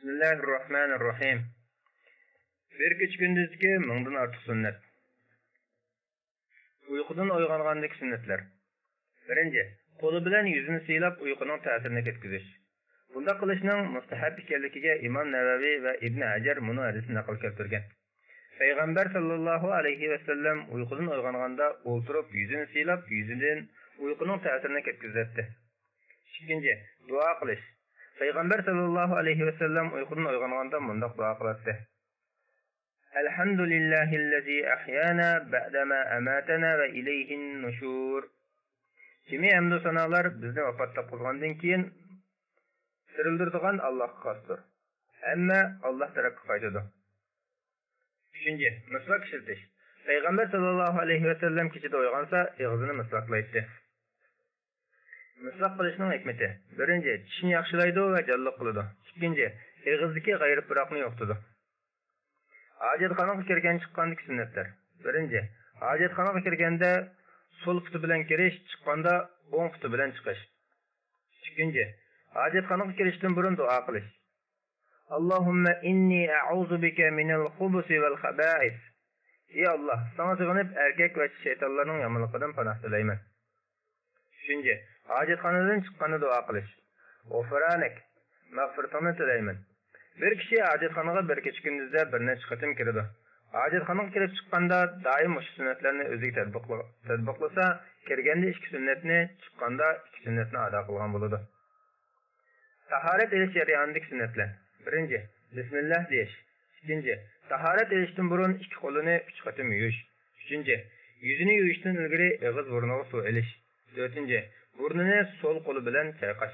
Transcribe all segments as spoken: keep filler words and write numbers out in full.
بىسمىللاھىررەھمانىررەھىم. بىر كېچە كۈندۈزدىكى مىڭدىن ئارتۇق سۈننەت. ئۇيقۇدىن ئويغانغاندىكى سۈننەتلەر. بىرىنچى، قولى بىلەن يۈزىنى سىيلاپ ئۇيقۇنىڭ تەسىرىنى كەتكۈزۈش. بۇنداق قىلىشنىڭ مۇستەھەب ئىكەنلىكىگە ئىمام نەۋەۋى ۋە ئىبنى ھەجەر مۇنۇ ھەدىسنى نەقىل كەلتۈرگەن. پەيغەمبەر ساللاللاھۇ ئەلەيھى ۋەسەللەم ئۇيقۇدىن ئويغانغاندا ئولتۇرۇپ يۈزىنى سىيلاپ، يۈزىدىن ئۇيقۇنىڭ تەسىرىنى كەتكۈزەتتى. ئىككىنچى، دۇئا قىلىش. پەيغەمبەر ساللاللاھۇ ئەلەيھى ۋەسەللەم ئۇيقۇدىن ئويغانغاندا مۇنداق دۇئا قىلاتتى: الحمد لله الذي أحيانا بعدما أماتنا وإليه النشور. جىمى ھەمدۇ سانالار بىزنى ۋاپات تاپقۇزغاندىن كېيىن تىرىلدۈرىدىغان ئاللاھقا خاستۇر. ھەممە ئاللاھ تەرەپكە قايتىدۇ. ئۈچىنچى، مىسۋاك ئىشلىتىش. پەيغەمبەر ساللاللاھۇ ئەلەيھى ۋەسەللەم كېچىدە ئويغانسا، ئېغىزىنى مىسۋاكلايتتى. مىسۋاك قىلىشنىڭ ھېكمىتى. بىرىنچى، چىشنى ياخشىلايدۇ ۋە جانلىق قىلىدۇ. ئىككىنچى، ئېغىزدىكى غەيرىي پۇراقنى يوقىتىدۇ. ھاجەتخانىغا كىرگەن چىققاندىكى سۈننەتلەر. بىرىنچى، ھاجەتخانىغا كىرگەندە سول پۇتى بىلەن كىرىش، چىققاندا ئوڭ پۇتى بىلەن چىقىش. ئىككىنچى، ھاجەتخانىغا كىرىشتىن بۇرۇن دۇئا قىلىش. اللهم إني أعوذ بك من الخبث والخبائث. ئى ئاللاھ، ساڭا سېغىنىپ ئەركەك ۋە شەيتانلارنىڭ يامانلىقىدىن پاناھ تىلەيمەن. ئۈچىنچى، ھاجەتخانىدىن چىققاندا دۇئا قىلىش. غۇفرانەك، مەغپىرىتىڭنى تىلەيمەن. بىر كىشى ھاجەتخانىغا بىر كېچە كۈندۈزدە بىر نەچچە قېتىم كىرىدۇ. ھاجەتخانىغا كىرىپ چىققاندا دائىم مۇشۇ سۈننەتلەرنى ئۆزىگە تەتبىقلا-، تەتبىقلىسا، كىرگەندە ئىككى سۈننەتنى، چىققاندا ئىككى سۈننەتنى ئادا قىلغان بولىدۇ. تاھارەت ئېلىش جەريانىدىكى سۈننەتلەر. بىرىنچى، بىسمىللاھ دېيىش. ئىككىنچى، تاھارەت ئېلىشتىن بۇرۇن ئىككى قولىنى ئۈچ قېتىم يۇيۇش. ئۈچىنچى، يۈزىنى يۇيۇشتىن ئىلگىرى ئېغىز بۇرنىغا سۇ ئېلىش. تۆتىنچى، بۇرنىنى سول قولى بىلەن چايقاش.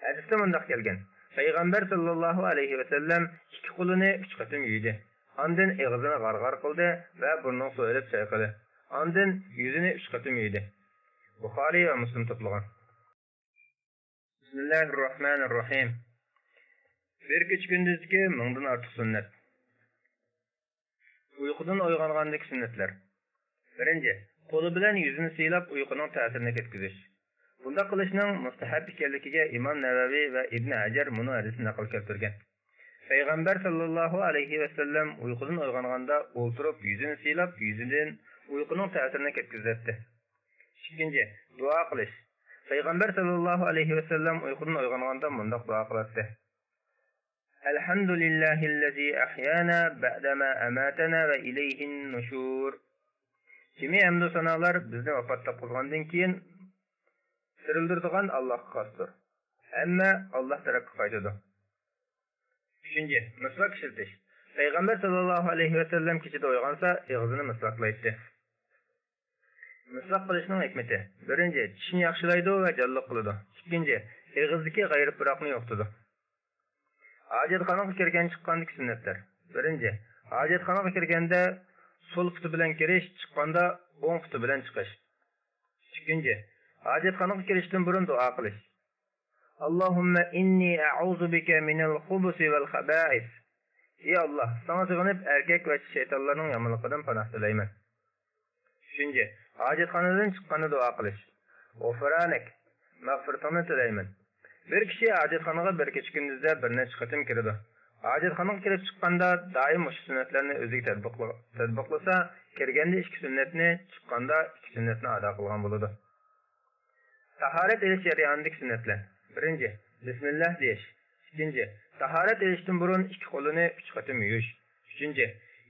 ھەدىستە مۇنداق كەلگەن: پەيغەمبەر ساللاللاھۇ ئەلەيھى ۋەسەللەم ئىككى قولىنى ئۈچ قېتىم يۇيدى. ئاندىن ئېغىزىنى غارغار قىلدى ۋە بۇرنىغا سۇ ئېلىپ چايقىدى. ئاندىن يۈزىنى ئۈچ قېتىم يۇيدى. بۇخارىي ۋە مۇسلىم توپلىغان. بىسمىللاھىررەھمانىررەھىم. بىر كېچە كۈندۈزدىكى مىڭدىن ئارتۇق سۈننەت. ئۇيقۇدىن ئويغانغاندىكى سۈننەتلەر. بىرىنچى، قولى بىلەن يۈزىنى سىيلاپ ئۇيقۇنىڭ تەسىرىنى كەتكۈزۈش. بۇنداق قىلىشنىڭ مۇستەھەب ئىكەنلىكىگە ئىمام نەۋەۋى ۋە ئىبنى ھەجەر مۇنۇ ھەدىسنى نەقىل كەلتۈرگەن. پەيغەمبەر ساللاللاھۇ ئەلەيھى ۋەسەللەم ئۇيقۇدىن ئويغانغاندا ئولتۇرۇپ يۈزىنى سىيلاپ، يۈزىدىن ئۇيقۇنىڭ تەسىرىنى كەتكۈزەتتى. ئىككىنچى، دۇئا قىلىش. پەيغەمبەر ساللاللاھۇ ئەلەيھى ۋەسەللەم ئۇيقۇدىن ئويغانغاندا مۇنداق دۇئا قىلاتتى: الحمد لله الذي أحيانا بعدما أماتنا وإليه النشور. جىمى ھەمدۇ سانالار بىزنى ۋاپات تاپقۇزغاندىن كېيىن تىرىلدۈرىدىغان ئاللاھقا خاستۇر. ھەممە ئاللاھ تەرەپكە قايتىدۇ. ئۈچىنچى، مىسۋاك ئىشلىتىش. پەيغەمبەر ساللاللاھۇ ئەلەيھى ۋەسەللەم كېچىدە ئويغانسا، ئېغىزىنى مىسۋاكلايتتى. مىسۋاك قىلىشنىڭ ھېكمىتى. بىرىنچى، چىشنى ياخشىلايدۇ ۋە جانلىق قىلىدۇ. ئىككىنچى، ئېغىزدىكى غەيرىي پۇراقنى يوقىتىدۇ. ھاجەتخانىغا كىرگەن چىققاندىكى سۈننەتلەر. بىرىنچى، ھاجەتخانىغا كىرگەندە سول پۇتى بىلەن كىرىش، چىققاندا ئوڭ پۇتى بىلەن چىقىش. ئىككىنچى، ھاجەتخانىغا كىرىشتىن بۇرۇن دۇئا قىلىش. اللهم إني أعوذ بك من الخبث والخبائث. ئى ئاللاھ، ساڭا سېغىنىپ ئەركەك ۋە شەيتانلارنىڭ يامانلىقىدىن پاناھ تىلەيمەن. ئۈچىنچى، ھاجەتخانىدىن چىققاندا دۇئا قىلىش. غۇفرانەك، مەغپىرىتىڭنى تىلەيمەن. بىر كىشى ھاجەتخانىغا بىر كېچە كۈندۈزدە بىر نەچچە قېتىم كىرىدۇ. ھاجەتخانىغا كىرىپ چىققاندا دائىم مۇشۇ سۈننەتلەرنى ئۆزىگە تەتبىقلا-، تەتبىقلىسا، كىرگەندە ئىككى سۈننەتنى، چىققاندا ئىككى سۈننەتنى ئادا قىلغان بولىدۇ. تاھارەت ئېلىش جەريانىدىكى سۈننەتلەر. بىرىنچى، بىسمىللاھ دېيىش. ئىككىنچى، تاھارەت ئېلىشتىن بۇرۇن ئىككى قولىنى ئۈچ قېتىم يۇيۇش. ئۈچىنچى،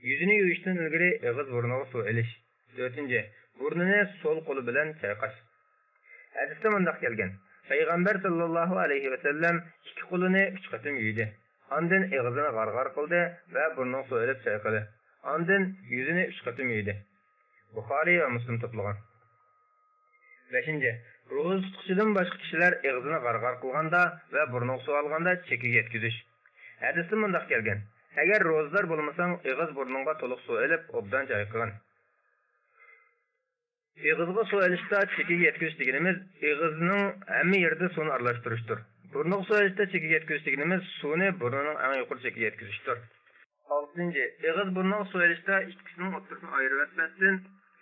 يۈزىنى يۇيۇشتىن ئىلگىرى ئېغىز بۇرنىغا سۇ ئېلىش. تۆتىنچى، بۇرنىنى سول قولى بىلەن چايقاش. ھەدىستە مۇنداق كەلگەن: پەيغەمبەر ساللاللاھۇ ئەلەيھى ۋەسەللەم ئىككى قولىنى ئۈچ قېتىم يۇيدى. ئاندىن ئېغىزىنى غارغار قىلدى ۋە بۇرنىغا سۇ ئېلىپ چايقىدى. ئاندىن يۈزىنى ئۈچ قېتىم يۇيدى. بۇخارىي ۋە مۇسلىم توپلىغان. بەشىنچى، روزا تۇتقۇچىدىن باشقا كىشىلەر ئېغىزىنى غارغار قىلغاندا ۋە بۇرنىغا سۇ ئالغاندا چېكىگە يەتكۈزۈش. ھەدىستە مۇنداق كەلگەن: ئەگەر روزىدار بولمىساڭ، ئېغىز بۇرنۇڭغا تولۇق سۇ ئېلىپ، ئوبدان چايقىغىن. ئېغىزغا سۇ ئېلىشتا چېكىگە يەتكۈزۈش دېگىنىمىز، ئېغىزنىڭ ھەممە يېرىدە سۇنى ئارىلاشتۇرۇشتۇر. بۇرنىغا سۇ ئېلىشتا چېكىگە يەتكۈزۈش دېگىنىمىز، سۇنى بۇرنىنىڭ ئەڭ يۇقىرى چېكىگە يەتكۈزۈشتۇر. ئالتىنچى، ئېغىز بۇرنىغا سۇ ئېلىشتا ئىككىسىنىڭ ئوتتۇرىسىنى ئايرىۋەتمەستىن،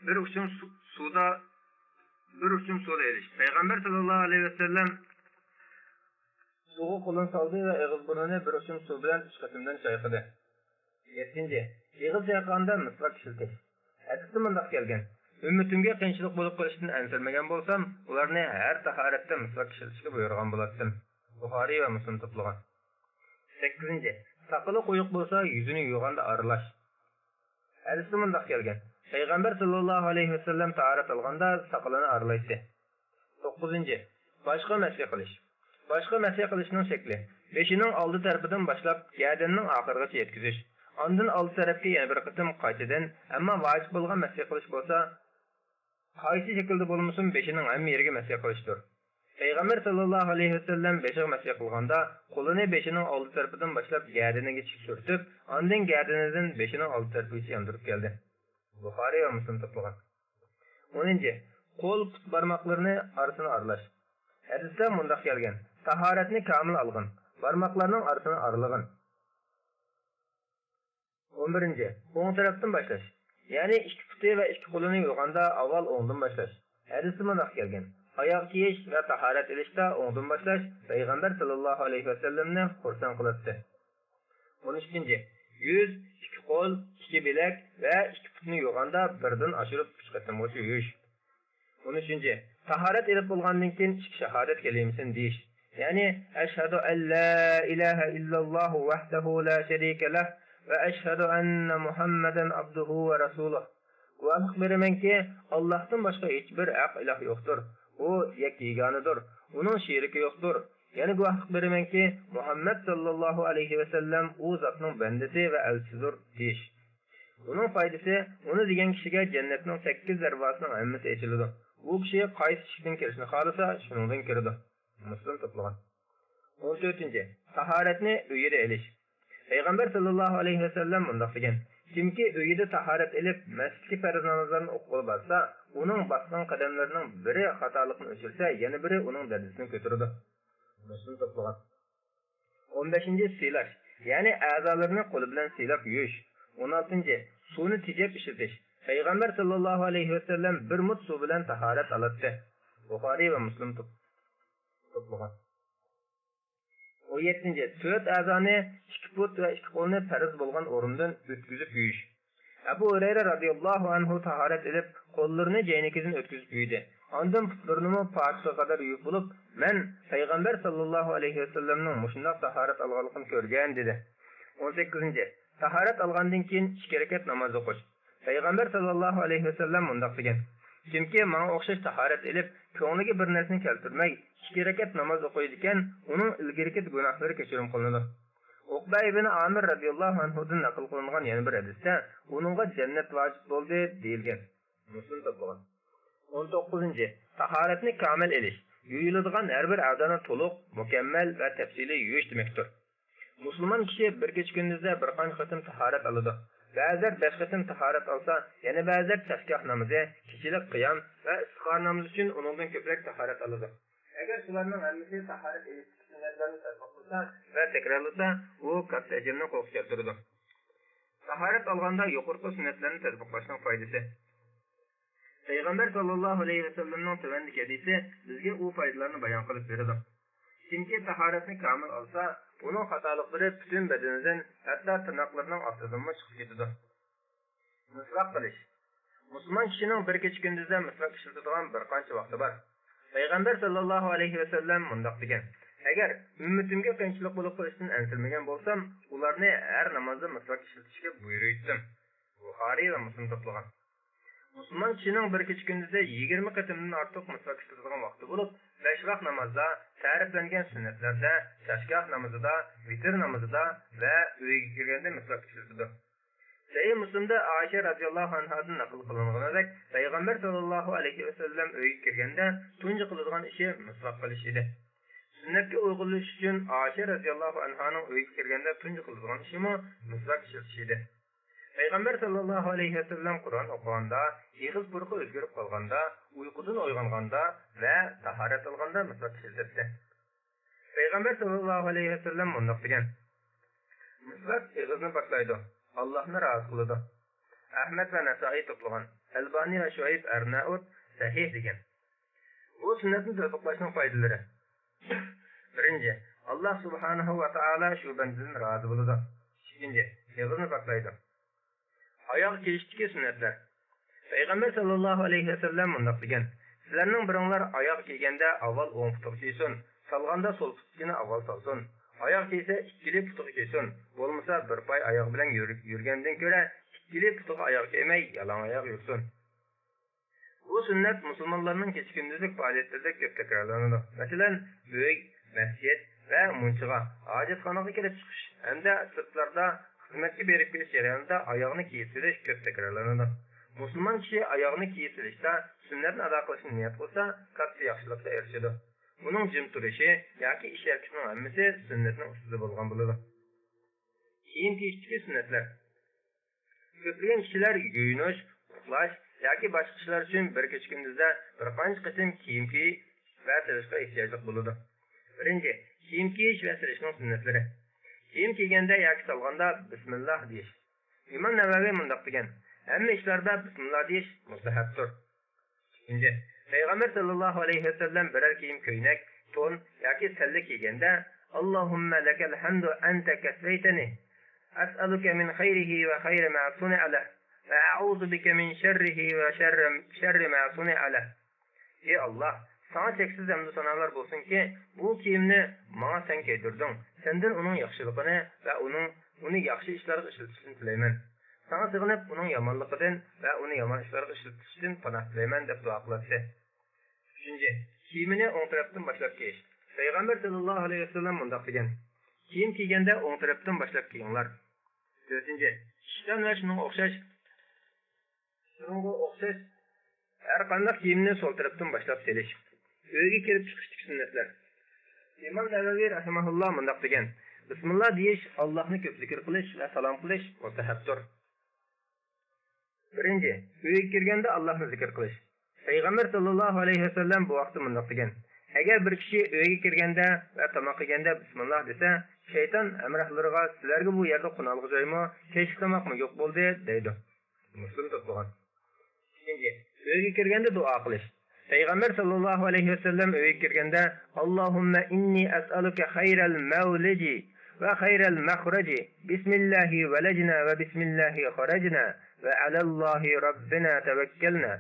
بىر ئۇچۇم سۇ-، سۇدا، بىر ئۇچۇم سۇدا ئېلىش. پەيغەمبەر ساللاللاھۇ ئەلەيھى ۋەسەللەم سۇغا قولىنى سالدى ۋە ئېغىز-بۇرنىنى بىر ئۇچۇم سۇ بىلەن ئۈچ قېتىمدىن چايقىدى. يەتتىنچى، ئېغىز چايقىغاندا مىسۋاك ئىشلىتىش. ھەدىستە مۇنداق كەلگەن: ئۈممىتىمگە قىيىنچىلىق بولۇپ قېلىشتىن ئەنسىرىمىگەن بولسام، ئۇلارنى ھەر تاھارەتتە مىسۋاك ئىشلىتىشكە بۇيرۇغان بولاتتىم. بۇخارىي ۋە مۇسلىم توپلىغان. سەككىزىنچى، ساقىلى قويۇق بولسا، يۈزىنى يۇغاندا ئارىلاش. ھەدىستە مۇنداق كەلگەن: پەيغەمبەر ساللاللاھۇ ئەلەيھى ۋەسەللەم تاھارەت ئالغاندا ساقىلىنى ئارىلايتتى. توققۇزىنچى، باشقا مەسھى قىلىش. باشقا مەسھى قىلىشنىڭ شەكلى: بېشىنىڭ ئالدى تەرىپىدىن باشلاپ گەدىنىنىڭ ئاخىرىغىچە يەتكۈزۈش، ئاندىن ئالدى تەرەپكە يەنە بىر قېتىم قايتىدىن، ئەمما ۋاجىپ بولغان مەسھى قىلىش بولسا، قايسى شەكىلدە بولمىسۇن بېشىنىڭ ھەممە يېرىگە مەسھى قىلىشتۇر. پەيغەمبەر ساللاللاھۇ ئەلەيھى ۋەسەللەم بېشىغا مەسھى قىلغاندا قولىنى بېشىنىڭ ئالدى تەرىپىدىن باشلاپ گەدىنىگىچە سۈرتۈپ، ئاندىن گەدىنىدىن بېشىنىڭ ئالدى تەرىپىگىچە ياندۇرۇپ كەلدى. بۇخارىي ۋە مۇسلىم توپلىغان. ئونىنچى، قول پۇت بارماقلىرىنى ئارىسىنى ئارىلاش. ھەدىستە مۇنداق كەلگەن: تاھارەتنى كامىل ئالغىن، بارماقلارنىڭ ئارىسىنى ئارىلىغىن. ئون بىرىنچى، ئوڭ تەرەپتىن باشلاش. يەنى ئىككى پۇتى ۋە ئىككى قولىنى يۇغاندا ئاۋۋال ئوڭدىن باشلاش. ھەدىستە مۇنداق كەلگەن: ئاياغ كىيىش ۋە تاھارەت ئېلىشتا ئوڭدىن باشلاش پەيغەمبەر ساللاللاھۇ ئەلەيھى ۋەسەللەمنى خۇرسەن قىلاتتى. ئون ئىككىنچى، يۈز، ئىككى قول، ئىككى بىلەك ۋە ئىككى پۇتنى يۇغاندا بىردىن ئاشۇرۇپ ئۈچ قېتىمغىچە يۇيۇش. ئون ئۈچىنچى، تاھارەت ئېلىپ بولغاندىن كېيىن ئىككى شاھادەت كەلىمىسىنى دېيىش. يەنى، ئەشھەدۇ ئەن لا ئىلاھە ئىللاللاھۇ ۋەھدەھۇ لا شەرىكە لەھ ۋە ئەشھەدۇ ئەننە مۇھەممەدەن ئابدۇھۇ ۋە رەسۇلۇھ. گۇۋاھلىق بېرىمەنكى، ئاللاھتىن باشقا ھېچبىر ھەق ئىلاھ يوقتۇر. ئۇ يەككە يېگانىدۇر. ئۇنىڭ شېرىكى يوقتۇر. يەنە گۇۋاھلىق بېرىمەنكى، مۇھەممەد ساللاللاھۇ ئەلەيھى ۋەسەللەم ئۇ زاتنىڭ بەندىسى ۋە ئەلچىسىدۇر، دېيىش. بۇنىڭ پايدىسى، ئۇنى دېگەن كىشىگە جەننەتنىڭ سەككىز دەرۋازىسىنىڭ ھەممىسى ئېچىلىدۇ. ئۇ كىشى قايسى ئىشىكتىن كىرىشنى خالىسا، شۇنىڭدىن كىرىدۇ. مۇسلىم توپلىغان. ئون تۆتىنچى، تاھارەتنى ئۆيىدە ئېلىش. پەيغەمبەر ساللاللاھۇ ئەلەيھى ۋەسەللەم مۇنداق دېگەن: كىمكى ئۆيىدە تاھارەت ئېلىپ، مەسچىتكە پەرز نامازلارنى ئوقۇغىلى بارسا، ئۇنىڭ باسقان قەدەملىرىنىڭ بىرى خاتالىقنى ئۆچۈرسە، يەنە بىرى ئۇنىڭ دەرىجىسىنى كۆتۈرىدۇ. مۇسلىم توپلىغان. ئون بەشىنچى، سىيلاش، يەنى ئەزالىرىنى قولى بىلەن سىيلاپ يۇيۇش. ئون ئالتىنچى، سۇنى تېجەپ ئىشلىتىش. پەيغەمبەر ساللاللاھۇ ئەلەيھى ۋەسەللەم بىر مۇت سۇ بىلەن تاھارەت ئالاتتى. بۇخارىي ۋە مۇسلىم توپ-، توپلىغان. ئون يەتتىنچى، تۆت ئەزانى، ئىككى پۇت ۋە ئىككى قولنى پەرز بولغان ئورۇندىن ئۆتكۈزۈپ يۇيۇش. ئەبۇ ھۇرەيرە رازىياللاھۇ ئەنھۇ تاھارەت ئېلىپ، قوللىرىنى جەينىكىدىن ئۆتكۈزۈپ يۇيدى. ئاندىن پۇتلىرىنىمۇ پاتىقىغا قەدەر يۇيۇپ بولۇپ، مەن پەيغەمبەر ساللاللاھۇ ئەلەيھى ۋەسەللەمنىڭ مۇشۇنداق تاھارەت ئالغانلىقىنى كۆرگەن، دېدى. ئون سەككىزىنچى، تاھارەت ئالغاندىن كېيىن ئىككى رەكەت ناماز ئوقۇش. پەيغەمبەر ساللاللاھۇ ئەلەيھى ۋەسەللەم مۇنداق دېگەن: كىمكى ماڭا ئوخشاش تاھارەت ئېلىپ، كۆڭلىگە بىر نەرسىنى كەلتۈرمەي، ئىككى رەكەت ناماز ئوقۇيدىكەن، ئۇنىڭ ئىلگىرىكى گۇناھلىرى كەچۈرۈم قىلىنىدۇ. ئۇقبە ئىبنى ئامىر رازىياللاھۇ ئەنھۇدىن نەقىل قىلىنغان يەنە بىر ھەدىستە، ئۇنىڭغا جەننەت ۋاجىپ بولدى، دېيىلگەن. مۇسلىم توپلىغان. ئون توققۇزىنچى، تاھارەتنى كامىل ئېلىش. يۇيۇلىدىغان ھەر بىر ئەزانى تولۇق، مۇكەممەل ۋە تەپسىلىي يۇيۇش دېمەكتۇر. مۇسۇلمان كىشى بىر كېچە-كۈندۈزدە بىر قانچە قېتىم تاھارەت ئالىدۇ؟ بەزىلەر بەش قېتىم تاھارەت ئالسا، يەنە بەزىلەر چاشگاھ نامىزى، كېچىلىك قىيام ۋە ئىستىخارە نامىزى ئۈچۈن ئۇنىڭدىن كۆپرەك تاھارەت ئالىدۇ. ئەگەر شۇلارنىڭ ھەممىسى تاھارەت ئېلىشتىكى سۈننەتلەرنى تەتبىق قىلسا ۋە تەكرارلىسا، ئۇ كاتتا ئەجىرنى قولغا كەلتۈرىدۇ. تاھارەت ئالغاندا يۇقىرىقى سۈننەتلەرنى تەتبىقلاشنىڭ پايدىسى. پەيغەمبەر ساللاللاھۇ ئەلەيھى ۋەسەللەمنىڭ تۆۋەندىكى ھەدىسى بىزگە ئۇ پايدىلارنى بايان قىلىپ بېرىدۇ. كىمكى تاھارەتنى كامىل ئالسا، ئۇنىڭ خاتالىقلىرى پۈتۈن بەدىنىدىن، ھەتتا تىرناقلىرىنىڭ ئاستىدىنمۇ چىقىپ كېتىدۇ. مىسۋاك قىلىش. مۇسۇلمان كىشىنىڭ بىر كېچە-كۈندۈزدە مىسۋاك ئىشلىتىدىغان بىر قانچە ۋاقتى بار. پەيغەمبەر ساللاللاھۇ ئەلەيھى ۋەسەللەم مۇنداق دېگەن: ئەگەر ئۈممىتىمگە قىيىنچىلىق بولۇپ قېلىشتىن ئەنسىرىمىگەن بولسام، ئۇلارنى ھەر نامازدا مىسۋاك ئىشلىتىشكە بۇيرۇيتتىم. بۇخارىي ۋە مۇسلىم توپلىغان. مۇسۇلمان كىشىنىڭ بىر كېچە-كۈندۈزدە يىگىرمە قېتىمدىن ئارتۇق مىسۋاك ئىشلىتىدىغان ۋاقتى بولۇپ، بەش ۋاق نامازدا، تەرىپلەنگەن سۈننەتلەردە، چاشگاھ نامىزىدا، ۋىتىر نامىزىدا ۋە ئۆيىگە كىرگەندە مىسۋاك ئىشلىتىدۇ. سەھىھ مۇسلىمدا ئائىشە رازىياللاھۇ ئەنھادىن نەقىل قىلىنغىنىدەك، پەيغەمبەر ساللاللاھۇ ئەلەيھى ۋەسەللەم ئۆيگە كىرگەندە تۇنجى قىلىدىغان ئىشى مىسۋاك قىلىش ئىدى. سۈننەتكە ئۇيغۇنلىشىش ئۈچۈن ئائىشە رازىياللاھۇ ئەنھانىڭ ئۆيگە كىرگەندە تۇنجى قىلىدىغان ئىشىمۇ مىسۋاك ئىشلىتىش ئىدى. پەيغەمبەر ساللاللاھۇ ئەلەيھى ۋەسەللەم قۇرئان ئوقۇغاندا، ئېغىز پۇرىقى ئۆزگىرىپ قالغاندا، ئۇيقۇدىن ئويغانغاندا ۋە تاھارەت ئالغاندا مىسۋاك ئىشلىتەتتى. پەيغەمبەر ساللاللاھۇ ئەلەيھى ۋەسەللەم مۇنداق دېگەن: مىسۋاك ئېغىزنى پاكلايدۇ، ئاللاھنى رازى قىلىدۇ. ئەھمەد ۋە نەسائىي توپلىغان، ئەلبانى ۋە شۇئەيب ئەرنائۇت سەھىھ دېگەن. بۇ سۈننەتنى تەتبىقلاشنىڭ پايدىلىرى. بىرىنچى، ئاللاھ سۇبھانەھۇ ۋە تائالا شۇ بەندىدىن رازى بولىدۇ. ئىككىنچى، ئېغىزنى پاكلايدۇ. ئاياغ كىيىشتىكى سۈننەتلەر. پەيغەمبەر ساللاللاھۇ ئەلەيھى ۋەسەللەم مۇنداق دېگەن: سىلەرنىڭ بىرىڭلار ئاياغ كىيگەندە ئاۋۋال ئوڭ پۇتىغا كىيسۇن، سالغاندا سول پۇتىنى ئاۋۋال سالسۇن. ئاياغ كىيسە ئىككىلى پۇتىغا كىيسۇن، بولمىسا بىر پاي ئاياغ بىلەن يۈر-، يۈرگەندىن كۆرە ئىككىلى پۇتىغا ئاياغ كىيمەي يالاڭ ئاياغ يۈرسۇن. بۇ سۈننەت مۇسۇلمانلارنىڭ كېچە-كۈندۈزلۈك پائالىيەتلىرىدە كۆپ تەكرارلىنىدۇ. مەسىلەن، ئۆي، مەسچىت ۋە مۇنچىغا، ھاجەتخانىغا كىرىپ چىقىش ھەمدە سىرتلاردا خىزمەتكە بېرىپ كېلىش جەريانىدا ئاياغنى كىيىپ سېلىش كۆپ تەكرارلىنىدۇ. مۇسۇلمان كىشى ئاياغنى كىيىپ سېلىشتا سۈننەتنى ئادا قىلىشنى نىيەت قىلسا، كاتتا ياخشىلىققا ئېرىشىدۇ. ئۇنىڭ جىم تۇرۇشى ياكى ئىش-ھەرىكىتىنىڭ ھەممىسى سۈننەتنىڭ ئۈستىدە بولغان بولىدۇ. كىيىم كىيىشتىكى سۈننەتلەر. كۆپلىگەن كىشىلەر يۇيۇنۇش، ئۇخلاش ياكى باشقا ئىشلار ئۈچۈن بىر كېچە-كۈندۈزدە بىر قانچە قېتىم كىيىم كىيىش ۋە سېلىشقا ئېھتىياجلىق بولىدۇ. بىرىنچى، كىيىم كىيىش ۋە سېلىشنىڭ سۈننەتلىرى. كىيىم كىيگەندە ياكى سالغاندا بىسمىللاھ دېيىش. ئىمام نەۋەۋى مۇنداق دېگەن: ھەممە ئىشلاردا بىسمىللاھ دېيىش مۇستەھەبتۇر. ئىككىنچى، پەيغەمبەر ساللاللاھۇ ئەلەيھى ۋەسەللەم بىرەر كىيىم كۆينەك، تون ياكى سەللە كىيگەندە، اللهم لك الحمد أنت كسوتني، أسألك من خيره وخير ما صنع له، وأعوذ بك من شره وشر، شر ما صنع له. ئى ئاللاھ، ساڭا چەكسىز ھەمدۇ سانالار بولسۇنكى، بۇ كىيىمنى ماڭا سەن كىيدۈردۈڭ، سەندىن ئۇنىڭ ياخشىلىقىنى ۋە ئۇنىڭ، ئۇنى ياخشى ئىشلارغا ئىشلىتىشنى تىلەيمەن. ساڭا سىغىنىپ، ئۇنىڭ يامانلىقىدىن ۋە ئۇنى يامان ئىشلارغا ئىشلىتىشتىن پاناھ تىلەيمەن، دەپ دۇئا قىلاتتى. ئۈچىنچى، كىيىمىنى ئوڭ تەرەپتىن باشلاپ كىيىش. پەيغەمبەر ساللاللاھۇ ئەلەيھى ۋەسەللەم مۇنداق دېگەن: كىيىم كىيگەندە ئوڭ تەرەپتىن باشلاپ كىيىڭلار. تۆتىنچى، ئىشتان ۋە شۇنىڭغا ئوخشاش، شۇنىڭغا ئوخشاش ھەر قانداق كىيىمنى سول تەرەپتىن باشلاپ سېلىش. ئۆيگە كىرىپ چىقىشتىكى سۈننەتلەر. ئىمام نەۋەۋى رەھىمەھۇللا مۇنداق دېگەن: بىسمىللا دېيىش، ئاللاھنى كۆپ زىكىر قىلىش ۋە سالام قىلىش مۇستەھەبتۇر. بىرىنچى، ئۆيگە كىرگەندە ئاللاھنى زىكىر قىلىش. پەيغەمبەر ساللاللاھۇ ئەلەيھى ۋەسەللەم بۇ ھەقتە مۇنداق دېگەن: ئەگەر بىر كىشى ئۆيگە كىرگەندە ۋە تاماق يېگەندە بىسمىللا دېسە، شەيتان ھەمراھلىرىغا: سىلەرگە بۇ يەردە قونالغۇ جايمۇ، كەچلىك تاماقمۇ يوق بولدى، دەيدۇ. مۇسلىم توپلىغان. ئىككىنچى، ئۆيگە كىرگەندە دۇئا قىلىش. پەيغەمبەر ساللاللاھۇ ئەلەيھى ۋەسەللەم ئۆيگە كىرگەندە، اللهم إني أسألك خير المولج وخير المخرج، بسم الله ولجنا وبسم الله خرجنا وعلى الله ربنا توكلنا.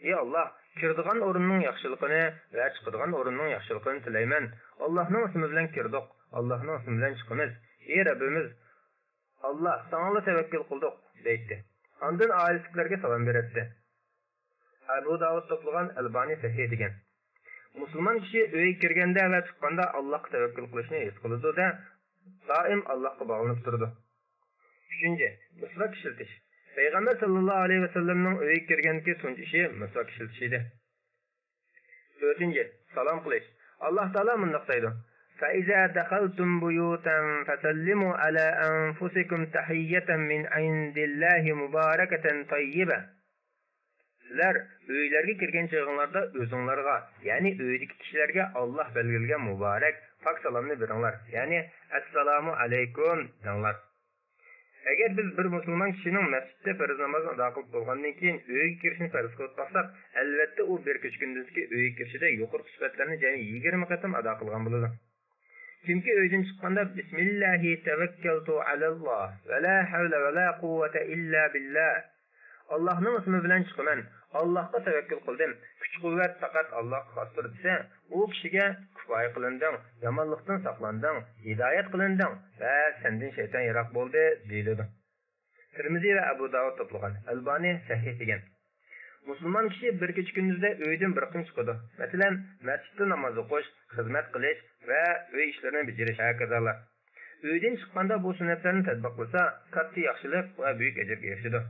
ئى ئاللاھ، كىرىدىغان ئورۇننىڭ ياخشىلىقىنى ۋە چىقىدىغان ئورۇننىڭ ياخشىلىقىنى تىلەيمەن. ئاللاھنىڭ ئىسمى بىلەن كىردۇق، ئاللاھنىڭ ئىسمى بىلەن چىقىمىز. ئى رەببىمىز، ئاللاھ، ساڭىلا تەۋەككۈل قىلدۇق، دەيتتى. ئاندىن ئائىلىسىدىكىلەرگە سالام بېرەتتى. ئەبۇ داۋۇد توپلىغان، ئەلبانى سەھىھ دېگەن. مۇسۇلمان كىشى ئۆيگە كىرگەندە ۋە چىققاندا ئاللاھقا تەۋەككۈل قىلىشنى ھېس قىلىدۇ-دە، دائىم ئاللاھقا باغلىنىپ تۇرىدۇ. ئۈچىنچى، مىسۋاك ئىشلىتىش. پەيغەمبەر ساللاللاھۇ ئەلەيھى ۋەسەللەمنىڭ ئۆيگە كىرگەندىكى تۇنجى ئىشى مىسۋاك ئىشلىتىش ئىدى. تۆتىنچى، سالام قىلىش. ئاللاھ تائالا مۇنداق دەيدۇ: فإذا دخلتم بيوتا فسلموا على أنفسكم تحية من عند الله مباركة طيبة. سىلەر ئۆيلەرگە كىرگەن چېغىڭلاردا ئۆزۈڭلارغا، يەنى ئۆيدىكى كىشىلەرگە ئاللاھ بەلگىلىگەن مۇبارەك، پاك سالامنى بېرىڭلار، يەنى ئەسسالامۇ ئەلەيكۇم دەڭلار. ئەگەر بىز بىر مۇسۇلمان كىشىنىڭ مەسچىتتە پەرز نامازنى ئادا قىلىپ بولغاندىن كېيىن ئۆيىگە كىرىشنى پەرز قىلىپ باقساق، ئەلۋەتتە ئۇ بىر كېچە-كۈندۈزدىكى ئۆيگە كىرىشىدە يۇقىرىقى سۈپەتلەرنى جەمئىي يىگىرمە قېتىم ئادا قىلغان بولىدۇ. كىمكى ئۆيدىن چىققاندا بىسمىللاھى تەۋەككەلتۇ ئەلەللاھ ۋە لا ھەۋلە ۋە لا قۇۋۋەتە ئىللا بىللاھ، ئاللاھنىڭ ئىسمى بىلەن چىقىمەن، ئاللاھقا تەۋەككۈل قىلدىم، كۈچ-قۇۋۋەت پەقەت ئاللاھقا خاستۇر دېسە، ئۇ كىشىگە كۇپايە قىلىندىڭ، يامانلىقتىن ساقلاندىڭ، ھىدايەت قىلىندىڭ ۋە سەندىن شەيتان يىراق بولدى دېيىلىدۇ. تىرمىزى ۋە ئەبۇ داۋۇد توپلىغان، ئەلبانى سەھىھ دېگەن. مۇسۇلمان كىشى بىر كېچە-كۈندۈزدە ئۆيدىن بىر قېتىم چىقىدۇ. مەسىلەن، مەسچىتتە ناماز ئوقۇش، خىزمەت قىلىش ۋە ئۆي ئىشلىرىنى بېجىرىش، ھەكازالار. ئۆيدىن چىققاندا بۇ سۈننەتلەرنى تەتبىقلىسا، كاتتا ياخشىلىق ۋە بۈيۈك ئەجىرگە ئېرىشىدۇ.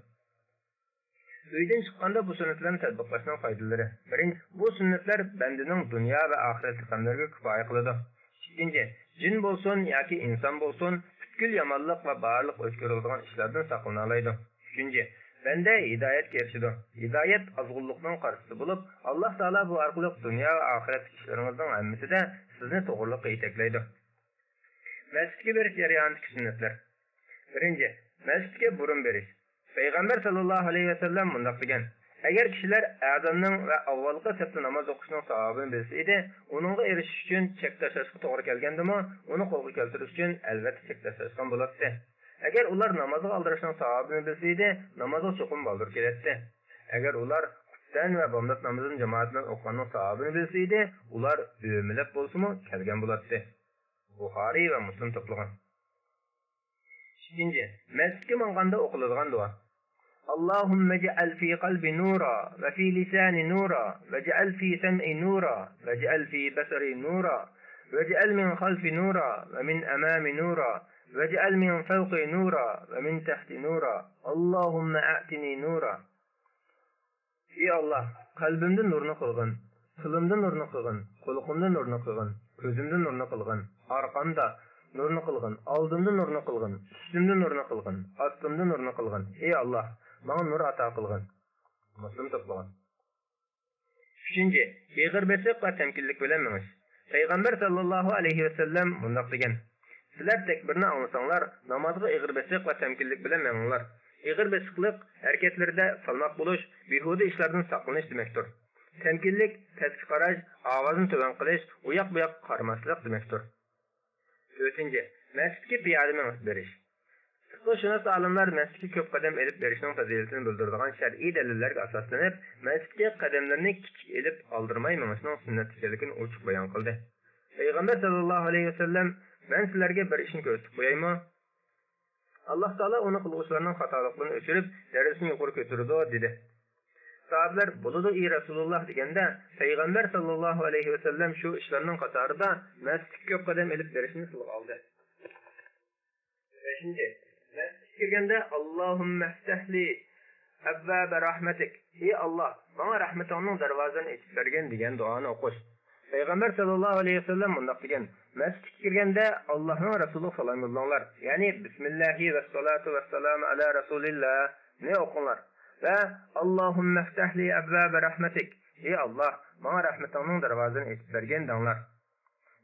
ئۆيدىن چىققاندا بۇ سۈننەتلەرنى تەتبىقلاشنىڭ پايدىلىرى. بىرىنچى، بۇ سۈننەتلەر بەندىنىڭ دۇنيا ۋە ئاخىرەتلىك غەملىرىگە كۇپايە قىلىدۇ. ئىككىنچى، جىن بولسۇن ياكى ئىنسان بولسۇن، پۈتكۈل يامانلىق ۋە بارلىق ئۆچ كۆرۈلىدىغان ئىشلاردىن ساقلىنالايدۇ. ئۈچىنچى، بەندە ھىدايەتكە ئېرىشىدۇ. ھىدايەت ئازغۇنلۇقنىڭ قارشىسى بولۇپ، ئاللاھ تائالا بۇ ئارقىلىق دۇنيا ۋە ئاخىرەتتىكى ئىشلىرىڭىزنىڭ ھەممىسىدە سىزنى توغرىلىققا يېتەكلەيدۇ. مەسچىتكە بېرىش جەريانىدىكى سۈننەتلەر. بىرىنچى، مەسچىتكە بۇرۇن بېرىش. پەيغەمبەر ساللاللاھۇ ئەلەيھى ۋەسەللەم مۇنداق دېگەن: ئەگەر كىشىلەر ئەزاننىڭ ۋە ئاۋۋالقى سەپتە ناماز ئوقۇشنىڭ ساۋابىنى بىلسە ئىدى، ئۇنىڭغا ئېرىشىش ئۈچۈن چەك تاشلاشقا توغرا كەلگەندىمۇ، ئۇنى قولغا كەلتۈرۈش ئۈچۈن ئەلۋەتتە چەك تاشلاشقان بولاتتى. ئەگەر ئۇلار نامازغا ئالدىراشنىڭ ساۋابىنى بىلسە ئىدى، نامازغا چوقۇم بالدۇر كېلەتتى. ئەگەر ئۇلار خۇپتەن ۋە بامدات نامىزىنى جامائەت بىلەن ئوقۇغاننىڭ ساۋابىنى بىلسە ئىدى، ئۇلار ئۆمىلەپ بولسىمۇ كەلگەن بولاتتى. بۇخارىي ۋە مۇسلىم توپلىغان. ئىككىنچى، مەسچىتكە ماڭغاندا ئوقۇلىدىغان دۇئا. اللهم اجعل في قلبي نورا، وفي لساني نورا، واجعل في سمعي نورا، واجعل في بصري نورا، واجعل من خلفي نورا، ومن أمامي نورا، واجعل من فوقي نورا، ومن تحتي نورا. اللهم أعطني نورا. ئى ئاللاھ، قەلبىمدە نۇرنى قىلغىن، تىلىمدا نۇرنى قىلغىن، قۇلىقىمدا نۇرنى قىلغىن، كۆزۈمدە نۇرنى قىلغىن، ئارقامدا نۇرنى قىلغىن، ئالدىمدا نۇرنى قىلغىن، ئۈستۈمدە نۇرنى قىلغىن، ئاستىمدا نۇرنى قىلغىن. ئى ئاللاھ، ماڭا نۇر ئاتا قىلغىن. مۇسلىم توپلىغان. ئۈچىنچى، ئېغىر بېسىق ۋە تەمكىنلىك بىلەن مېڭىش. پەيغەمبەر ساللاللاھۇ ئەلەيھى ۋەسەللەم مۇنداق دېگەن: سىلەر تەكبىرنى ئاڭلىساڭلار، نامازغا ئېغىر بېسىق ۋە تەمكىنلىك بىلەن مېڭىڭلار. ئېغىر بېسىقلىق ھەرىكەتلىرىدە سالماق بولۇش، بىھۇدە ئىشلاردىن ساقلىنىش دېمەكتۇر. تەمكىنلىك، پەسكە قاراش، ئاۋازنى تۆۋەن قىلىش، ئۇياق-بۇياققا قارىماسلىق دېمەكتۇر. تۆتىنچى، مەسچىتكە پىيادە مېڭىپ بېرىش. پىقىھشۇناس ئالىملار مەسچىتكە كۆپ قەدەم ئېلىپ بېرىشنىڭ پەزىلىتىنى بىلدۈرىدىغان شەرئىي دەلىللەرگە ئاساسلىنىپ، مەسچىتكە قەدەملىرىنى كىچىك ئېلىپ ئالدىرىماي مېڭىشنىڭ سۈننەت ئىكەنلىكىنى ئوچۇق بايان قىلدى. پەيغەمبەر ساللاللاھۇ ئەلەيھى ۋەسەللەم: مەن سىلەرگە بىر ئىشنى كۆرسىتىپ قويايمۇ؟ ئاللاھ تائالا ئۇنى قىلغۇچىلارنىڭ خاتالىقلىرىنى ئۆچۈرۈپ، دەرىجىسىنى يۇقىرى كۆتۈرىدۇ، دېدى. ساھابىلەر: بولىدۇ، ئى رەسۇلۇللاھ، دېگەندە، پەيغەمبەر ساللاللاھۇ ئەلەيھى ۋەسەللەم شۇ ئىشلارنىڭ قاتارىدا مەسچىتكە كۆپ قەدەم ئېلىپ بېرىشنى تىلغا ئالدى. بەشىنچى، مەسچىتكە كىرگەندە، اللهم افتح لي أبواب رحمتك، ئى ئاللاھ، ماڭا رەھمىتىڭنىڭ دەرۋازىلىرىنى ئېچىپ بەرگىن، دېگەن دۇئانى ئوقۇش. پەيغەمبەر ساللاللاھۇ ئەلەيھى ۋەسەللەم مۇنداق دېگەن: مەسچىتكە كىرگەندە، ئاللاھنىڭ رەسۇلىغا سالام يوللاڭلار، يەنى بىسمىللاھى ۋەسسالاتۇ ۋەسسالامۇ ئەلا رەسۇلىللاھنى ئوقۇڭلار ۋە اللهم افتح لي أبواب رحمتك، ئى ئاللاھ، ماڭا رەھمىتىڭنىڭ دەرۋازىلىرىنى ئېچىپ بەرگىن، دەڭلار.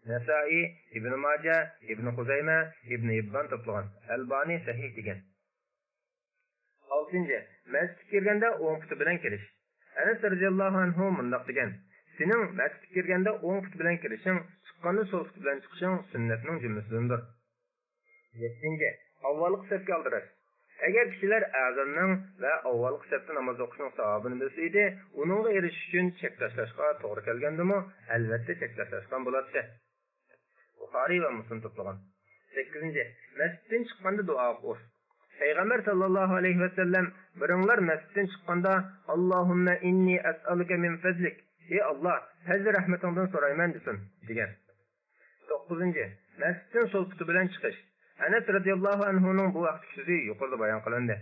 نەسائىي، ئىبنى ماجە، ئىبنى خۇزەيمە، ئىبنى ھىببان توپلىغان. ئەلبانى سەھىھ دېگەن. ئالتىنچى، مەسچىتكە كىرگەندە ئوڭ پۇتى بىلەن كىرىش. ئەنەس رەزىياللاھۇ ئەنھۇ مۇنداق دېگەن: سېنىڭ مەسچىتكە كىرگەندە ئوڭ پۇت بىلەن كىرىشىڭ، چىققاندا سول پۇت بىلەن چىقىشىڭ سۈننەتنىڭ جۈملىسىدىندۇر. يەتتىنچى، ئاۋۋالقى سەپكە ئالدىراش. ئەگەر كىشىلەر ئەزاننىڭ ۋە ئاۋۋالقى سەپتە ناماز ئوقۇشنىڭ ساۋابىنى بىلسە ئىدى، ئۇنىڭغا ئېرىشىش ئۈچۈن چەك تاشلاشقا توغرا كەلگەندىمۇ، ئەلۋەتتە چەك تاشلاشقان بولاتتى. بۇخارىي ۋە مۇسلىم توپلىغان. سەككىزىنچى، مەسچىتتىن چىققاندا دۇئا ئوقۇش. پەيغەمبەر ساللاللاھۇ ئەلەيھى ۋەسەللەم: بىرىڭلار مەسچىتتىن چىققاندا، «ئاللاھۇممە ئىننى ئەسئەلۇكە مىن فەزلىك»، «ئى ئاللاھ، پەزلى رەھمىتىڭدىن سورايمەن» دېسۇن، دېگەن. توققۇزىنچى، مەسچىتتىن سول پۇتى بىلەن چىقىش. ئەنەس رەزىياللاھۇ ئەنھۇنىڭ بۇ ھەقتىكى سۆزى يۇقىرىدا بايان قىلىندى.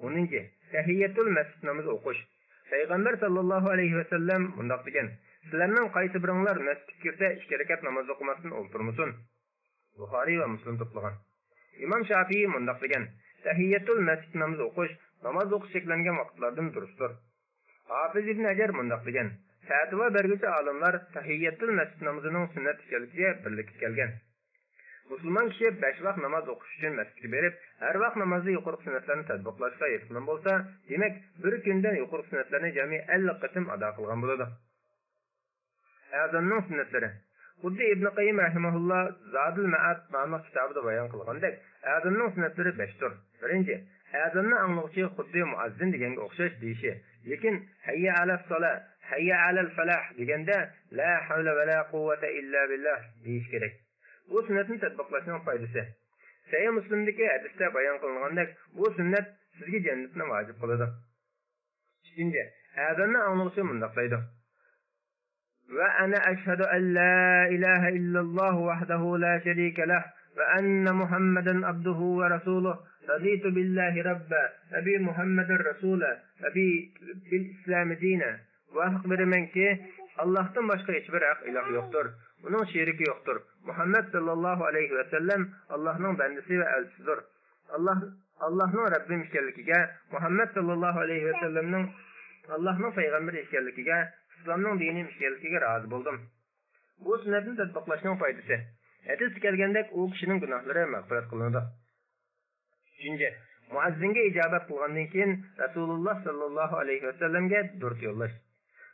ئونىنچى، تەھىيەتۇل مەسچىت نامىزى ئوقۇش. پەيغەمبەر ساللاللاھۇ ئەلەيھى ۋەسەللەم مۇنداق دېگەن: سىلەرنىڭ قايسى بىرىڭلار مەسچىتكە كىرسە، ئىككى رەكەت ناماز ئوقۇماستىن ئولتۇرمىسۇن. بۇخارىي ۋە مۇسلىم توپلىغان. ئىمام شافىئىي مۇنداق دېگەن: تەھىيەتۇل مەسچىت نامىزى ئوقۇش ناماز ئوقۇش چەكلەنگەن ۋاقىتلاردىن دۇرۇستۇر. ھاپىز ئىبن ھەجەر مۇنداق دېگەن: پەتىۋا بەرگۈچى ئالىملار تەھىيەتۇل مەسچىت نامىزىنىڭ سۈننەت ئىكەنلىكىگە بىرلىككە كەلگەن. مۇسۇلمان كىشى بەش ۋاق ناماز ئوقۇش ئۈچۈن مەسچىتكە بېرىپ، ھەر ۋاق نامازدا يۇقىرىقى سۈننەتلەرنى تەتبىقلاشقا ھېرىسمەن بولسا، دېمەك، بىر كۈندە يۇقىرىقى سۈننەتلەرنى جەمئىي ئەللىك قېتىم ئادا قىلغان بولىدۇ. ئەزاننىڭ سۈننەتلىرى. خۇددى ئىبن قەييىم رەھىمەھۇللا زادۇل مەئاد ناملىق كىتابىدا بايان قىلغاندەك، ئەزاننىڭ سۈننەتلىرى بەشتۇر. بىرىنچى، ئەزاننى ئاڭلىغۇچى خۇددى مۇئەززىن دېگەنگە ئوخشاش دېيىشى، لېكىن «ھەييە ئەلەس سالا، ھەييە ئەلەل فەلاھ» دېگەندە «لا ھەۋلە ۋە لا قۇۋۋەتە ئىللا بىللاھ» دېيىشى كېرەك. بۇ سۈننەتنى تەتبىقلاشنىڭ پايدىسى. سەھىھ مۇسلىمدىكى ھەدىستە بايان قىلىنغاندەك، بۇ سۈننەت سىزگە جەننەتنى ۋاجىپ قىلىدۇ. ئىككىنچى، ئەزاننى ئاڭلىغۇچى مۇنداق دەيدۇ: «ۋە ئەنە ئەشھەدۇ ئەن لا ئىلاھە ئىللەللاھۇ ۋەھدەھۇ لا شەرىكە لەھ ۋە ئەننە مۇھەممەدەن ئەبدۇھۇ ۋە رەسۇلۇھ، رەزىتۇ بىللاھى رەببە ۋە بى مۇھەممەدىن رەسۇلە ۋە بى بىل ئىسلامى دىنە.» گۇۋاھلىق بېرىمەنكى، ئاللاھتىن باشقا ھېچبىر ھەق ئىلاھ يوقتۇر، ئۇنىڭ شېرىكى يوقتۇر. مۇھەممەد ساللاللاھۇ ئەلەيھى ۋەسەللەم ئاللاھنىڭ بەندىسى ۋە ئەلچىسىدۇر. ئاللاھ، ئاللاھنىڭ رەببىم ئىكەنلىكىگە، مۇھەممەد ساللاللاھۇ ئەلەيھى ۋەسەللەمنىڭ ئاللاھنىڭ پەيغەمبىرى ئىكەنلىكىگە، ئىسلامنىڭ دىنىم ئىكەنلىكىگە رازى بولدۇم. بۇ سۈننەتنى تەتبىقلاشنىڭ پايدىسى. ھەدىستە كەلگەندەك، ئۇ كىشىنىڭ گۇناھلىرى مەغپىرەت قىلىنىدۇ. ئۈچىنچى، مۇئەززىنگە ئىجابەت قىلغاندىن كېيىن رەسۇلۇللا ساللاللاھۇ ئەلەيھى ۋەسەللەمگە دۇرۇت يوللاش.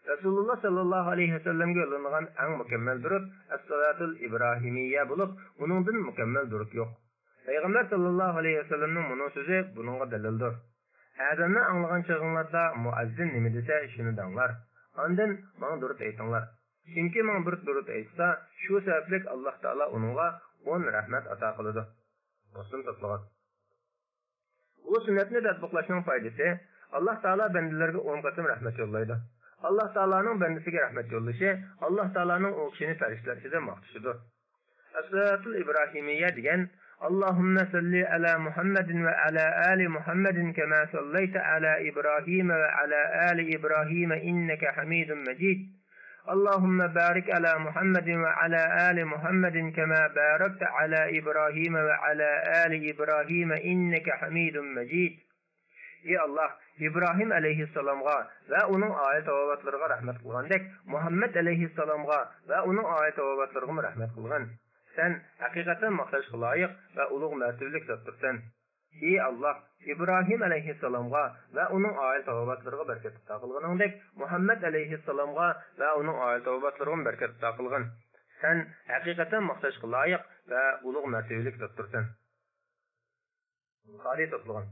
رەسۇلۇللا ساللاللاھۇ ئەلەيھى ۋەسەللەمگە يوللىنىدىغان ئەڭ مۇكەممەل دۇرۇت ئەسسالاتۇل ئىبراھىمىيە بولۇپ، ئۇنىڭدىن مۇكەممەل دۇرۇت يوق. پەيغەمبەر ساللاللاھۇ ئەلەيھى ۋەسەللەمنىڭ مۇنۇ سۆزى بۇنىڭغا دەلىلدۇر. ئەزاننى ئاڭلىغان چېغىڭلاردا مۇئەززىن نېمە دېسە، شۇنى دەڭلار. ئاندىن ماڭا دۇرۇت ئېيتىڭلار. كىمكى ماڭا بىر دۇرۇت ئېيتسا، شۇ سەۋەبلىك ئاللاھ تائالا ئۇنىڭغا ئون رەھمەت ئاتا قىلىدۇ. مۇسلىم توپلىغان. بۇ سۈننەتنى تەتبىقلاشنىڭ پايدىسى، ئاللاھ تائالا بەندىلىرىگە ئون قېتىم رەھمەت يوللايدۇ. ئاللاھ تائالانىڭ بەندىسىگە رەھمەت يوللىشى، ئاللاھ تائالانىڭ ئۇ كىشىنى پەرىشتىلەر ئىچىدە ماختىشىدۇر. ئەسسالاتۇل ئىبراھىمىيە دېگەن، اللهم صل على محمد وعلى آل محمد كما صليت على إبراهيم وعلى آل إبراهيم إنك حميد مجيد. اللهم بارك على محمد وعلى آل محمد كما باركت على إبراهيم وعلى آل إبراهيم إنك حميد مجيد. ئى ئاللاھ، ئىبراھىم ئەلەيھىسسالامغا ۋە ئۇنىڭ ئائىلە تاۋابىئاتلىرىغا رەھمەت قىلغاندەك، مۇھەممەد ئەلەيھىسسالامغا ۋە ئۇنىڭ ئائىلە تاۋابىئاتلىرىغىمۇ رەھمەت قىلغىن. سەن ھەقىقەتەن ماختاشقا لايىق ۋە ئۇلۇغ مەرتىۋىلىك زاتتۇرسەن. ئى ئاللاھ، ئىبراھىم ئەلەيھىسسالامغا ۋە ئۇنىڭ ئائىلە تاۋابىئاتلىرىغا بەرىكەت ئاتا قىلغىنىڭدەك، مۇھەممەد ئەلەيھىسسالامغا ۋە ئۇنىڭ ئائىلە تاۋابىئاتلىرىغىمۇ بەرىكەت ئاتا قىلغىن. سەن ھەقىقەتەن ماختاشقا لايىق ۋە ئۇلۇغ مەرتىۋىلىك زاتتۇرسەن. بۇخارى توپلىغان.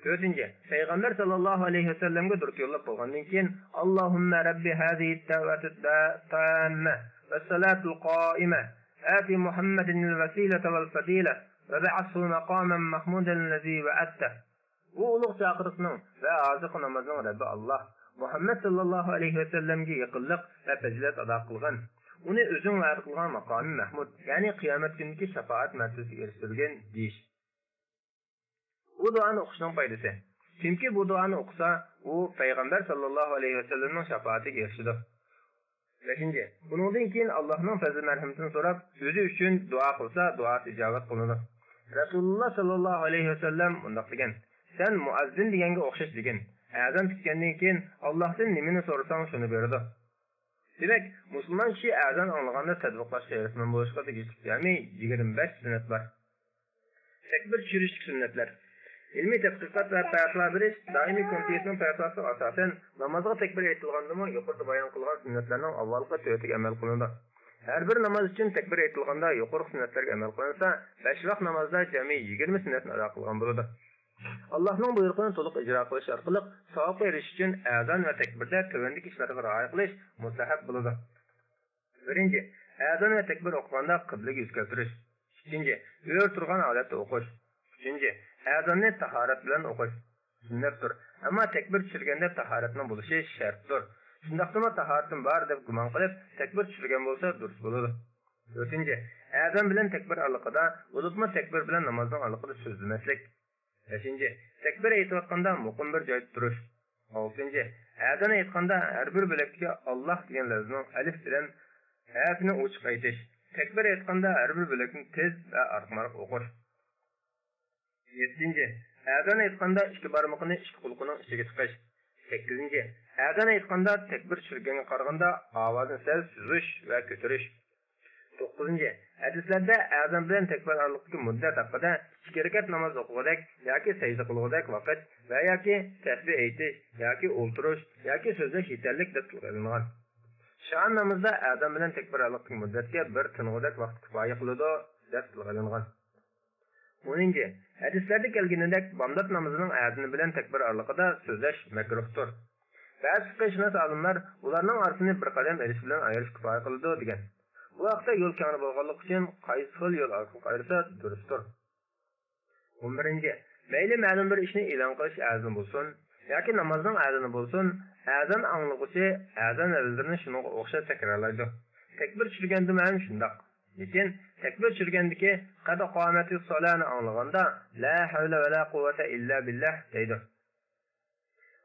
تۆتىنچى، پەيغەمبەر ساللاللاھۇ ئەلەيھى ۋەسەللەمگە دۇرۇت يوللاپ بولغاندىن كېيىن، اللهم رب هذه الدعوة التامة والصلاة القائمة آت محمدا الوسيلة والفضيلة وابعثه مقاما محمودا الذي وعدته. بۇ ئۇلۇغ چاقىرىقنىڭ ۋە ھازىرقى نامازنىڭ رەببى ئاللاھ، مۇھەممەد ساللاللاھۇ ئەلەيھى ۋەسەللەمگە يېقىنلىق ۋە پەزىلەت ئاتا قىلغىن. ئۇنى ئۆزۈڭ ۋەدە قىلغان ماقامى مەھمۇد، يەنى قىيامەت كۈنىدىكى شاپائەت مەرتىۋىسىگە ئېرىشتۈرگىن، دېيىش. بۇ دۇئانى ئوقۇشنىڭ پايدىسى. كىمكى بۇ دۇئانى ئوقۇسا، ئۇ پەيغەمبەر ساللاللاھۇ ئەلەيھى ۋەسەللەمنىڭ شاپائىتىگە ئېرىشىدۇ. بەشىنچى، بۇنىڭدىن كېيىن ئاللاھنىڭ پەزلى مەرھىمىتىنى سوراپ، ئۆزى ئۈچۈن دۇئا قىلسا، دۇئاسى ئىجابەت قىلىنىدۇ. رەسۇلۇللا ساللاللاھۇ ئەلەيھى ۋەسەللەم مۇنداق دېگەن، سەن مۇئەززىن دېگەنگە ئوخشاش دېگىن. ئەزان پۈتكەندىن كېيىن ئاللاھتىن نېمىنى سورىساڭ، شۇنى بېرىدۇ. دېمەك، مۇسۇلمان كىشى ئەزان ئاڭلىغاندا تەتبىقلاشقا ھېرىسمەن بولۇشقا تېگىشلىك جەمئىي يىگىرمە بەش سۈننەت بار. تەكبىر چۈشۈرۈشلۈك سۈننەتلەر. ئىلمىي تەتقىقات ۋە پەتىۋا بېرىش دائىمىي كومىتېتىنىڭ پەتىۋاسىغا ئاساسەن، نامازغا تەكبىر ئېيتىلغاندىمۇ يۇقىرىدا بايان قىلغان سۈننەتلەرنىڭ ئاۋۋالقى تۆتىگە ئەمەل قىلىنىدۇ. ھەر بىر ناماز ئۈچۈن تەكبىر ئېيتىلغاندا يۇقىرىقى سۈننەتلەرگە ئەمەل قىلىنسا، بەش ۋاق نامازدا جەمئىي يىگىرمە سۈننەتنى ئادا قىلغان بولىدۇ. ئاللاھنىڭ بۇيرۇقىنى تولۇق ئىجرا قىلىش ئارقىلىق ساۋابقا ئېرىشىش ئۈچۈن ئەزان ۋە تەكبىردە تۆۋەندىكى ئىشلارغا رىئايە قىلىش مۇستەھەب بولىدۇ. بىرىنچى، ئەزان ۋە تەكبىر ئوقۇغاندا قىبلىگە يۈز كەلتۈرۈش. ئىككىنچى، ئۆرە تۇرغان ھالەتتە ئوقۇش. ئۈچىنچى، ئەزاننى تاھارەت بىلەن ئوقۇش سۈننەتتۇر. ئەمما تەكبىر چۈشۈرگەندە تاھارەتنىڭ بولۇشى شەرتتۇر. شۇنداقتىمۇ تاھارىتىم بار دەپ گۇمان قىلىپ، تەكبىر چۈشۈرگەن بولسا دۇرۇس بولىدۇ. تۆتىنچى، ئەزان بىلەن تەكبىر ئارىلىقىدا، بولۇپمۇ تەكبىر بىلەن نامازنىڭ ئارىلىقىدا سۆزلىمەسلىك. بەشىنچى، تەكبىر ئېيتىۋاتقاندا مۇقىم بىر جايدا تۇرۇش. ئالتىنچى، ئەزان ئېيتقاندا ھەر بىر بۆلەكتىكى ئاللاھ دېگەن لەۋزنىڭ ئەلىف بىلەن ھەسىنى ئوچۇق ئېيتىش. تەكبىر ئېيتقاندا ھەر بىر بۆلەكنى تېز ۋە ئارقىمارقا ئوقۇش. يەتتىنچى، ئەزان ئېيتقاندا ئىككى بارمىقىنى ئىككى قۇلىقىنىڭ ئىچىگە تىقىش. سەككىزىنچى، ئەزان ئېيتقاندا تەكبىر چۈشۈرگەنگە قارىغاندا ئاۋازنى سەل سۈزۈش ۋە كۆتۈرۈش. توققۇزىنچى، ھەدىسلەردە ئەزان بىلەن تەكبىر ئارىلىقتىكى مۇددەت ھەققىدە ئىككى رەكەت ناماز ئوقۇغۇدەك ياكى سەجدە قىلغۇدەك ۋاقىت ۋە ياكى تەسبىھ ئېيتىش ياكى ئولتۇرۇش ياكى سۆزلەش يېتەرلىك دەپ تىلغا ئېلىنغان. شائان نامىزىدا ئەزان بىلەن تەكبىر ئارىلىقتىكى مۇددەتكە بىر تىنغۇدەك ۋاقىت كۇپايە قىلىدۇ دەپ تىلغا ئېلىنغان. ئونىنچى، ھەدىسلەردە كەلگىنىدەك، بامدات نامىزىنىڭ ئەزىنى بىلەن تەكبىر ئارىلىقىدا سۆزلەش مەكرۇھتۇر. بەزى پىقىھشۇناس ئالىملار ئۇلارنىڭ ئارىسىنى بىر قەدەم ئېلىش بىلەن ئايرىش كۇپايە قىلىدۇ دېگەن. بۇ ھەقتە يول كەڭرى بولغانلىقى ئۈچۈن قايسى خىل يول ئارقىلىق ئايرىسا دۇرۇستۇر. ئون بىرىنچى، مەيلى مەلۇم بىر ئىشنى ئېلان قىلىش ئەزىنى بولسۇن ياكى نامازنىڭ ئەزىنى بولسۇن، ئەزان ئاڭلىغۇچى ئەزان لەۋزلىرىنى شۇنىڭغا ئوخشاش تەكرارلايدۇ. تەكبىر چۈشۈرگەندىمۇ ھەم شۇنداق. لېكىن تەكبىر چۈشۈرگەندىكى قەد قامەتىس سالانى ئاڭلىغاندا، لا ھەۋلە ۋە لا قۇۋۋەتە ئىللا بىللاھ دەيدۇ.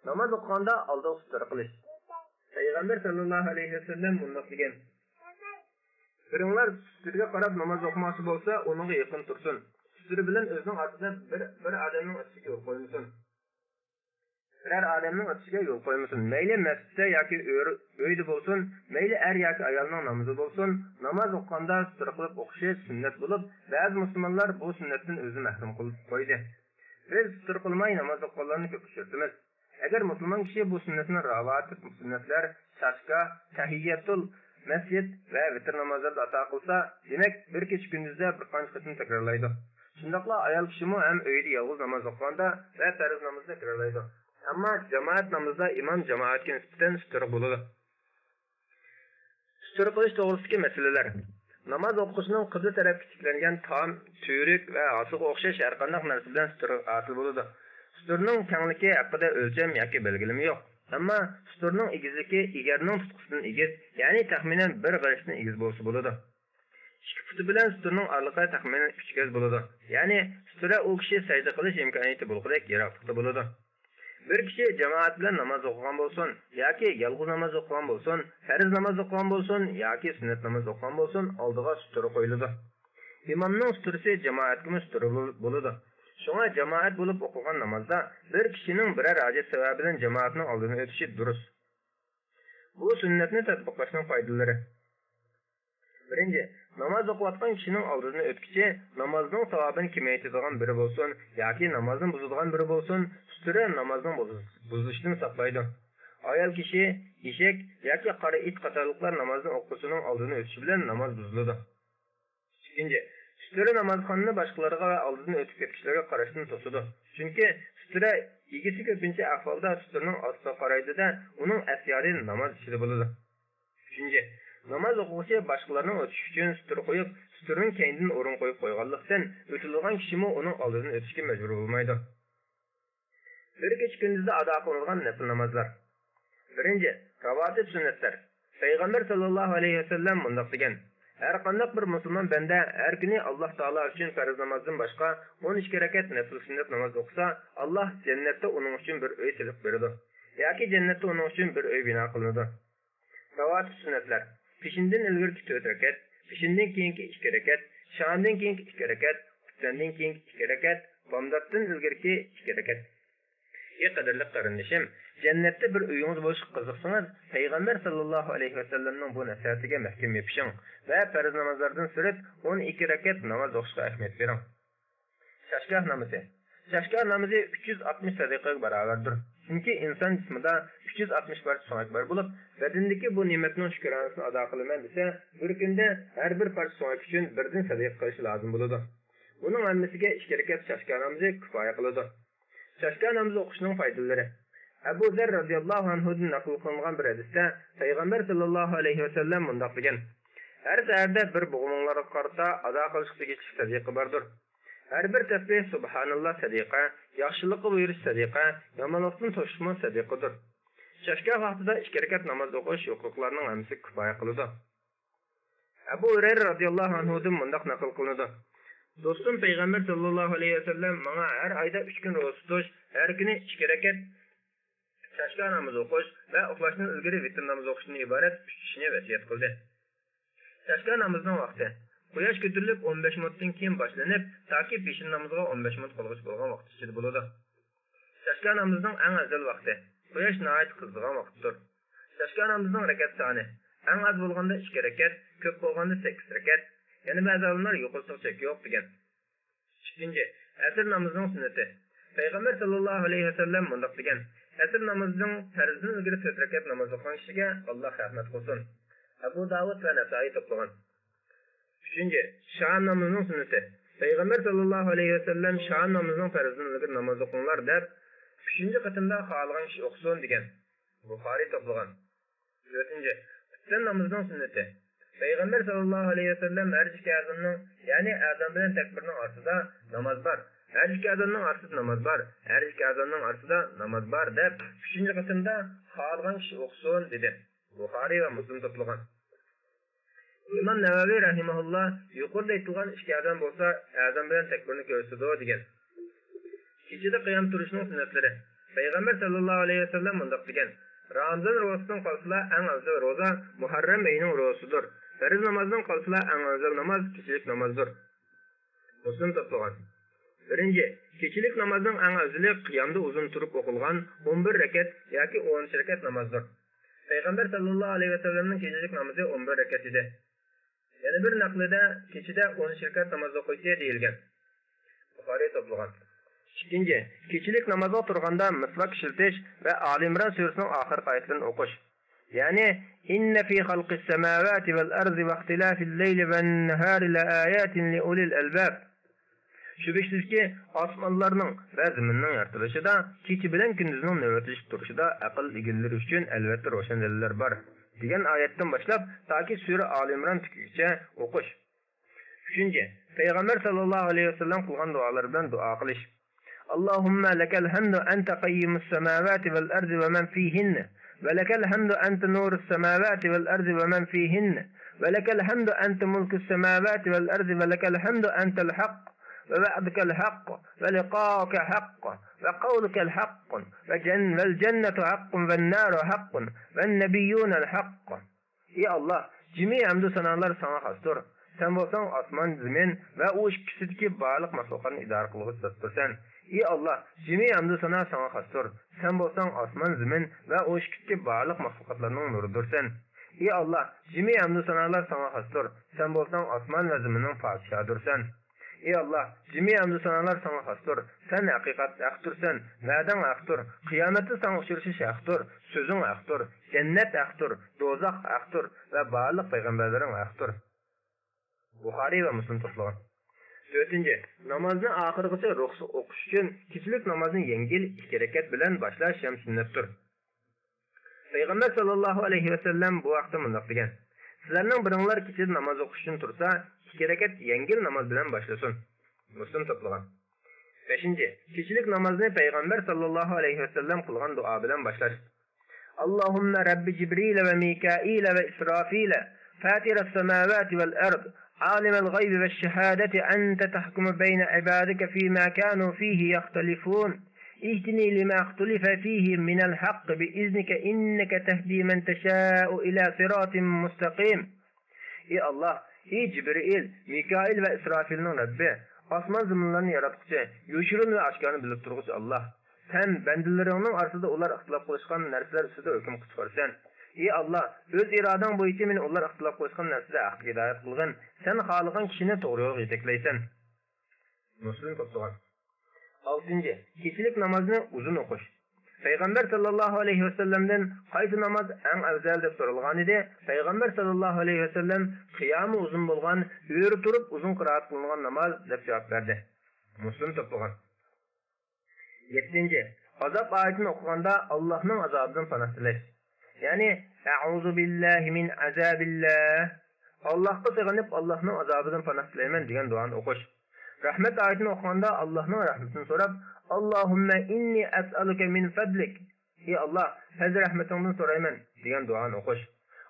ناماز ئوقۇغاندا ئالدىغا سۇترا قىلىش. پەيغەمبەر ساللاللاھۇ ئەلەيھى ۋەسەللەم مۇنداق دېگەن، بىرىڭلار سۇترىگە قاراپ ناماز ئوقۇماقچى بولسا، ئۇنىڭغا يېقىن تۇرسۇن. سۇترا بىلەن ئۆزىنىڭ ئارىسىدا بىر، بىر ئادەمنىڭ ئۆتۈشىگە يول قويمىسۇن. بىرەر ئادەمنىڭ ئۆتۈشىگە يول قويمىسۇن. مەيلى مەسچىتتە ياكى ئۆر-، ئۆيدە بولسۇن، مەيلى ئەر ياكى ئايالنىڭ نامىزى بولسۇن، ناماز ئوقۇغاندا سۇترا قىلىپ ئوقۇشى سۈننەت بولۇپ، بەزى مۇسۇلمانلار بۇ سۈننەتتىن ئۆزىنى مەھرۇم قىلىپ قويدى. بىز سۈترە قىلماي ناماز ئوقۇغانلارنى كۆپ ئۇچرىتىمىز. ئەگەر مۇسۇلمان كىشى بۇ سۈننەتنى راۋاتىپ سۈننەتلەر، چاشكا، تەھىيەتۇل مەسجىد ۋە ۋىتىر نامازلىرىدا ئادا قىلسا، دېمەك، بىر كېچە كۈندۈزدە بىر قانچە قېتىم تەكرارلايدۇ. شۇنداقلا ئايال كىشىمۇ ھەم ئۆيىدە يالغۇز ناماز ئوقۇغاندا ۋە پەرز نامازدا تەكرارلايدۇ. ئەمما جامائەت نامىزىدا ئىمام جامائەتكە نىسبەتەن سۈترە بولىدۇ. سۈترە قىلىش توغرىسىدىكى مەسىلىلەر. ناماز ئوقۇغۇچىنىڭ قىبلە تەرەپكە تىكلەنگەن تام، تۈۋرۈك ۋە ھاسىغا ئوخشاش ھەرقانداق نەرسە بىلەن سۈترە ھاسىل بولىدۇ. سۈترىنىڭ كەڭلىكى ھەققىدە ئۆلچەم ياكى بەلگىلىمە يوق. ئەمما سۈترىنىڭ ئېگىزلىكى ئېگەرنىڭ تۇتقىسىدىن ئېگىز، يەنى تەخمىنەن بىر غەرسدىن ئېگىز بولسا بولىدۇ. ئىككى پۇتى بىلەن سۈترىنىڭ ئارىلىقى تەخمىنەن ئۈچ گەز بولىدۇ. يەنى سۈترە ئۇ كىشى سەجدە قىلىش ئىمكانىيىتى بولغۇدەك يىراقلىقتا بولىدۇ. بىر كىشى جامائەت بىلەن ناماز ئوقۇغان بولسۇن ياكى يالغۇز ناماز ئوقۇغان بولسۇن، پەرز ناماز ئوقۇغان بولسۇن ياكى سۈننەت ناماز ئوقۇغان بولسۇن، ئالدىغا سۈترە قويۇلىدۇ. ئىمامنىڭ سۈترىسى جامائەتكىمۇ سۈترە بول-، بولىدۇ. شۇڭا جامائەت بولۇپ ئوقۇغان نامازدا بىر كىشىنىڭ بىرەر ھاجەت سەۋەبىدىن جامائەتنىڭ ئالدىدىن ئۆتۈشى دۇرۇس. بۇ سۈننەتنى تەتبىقلاشنىڭ پايدىلىرى. بىرىنچى، ناماز ئوقۇۋاتقان كىشىنىڭ ئالدىدىن ئۆتكۈچى نامازنىڭ ساۋابىنى كېمەيتىدىغان بىرى بولسۇن ياكى نامازنى بۇزىدىغان بىرى بولسۇن، سۈترە نامازنىڭ بۇزۇلۇشىدىن ساقلايدۇ. ئايال كىشى، ئېشەك ياكى قارا ئىت قاتارلىقلار نامازنى ئوقۇغۇچىنىڭ ئالدىدىن ئۆتۈشى بىلەن ناماز بۇزۇلىدۇ. ئىككىنچى، سۈترە نامازخانىنى باشقىلارغا ۋە ئالدىدىن ئۆتۈپ كەتكۈچىلەرگە قاراشتىن توسىدۇ. چۈنكى سۈترە ئىگىسى كۆپىنچە ئەھۋالدا سۈترىنىڭ ئاستىغا قارايدۇ-دە، ئۇنىڭ ئەسيادى ناماز ئىچىدە بولىدۇ. ئۈچىنچى، ناماز ئوقۇغۇچى باشقىلارنىڭ ئۆتۈشى ئۈچۈن سۈترە قويۇپ، سۈترىنىڭ كەينىدىن ئورۇن قويۇپ قويغانلىقتىن، ئۆتىدىغان كىشىمۇ ئۇنىڭ ئالدىدىن ئۆتۈشكە مەجبۇر بولمايدۇ. بىر كېچە كۈندۈزدە ئادا قىلىنىدىغان نەپىل نامازلار. بىرىنچى، راۋاتىپ سۈننەتلەر. پەيغەمبەر ساللاللاھۇ ئەلەيھى ۋەسەللەم مۇنداق دېگەن: ھەر قانداق بىر مۇسۇلمان بەندە ھەر كۈنى ئاللاھ تائالا ئۈچۈن پەرز نامازدىن باشقا ئون ئىككى رەكەت نەپىل سۈننەت ناماز ئوقۇسا، ئاللاھ جەننەتتە ئۇنىڭ ئۈچۈن بىر ئۆي سېلىپ بېرىدۇ ياكى جەننەتتە ئۇنىڭ ئۈچۈن بىر ئۆي بىنا قىلىنىدۇ. راۋاتىپ سۈننەتلەر. پېشىندىن ئىلگىرىكى تۆت رەكەت، پېشىندىن كېيىنكى ئىككى رەكەت، شامدىن كېيىنكى ئىككى رەكەت، خۇپتەندىن كېيىنكى ئىككى رەكەت، بامداتتىن ئىلگىرىكى ئىككى رەكەت. ئى قەدىرلىك قېرىندىشىم، جەننەتتە بىر ئۆيىڭىز بولۇشقا قىزىقسىڭىز، پەيغەمبەر ساللاللاھۇ ئەلەيھى ۋەسەللەمنىڭ بۇ نەسىھەتىگە مەھكەم يېپىشىڭ ۋە پەرز نامازلاردىن سىرت ئون ئىككى رەكەت ناماز ئوقۇشقا ئەھمىيەت بېرىڭ. چاشگاھ نامىزى. چاشگاھ نامىزى ئۈچ يۈز ئاتمىش سەدىقىگە باراۋەردۇر. چۈنكى ئىنسان جىسمىدا ئۈچ يۈز ئاتمىش پارچە سۆڭەك بار بولۇپ، بەدىنىدىكى بۇ نېمەتنىڭ شۈكرانىسىنى ئادا قىلىمەن دېسە، بىر كۈندە ھەر بىر پارچە سۆڭەك ئۈچۈن بىردىن سەدىقە قىلىشى لازىم بولىدۇ. بۇنىڭ ھەممىسىگە ئىككى رەكەت چاشگاھ نامىزى كۇپايە قىلىدۇ. چاشگاھ نامىزى ئوقۇشنىڭ پايدىلىرى. ئەبۇ زەر رەزىياللاھۇ ئەنھۇدىن نەقىل قىلىنغان بىر ھەدىستە پەيغەمبەر ساللاللاھۇ ئەلەيھى ۋەسەللەم مۇنداق دېگەن: ھەر سەھەردە بىر بوغۇملارغا قارىتا ئادا قىلىشقا تېگىشلىك سەدىقە باردۇر. ھەر بىر تەسبىھ سۇبھاناللا سەدىقە، ياخشىلىققا بۇيرۇش سەدىقە، يامانلىقتىن توسۇشمۇ سەدىقىدۇر. چاشگاھ ۋاقتىدا ئىككى رەكەت ناماز ئوقۇش يۇقىرىقىلارنىڭ ھەممىسى كۇپايە قىلىدۇ. ئەبۇ ھۇرەيرە رەزىياللاھۇ ئەنھۇدىن مۇنداق نەقىل قىلىنىدۇ: دوستۇم پەيغەمبەر ساللاللاھۇ ئەلەيھى ۋەسەللەم ماڭا ھەر ئايدا ئۈچ كۈن روزا تۇتۇش، ھەر كۈنى ئىككى رەكەت چاشگاھ نامىزى ئوقۇش ۋە ئۇخلاشتىن ئىلگىرى ۋىتىر نامىزى ئوقۇشتىن ئىبارەت ئۈچ ئىشنى ۋەسىيەت قىلدى. چاشگاھ نامىزىنىڭ ۋاقتى. قۇياش كۆتۈرۈلۈپ ئون بەش مىنۇتتىن كېيىن باشلىنىپ، تاكى پېشىن نامىزىغا ئون بەش مىنۇت قالغۇچە بولغان ۋاقىت ئىچىدە بولىدۇ. چاشگاھ نامىزىنىڭ ئەڭ ئەۋزەل ۋاقتى. قۇياش ناھايىتى قىزىدىغان ۋاقىتتۇر. چاشگاھ نامىزىنىڭ رەكەت سانى. ئەڭ ئاز بولغاندا ئىككى رەكەت، كۆپ بولغاندا سەككىز رەكەت. يەنە بەزى ئالىملار يۇقىرىسىغا چەك يوق دېگەن. ئىككىنچى، ئەسىر نامىزىنىڭ سۈننىتى. پەيغەمبەر ساللاللاھۇ ئەلەيھى ۋەسەللەم مۇنداق دېگەن: ئەسىر نامىزىنىڭ پەرزدىن ئىلگىرى تۆت رەكەت ناماز ئوقۇغان كىشىگە ئاللاھ رەھمەت قىلسۇن. ئەبۇ داۋۇد ۋە نەسائىي توپلىغان. ئۈچىنچى، شام نامىزىنىڭ سۈننىتى. پەيغەمبەر ساللاللاھۇ ئەلەيھى ۋەسەللەم شام نامىزىنىڭ پەرزىدىن ئىلگىرى ناماز ئوقۇڭلار دەپ، ئۈچىنچى قېتىمدا خالىغان كىشى ئوقۇسۇن دېگەن. بۇخارىي توپلىغان. تۆتىنچى، خۇپتەن نامىزىنىڭ سۈننىتى. پەيغەمبەر ساللاللاھۇ ئەلەيھى ۋەسەللەم ھەر ئىككى ئەزاننىڭ، يەنى ئەزان بىلەن تەكبىرنىڭ ئارىسىدا ناماز بار، ھەر ئىككى ئەزاننىڭ ئارىسىدا ناماز بار، ھەر ئىككى ئەزاننىڭ ئارىسىدا ناماز بار دەپ، ئۈچىنچى قېتىمدا خالىغان كىشى ئوقۇسۇن دېدى. بۇخارىي ۋە مۇسلىم توپلىغان. ئىمام نەۋەۋى رەھىمەھۇللا يۇقىرىدا ئېيتىلغان ئىككى ئەزان بولسا ئەزان بىلەن تەكبىرنى كۆرسىتىدۇ دېگەن. كېچىدە قىيام تۇرۇشنىڭ سۈننەتلىرى. پەيغەمبەر ساللاللاھۇ ئەلەيھى ۋەسەللەم مۇنداق دېگەن: رامىزان روزىسىدىن قالسىلا ئەڭ ئەۋزەل روزا مۇھەررەم ئېيىنىڭ روزىسىدۇر. پەرز نامازدىن قالسىلا ئەڭ ئەۋزەل ناماز كېچىلىك نامازدۇر. مۇسلىم توپلىغان. بىرىنچى، كېچىلىك نامازنىڭ ئەڭ ئەۋزىلى قىيامدا ئۇزۇن تۇرۇپ ئوقۇلغان ئون بىر رەكەت ياكى ئون ئۈچ رەكەت نامازدۇر. پەيغەمبەر ساللاللاھۇ ئەلەيھى ۋەسەللەمنىڭ كېچىلىك نامىزى ئون بىر رەكەت ئىدى. يەنە بىر نەقلىدە كېچىدە ئون ئۈچ رەكەت ناماز ئوقۇيتتى دېيىلگەن. بۇخارىي توپلىغان. ئىككىنچى، كېچىلىك نامازغا تۇرغاندا مىسۋاك ئىشلىتىش ۋە ئالى ئىمران سۈرىسىنىڭ ئاخىرقى ئايەتلىرىنى ئوقۇش. يەنى، إن في خلق السماوات والأرض واختلاف الليل والنهار لآيات لأولي الألباب. شۈبھىسىزكى، ئاسمانلارنىڭ ۋە زېمىننىڭ يارىتىلىشىدا، كېچە بىلەن كۈندۈزنىڭ نۆۋەتلىشىپ تۇرۇشىدا ئەقىل ئىگىلىرى ئۈچۈن ئەلۋەتتە روشەن دەلىللەر بار، دېگەن ئايەتتىن باشلاپ تاكى سۈرە ئالى ئىمران تۈگىگىچە ئوقۇش. ئۈچىنچى، پەيغەمبەر ساللاللاھۇ ئەلەيھى ۋەسەللەم قىلغان دۇئالىرى بىلەن دۇئا قىلىش. اللهم لك الحمد أنت قيم السماوات والأرض ومن فيهن، ولك الحمد أنت نور السماوات والأرض ومن فيهن، ولك الحمد أنت ملك السماوات والأرض ولك الحمد أنت الحق، ووعدك الحق، ولقاؤك حق، وقولك الحق، وجن-، والجنة حق والنار حق، والنبيون الحق. ئى ئاللاھ، جىمى ھەمدۇ سانالار ساڭا خاستۇر. سەن بولساڭ ئاسمان، زېمىن ۋە ئۇ ئىككىسىدىكى بارلىق مەخلۇقاتنى ئىدارە قىلغۇچى زاتتۇرسەن. ئى ئاللاھ، جىمى ھەمدۇ سانا ساڭا خاستۇر. سەن بولساڭ ئاسمان، زېمىن ۋە ئۇ ئىككىدىكى بارلىق مەخلۇقاتلارنىڭ نۇرىدۇرسەن. ئى ئاللاھ، جىمى ھەمدۇ سانالار ساڭا خاستۇر. سەن بولساڭ ئاسمان ۋە زېمىننىڭ پادىشاھىدۇرسەن. ئى ئاللاھ، جىمى ھەمدۇ سانالار ساڭا خاستۇر. سەن ھەقىقەت ھەقتۇرسەن، ۋەدەڭ ھەقتۇر، قىيامەتتە ساڭا ئۇچرىشىش ھەقتۇر، سۆزۈڭ ھەقتۇر، جەننەت ھەقتۇر، دوزاخ ھەقتۇر ۋە بارلىق پەيغەمبەرلىرىڭ ھەقتۇر. بۇخارىي ۋە مۇسلىم توپلىغان. تۆتىنچى، نامازنى ئاخىرىغىچە روھسىز ئوقۇش ئۈچۈن كېچىلىك نامازنى يەڭگىل ئىككى رەكەت بىلەن باشلاش ھەم سۈننەتتۇر. پەيغەمبەر ساللاللاھۇ ئەلەيھى ۋەسەللەم بۇ ھەقتە مۇنداق دېگەن: سىلەرنىڭ بىرىڭلار كېچىدە ناماز ئوقۇشتىن تۇرسا، ئىككى رەكەت يەڭگىل ناماز بىلەن باشلىسۇن. مۇسلىم توپلىغان. بەشىنچى، كېچىلىك نامازنى پەيغەمبەر ساللاللاھۇ ئەلەيھى ۋەسەللەم قىلغان دۇئا بىلەن باشلاش. اللهم رب جبريل وميكائيل وإسرافيل فاطر السماوات والأرض عالم الغيب والشهادة أنت تحكم بين عبادك فيما كانوا فيه يختلفون اهدني لما اختلف فيه من الحق بإذنك إنك تهدي من تشاء إلى صراط مستقيم. ئى ئاللاھ، ئى جىبرىئىل، مىكائىل ۋە ئىسرافىلنىڭ رەببى، ئاسمان زېمىنلارنى ياراتقۇچى، يوشۇرۇن ۋە ئاشكارىنى بىلىپ تۇرغۇچى ئاللاھ. سەن بەندىلىرىڭنىڭ ئارىسىدا ئۇلار ئىختىلاپ قىلىشقان نەرسىلەر ئۈستىدە ھۆكۈم چىقىرىسەن. ئى ئاللاھ، ئۆز ئىرادەڭ بويىچە مېنى ئۇلار ئىختىلاپ قىلىشقان نەرسىدە ھەققە ھىدايەت قىلغىن. سەن خالىغان كىشىنى توغرا يولغا يېتەكلەيسەن. مۇسلىم توپلىغان. ئالتىنچى، كېچىلىك نامازنى ئۇزۇن ئوقۇش. پەيغەمبەر ساللاللاھۇ ئەلەيھى ۋەسەللەمدىن قايسى ناماز ئەڭ ئەۋزەل دەپ سورالغانىدى، پەيغەمبەر ساللاللاھۇ ئەلەيھى ۋەسەللەم قىيامى ئۇزۇن بولغان، ئۆرە تۇرۇپ ئۇزۇن قىرائەت قىلىنغان ناماز دەپ جاۋاب بەردى. مۇسلىم توپلىغان. يەتتىنچى، ئازاب ئايىتىنى ئوقۇغاندا ئاللاھنىڭ ئازابىدىن پاناھ تىلەش. يەنى، أعوذ بالله من عذاب الله. ئاللاھقا سېغىنىپ، ئاللاھنىڭ ئازابىدىن پاناھ تىلەيمەن دېگەن دۇئانى ئوقۇش. رەھمەت ئايىتىنى ئوقۇغاندا ئاللاھنىڭ رەھمىتىنى سوراپ، اللهم إني أسألك من فضلك. ئى ئاللاھ، پەزلى رەھمىتىڭدىن سورايمەن دېگەن دۇئانى ئوقۇش.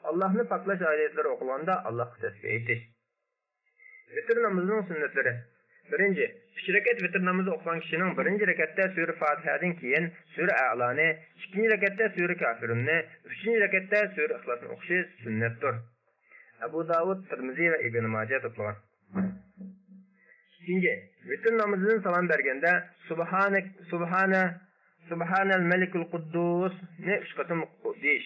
ئاللاھنى پاكلاش ئايەتلىرى ئوقۇلغاندا ئاللاھقا تەسبىھ ئېيتىش. ۋىتىر نامىزىنىڭ سۈننەتلىرى. بىرىنچى، ئۈچ رەكەت ۋىتىر نامىزى ئوقۇغان كىشىنىڭ بىرىنچى رەكەتتە سۈرە فاتىھەدىن كېيىن سۈرە ئەلانى، ئىككىنچى رەكەتتە سۈرە كافىرۇننى، ئۈچىنچى رەكەتتە سۈرە ئىخلاسنى ئوقۇشى سۈننەتتۇر. ئەبۇ داۋۇد، تىرمىزى ۋە ئىبن ماجە توپلىغان. ئىككىنچى، ۋىتىر نامىزىدىن سالام بەرگەندە، سۇبھانە، سۇبھانە، سۇبھانەل مەلىكۇل قۇددۇسنى ئۈچ قېتىم دېيىش.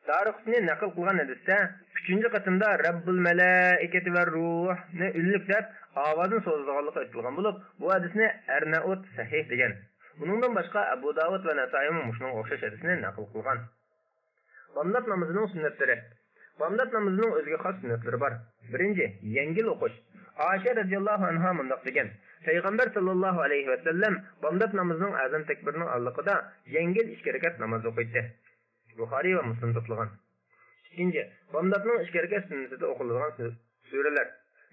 دارىقۇتنى نەقىل قىلغان ھەدىستە، ئۈچىنچى قېتىمدا رەببۇل مەلائىكەتى ۋە روھنى ئۈنلۈك دەپ، ئاۋازىنى سوزىدىغانلىقى ئېيتىلغان بولۇپ، بۇ ھەدىسنى ئەرنەئۇت سەھىھ دېگەن. ئۇنىڭدىن باشقا، ئەبۇ داۋۇد ۋە نەسائىيمۇ مۇشۇنىڭغا ئوخشاش ھەدىسنى نەقىل قىلغان. بامدات نامىزىنىڭ سۈننەتلىرى. بامدات نامىزىنىڭ ئۆزىگە خاس سۈننەتلىرى بار. بىرىنچى، يەڭگىل ئوقۇش. ئائىشە رەزىياللاھۇ ئەنھا مۇنداق دېگەن: پەيغەمبەر ساللاللاھۇ ئەلەيھى ۋەسەللەم بامدات نامىزىنىڭ ئەزان تەكبىرىنىڭ ئارىلىقىدا يەڭگىل ئىككى رەكەت ناماز ئوقۇيتتى. بۇخارىي ۋە مۇسلىم توپلىغان. ئىككىنچى، بامداتنىڭ ئىككى رەكەت سۈننىتىدە ئوقۇلىدىغان سۈ-، سۈرىلەر.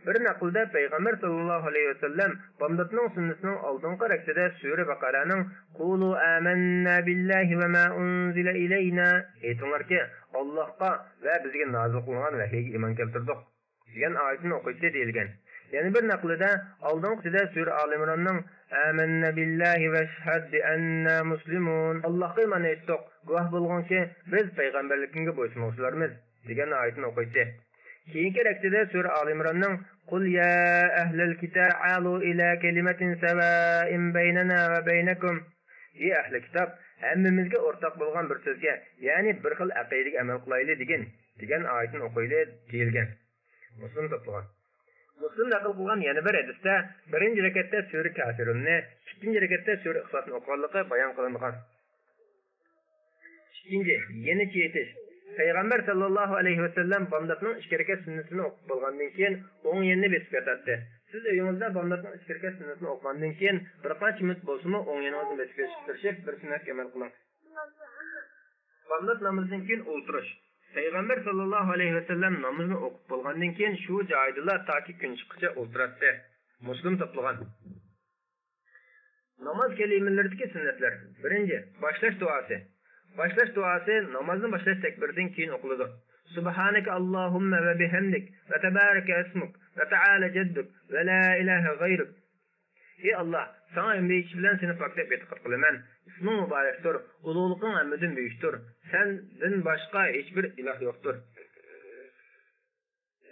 بىر نەقىلدە پەيغەمبەر ساللاللاھۇ ئەلەيھى ۋەسەللەم بامداتنىڭ سۈننىتىنىڭ ئالدىنقى رەكىتىدە سۈرە بەقەرەنىڭ «قولوا آمنا بالله وما أنزل إلينا» ئېيتىڭلاركى، ئاللاھقا ۋە بىزگە نازىل قىلىنغان ۋەھىيگە ئىمان كەلتۈردۇق دېگەن ئايىتىنى ئوقۇيتتى دېيىلگەن. يەنە بىر نەقلىدە ئالدىنقىسىدە سۈرە ئالى ئىمراننىڭ «آمنا بالله واشهد بأننا مسلمون» ئاللاھقا ئىمان ئېيتتۇق، گۇۋاھ بولغىنكى، بىز پەيغەمبەرلىكىڭگە بويسۇنغۇچىلارمىز دېگەن ئايىتىنى ئوقۇيتتى. كېيىنكى رەكىتىدە سۈرە ئالى ئىمراننىڭ «قل يا أهل الكتاب تعالوا إلى كلمة سواء بيننا وبينكم» «ئى ئەھلى كىتاب، ھەممىمىزگە ئورتاق بولغان بىر سۆزگە، يەنى بىر خىل ئەقىدىگە ئەمەل قىلايلى دېگىن» دېگەن ئايىتىنى ئوقۇيلى دېيىلگەن. مۇسلىم توپلىغان. مۇسلىم نەقىل قىلغان يەنە بىر ھەدىستە بىرىنچى رەكەتتە سۈرە كافىرۇننى، ئىككىنچى رەكەتتە سۈرە ئىخلاسنى ئوقۇغانلىقى بايان قىلىنغان. ئىككىنچى، يېنىچە يېتىش. پەيغەمبەر ساللاللاھۇ ئەلەيھى ۋەسەللەم بامداتنىڭ ئىككى رەكەت سۈننىتىنى ئوقۇپ بولغاندىن كېيىن، ئوڭ يېنىنى بېسىپ ياتاتتى. سىز ئۆيىڭىزدە بامداتنىڭ ئىككى رەكەت سۈننىتىنى ئوقۇغاندىن كېيىن، بىر قانچە مىنۇت بولسىمۇ ئوڭ يېنىڭىزنى بېسىپ يېتىشكە تىرىشىپ، بىر سۈننەتكە ئەمەل قىلىڭ. بامدات نامىزىدىن كېيىن ئولتۇرۇش. پەيغەمبەر ساللاللاھۇ ئەلەيھى ۋەسەللەم نامىزىنى ئوقۇپ بولغاندىن كېيىن، شۇ جايىدىلا تاكى كۈن چىققىچە ئولتۇراتتى. مۇسلىم توپلىغان. ناماز كەلىمىلىرىدىكى سۈننەتلەر. بىرىنچى، باشلاش دۇئاسى. باشلاش دۇئاسى نامازنى باشلاش تەكبىرىدىن كېيىن ئوقۇلىدۇ. سۇبھانەكە ئاللاھۇممە ۋە بىھەمدىك ۋە تەبارەكە ئىسمۇك ۋە تەئالە جەددۇك ۋە لا ئىلاھە غەيرۇك. ئى ئاللاھ، ساڭا ھەمدە ئېيتىش بىلەن سېنى پاكلاپ ئېتىقاد قىلىمەن. ئىسمىڭ مۇبارەكتۇر، ئۇلۇغلۇقۇڭ ھەممىدىن بۈيۈكتۇر. سەندىن باشقا ھېچبىر ئىلاھ يوقتۇر.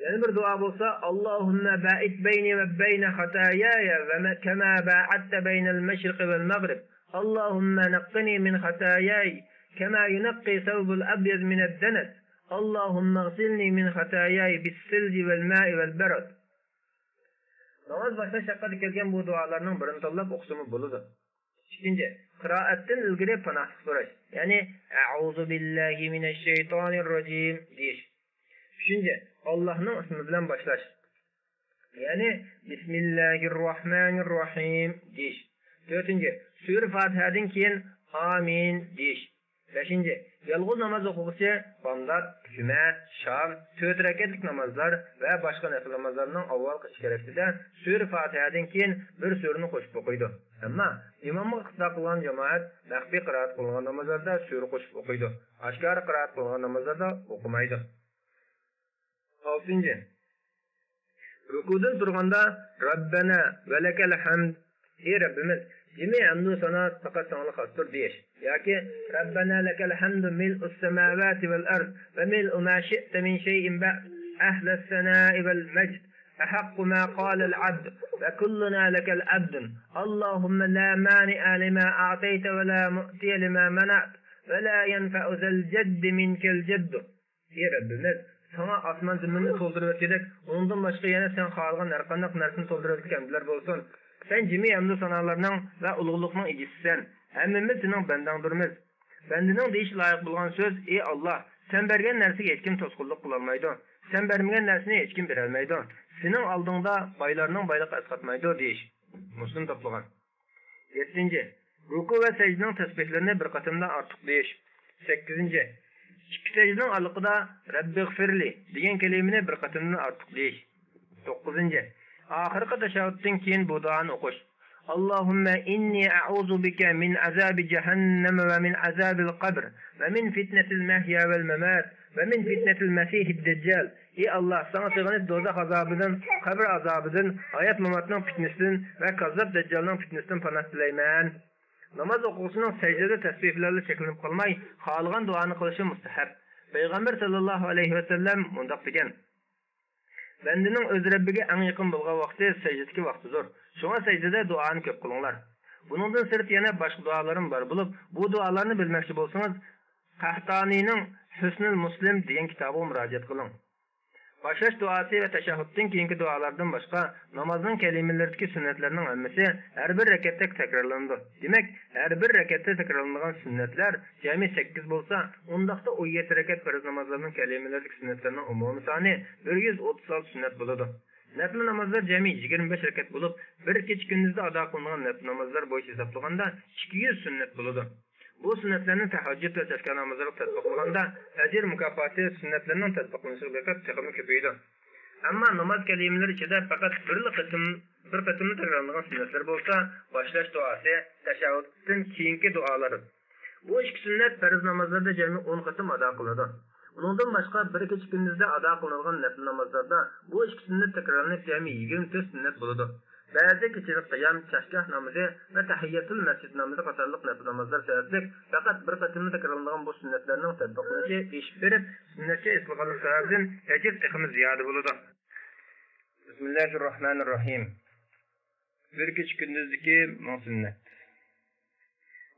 يەنە بىر دۇئا بولسا، اللهم باعد بيني وبين خطاياي وما-، كما باعدت بين المشرق والمغرب. اللهم نقني من خطاياي كما ينقى الثوب الأبيض من الدنس. اللهم اغسلني من خطاياي بالثلج والماء والبرد. ناماز باشلاش ھەققىدە كەلگەن بۇ دۇئالارنىڭ بىرىنى تاللاپ ئوقۇسىمۇ بولىدۇ. ئىككىنچى، قىرائەتتىن ئىلگىرى پاناھلىق سوراش، يەنى «ئەئۇزۇ بىللاھى مىنەششەيتانىررەجىم» دېيىش. ئۈچىنچى، ئاللاھنىڭ ئىسمى بىلەن باشلاش، يەنى «بىسمىللاھىررەھمانىررەھىم» دېيىش. تۆتىنچى، سۈرە فاتىھەدىن كېيىن «ئامىن» دېيىش. بەشىنچى، يالغۇز ناماز ئوقۇغۇچى بامدات، جۈمە، شام، تۆت رەكەتلىك نامازلار ۋە باشقا نەپىل نامازلارنىڭ ئاۋۋالقى ئىككى رەكىتىدە سۈرە فاتىھەدىن كېيىن بىر سۈرىنى قوشۇپ ئوقۇيدۇ. ئەمما ئىمامغا ئىقتىدا قىلغان جامائەت مەخپىي قىرائەت قىلىنغان نامازلاردا سۈرە قوشۇپ ئوقۇيدۇ. ئاشكارا قىرائەت قىلىنغان نامازلاردا ئوقۇمايدۇ. ئالتىنچى، رۇكۇدىن تۇرغاندا «رەببەنا ۋە لەكەل ھەمد»، ئى رەببىمىز، جىمى ھەمدۇ سانا پەقەت ساڭىلا خاستۇر دېيىش ياكى «رەببەنا لەكەل ھەمدۇ مىلئۇس سەماۋاتى ۋەل ئەرز ۋە مىلئۇ ما شىئتە مىن شەيئىن بەئد، ئەھلەس سەنائى ۋەل مەجد، ئەھەققۇ ما قالەل ئەبد ۋە كۇللۇنا لەكەل ئەبدۇن، ئاللاھۇممە لا مانىئە لىما ئەتەيتە ۋە لا مۇئتىيە لىما مەنەئت ۋە لا يەنفەئۇ زەل جەددى مىنكەل جەددۇ». ئى رەببىمىز، ساڭا ئاسمان زېمىننى تولدۇرۇۋەتكۈدەك، ئۇنىڭدىن باشقا يەنە سەن خالىغان ھەرقانداق نەرسىنى تولدۇرۇۋەتكۈدەك ھەمدلەر بولسۇن. سەن جىمى ھەمدۇ سانالارنىڭ ۋە ئۇلۇغلۇقنىڭ ئىگىسىسەن. ھەممىمىز سېنىڭ بەندەڭدۇرمىز. بەندىنىڭ دېيىشى لايىق بولغان سۆز، ئى ئاللاھ، سەن بەرگەن نەرسىگە ھېچكىم توسقۇنلۇق قىلالمايدۇ. سەن بەرمىگەن نەرسىنى ھېچكىم بېرەلمەيدۇ. سېنىڭ ئالدىڭدا بايلارنىڭ بايلىقى ئەسقاتمايدۇ دېيىش. مۇسلىم توپلىغان. يەتتىنچى، رۇكۇ ۋە سەجدىنىڭ تەسبىھلىرىنى بىر قېتىمدا ئارتۇق دېيىش. سەككىزىنچى، ئىككى سەجدىنىڭ ئارىلىقىدا «رەببىغفىرلى» دېگەن كەلىمىنى بىر قېتىمدىن ئارتۇق دېيىش. توققۇزىنچى، ئاخىرقى تەشەھھۇدتىن كېيىن بۇ دۇئانى ئوقۇش. اللهم إني أعوذ بك من عذاب جهنم ومن عذاب القبر ومن فتنة المحيا والممات ومن فتنة المسيح الدجال. ئى ئاللاھ، ساڭا سېغىنىپ دوزاخ ئازابىدىن، قەبرە ئازابىدىن، ھايات-ماماتنىڭ پىتنىسىدىن ۋە كاززاپ دەججالنىڭ پىتنىسىدىن پاناھ تىلەيمەن. ناماز ئوقۇغۇچىنىڭ سەجدىدە تەسبىھ بىلەنلا چەكلىنىپ قالماي، خالىغان دۇئانى قىلىشى مۇستەھەب. پەيغەمبەر ساللاللاھۇ ئەلەيھى ۋەسەللەم مۇنداق دېگەن: بەندىنىڭ ئۆز رەببىگە ئەڭ يېقىن بولغان ۋاقتى سەجدىدىكى ۋاقتىدۇر. شۇڭا سەجدىدە دۇئانى كۆپ قىلىڭلار. بۇنىڭدىن سىرت يەنە باشقا دۇئالارمۇ بار بولۇپ، بۇ دۇئالارنى بىلمەكچى بولسىڭىز، قەھتانىنىڭ «ھۈسنۇل مۇسلىم» دېگەن كىتابىغا مۇراجىئەت قىلىڭ. باشلاش دۇئاسى ۋە تەشەھھۇدتىن كېيىنكى دۇئالاردىن باشقا، نامازنىڭ كەلىمىلىرىدىكى سۈننەتلەرنىڭ ھەممىسى ھەر بىر رەكەتتە تەكرارلىنىدۇ. دېمەك، ھەر بىر رەكەتتە تەكرارلىنىدىغان سۈننەتلەر جەمئىي سەككىز بولسا، ئۇنداقتا ئون يەتتە رەكەت پەرز نامازلارنىڭ كەلىمىلىرىدىكى سۈننەتلەرنىڭ ئومۇمىي سانى بىر يۈز ئوتتۇز ئالتە سۈننەت بولىدۇ. نەپلى نامازلار جەمئىي يىگىرمە بەش رەكەت بولۇپ، بىر كېچە كۈندۈزدە ئادا قىلىنغان نەپلى نامازلار بويىچە ھېسابلىغاندا ئىككى يۈز سۈننەت بولىدۇ. بۇ سۈننەتلەرنى تەھەججۇد ۋە چاشكا نامازلىرىغا تەتبىقلىغاندا، ئەجىر مۇكاپاتى سۈننەتلەرنىڭ تەتبىقلىنىشىغا بېقىپ تېخىمۇ كۆپىيىدۇ. ئەمما ناماز كەلىمىلىرى ئىچىدە پەقەت بىرلا قېتىم، بىر قېتىملا تەكرارلانغان سۈننەتلەر بولسا، باشلاش دۇئاسى، تەشەھھۇدتىن كېيىنكى دۇئالار. بۇ ئىككى سۈننەت پەرز نامازلاردا جەمئىي ئون قېتىم ئادا قىلىنىدۇ. ئۇنىڭدىن باشقا، بىر كېچە كۈندۈزدە ئادا قىلىنىدىغان نەپلى نامازلاردا بۇ ئىككى سۈننەت تەكرارلىنىپ، جەمئىي يىگىرمە تۆت سۈننەت بولىدۇ. بەزى كېچىلىك قىيام، چاشگاھ نامىزى ۋە تەھىيەتۇل مەسچىد نامىزى قاتارلىق نەپلى نامازلار سەۋەبلىك پەقەت بىر قېتىملا تەكرارلىنىدىغان بۇ سۈننەتلەرنىڭ تەتبىقلىنىشى ئېشىپ بېرىپ، سۈننەتكە ئېسىلغانلىقى سەۋەبىدىن ئەجىر تېخىمۇ زىيادە بولىدۇ. بىسمىللاھىررەھمانىررەھىم. بىر كېچە كۈندۈزدىكى مىڭ سۈننەت.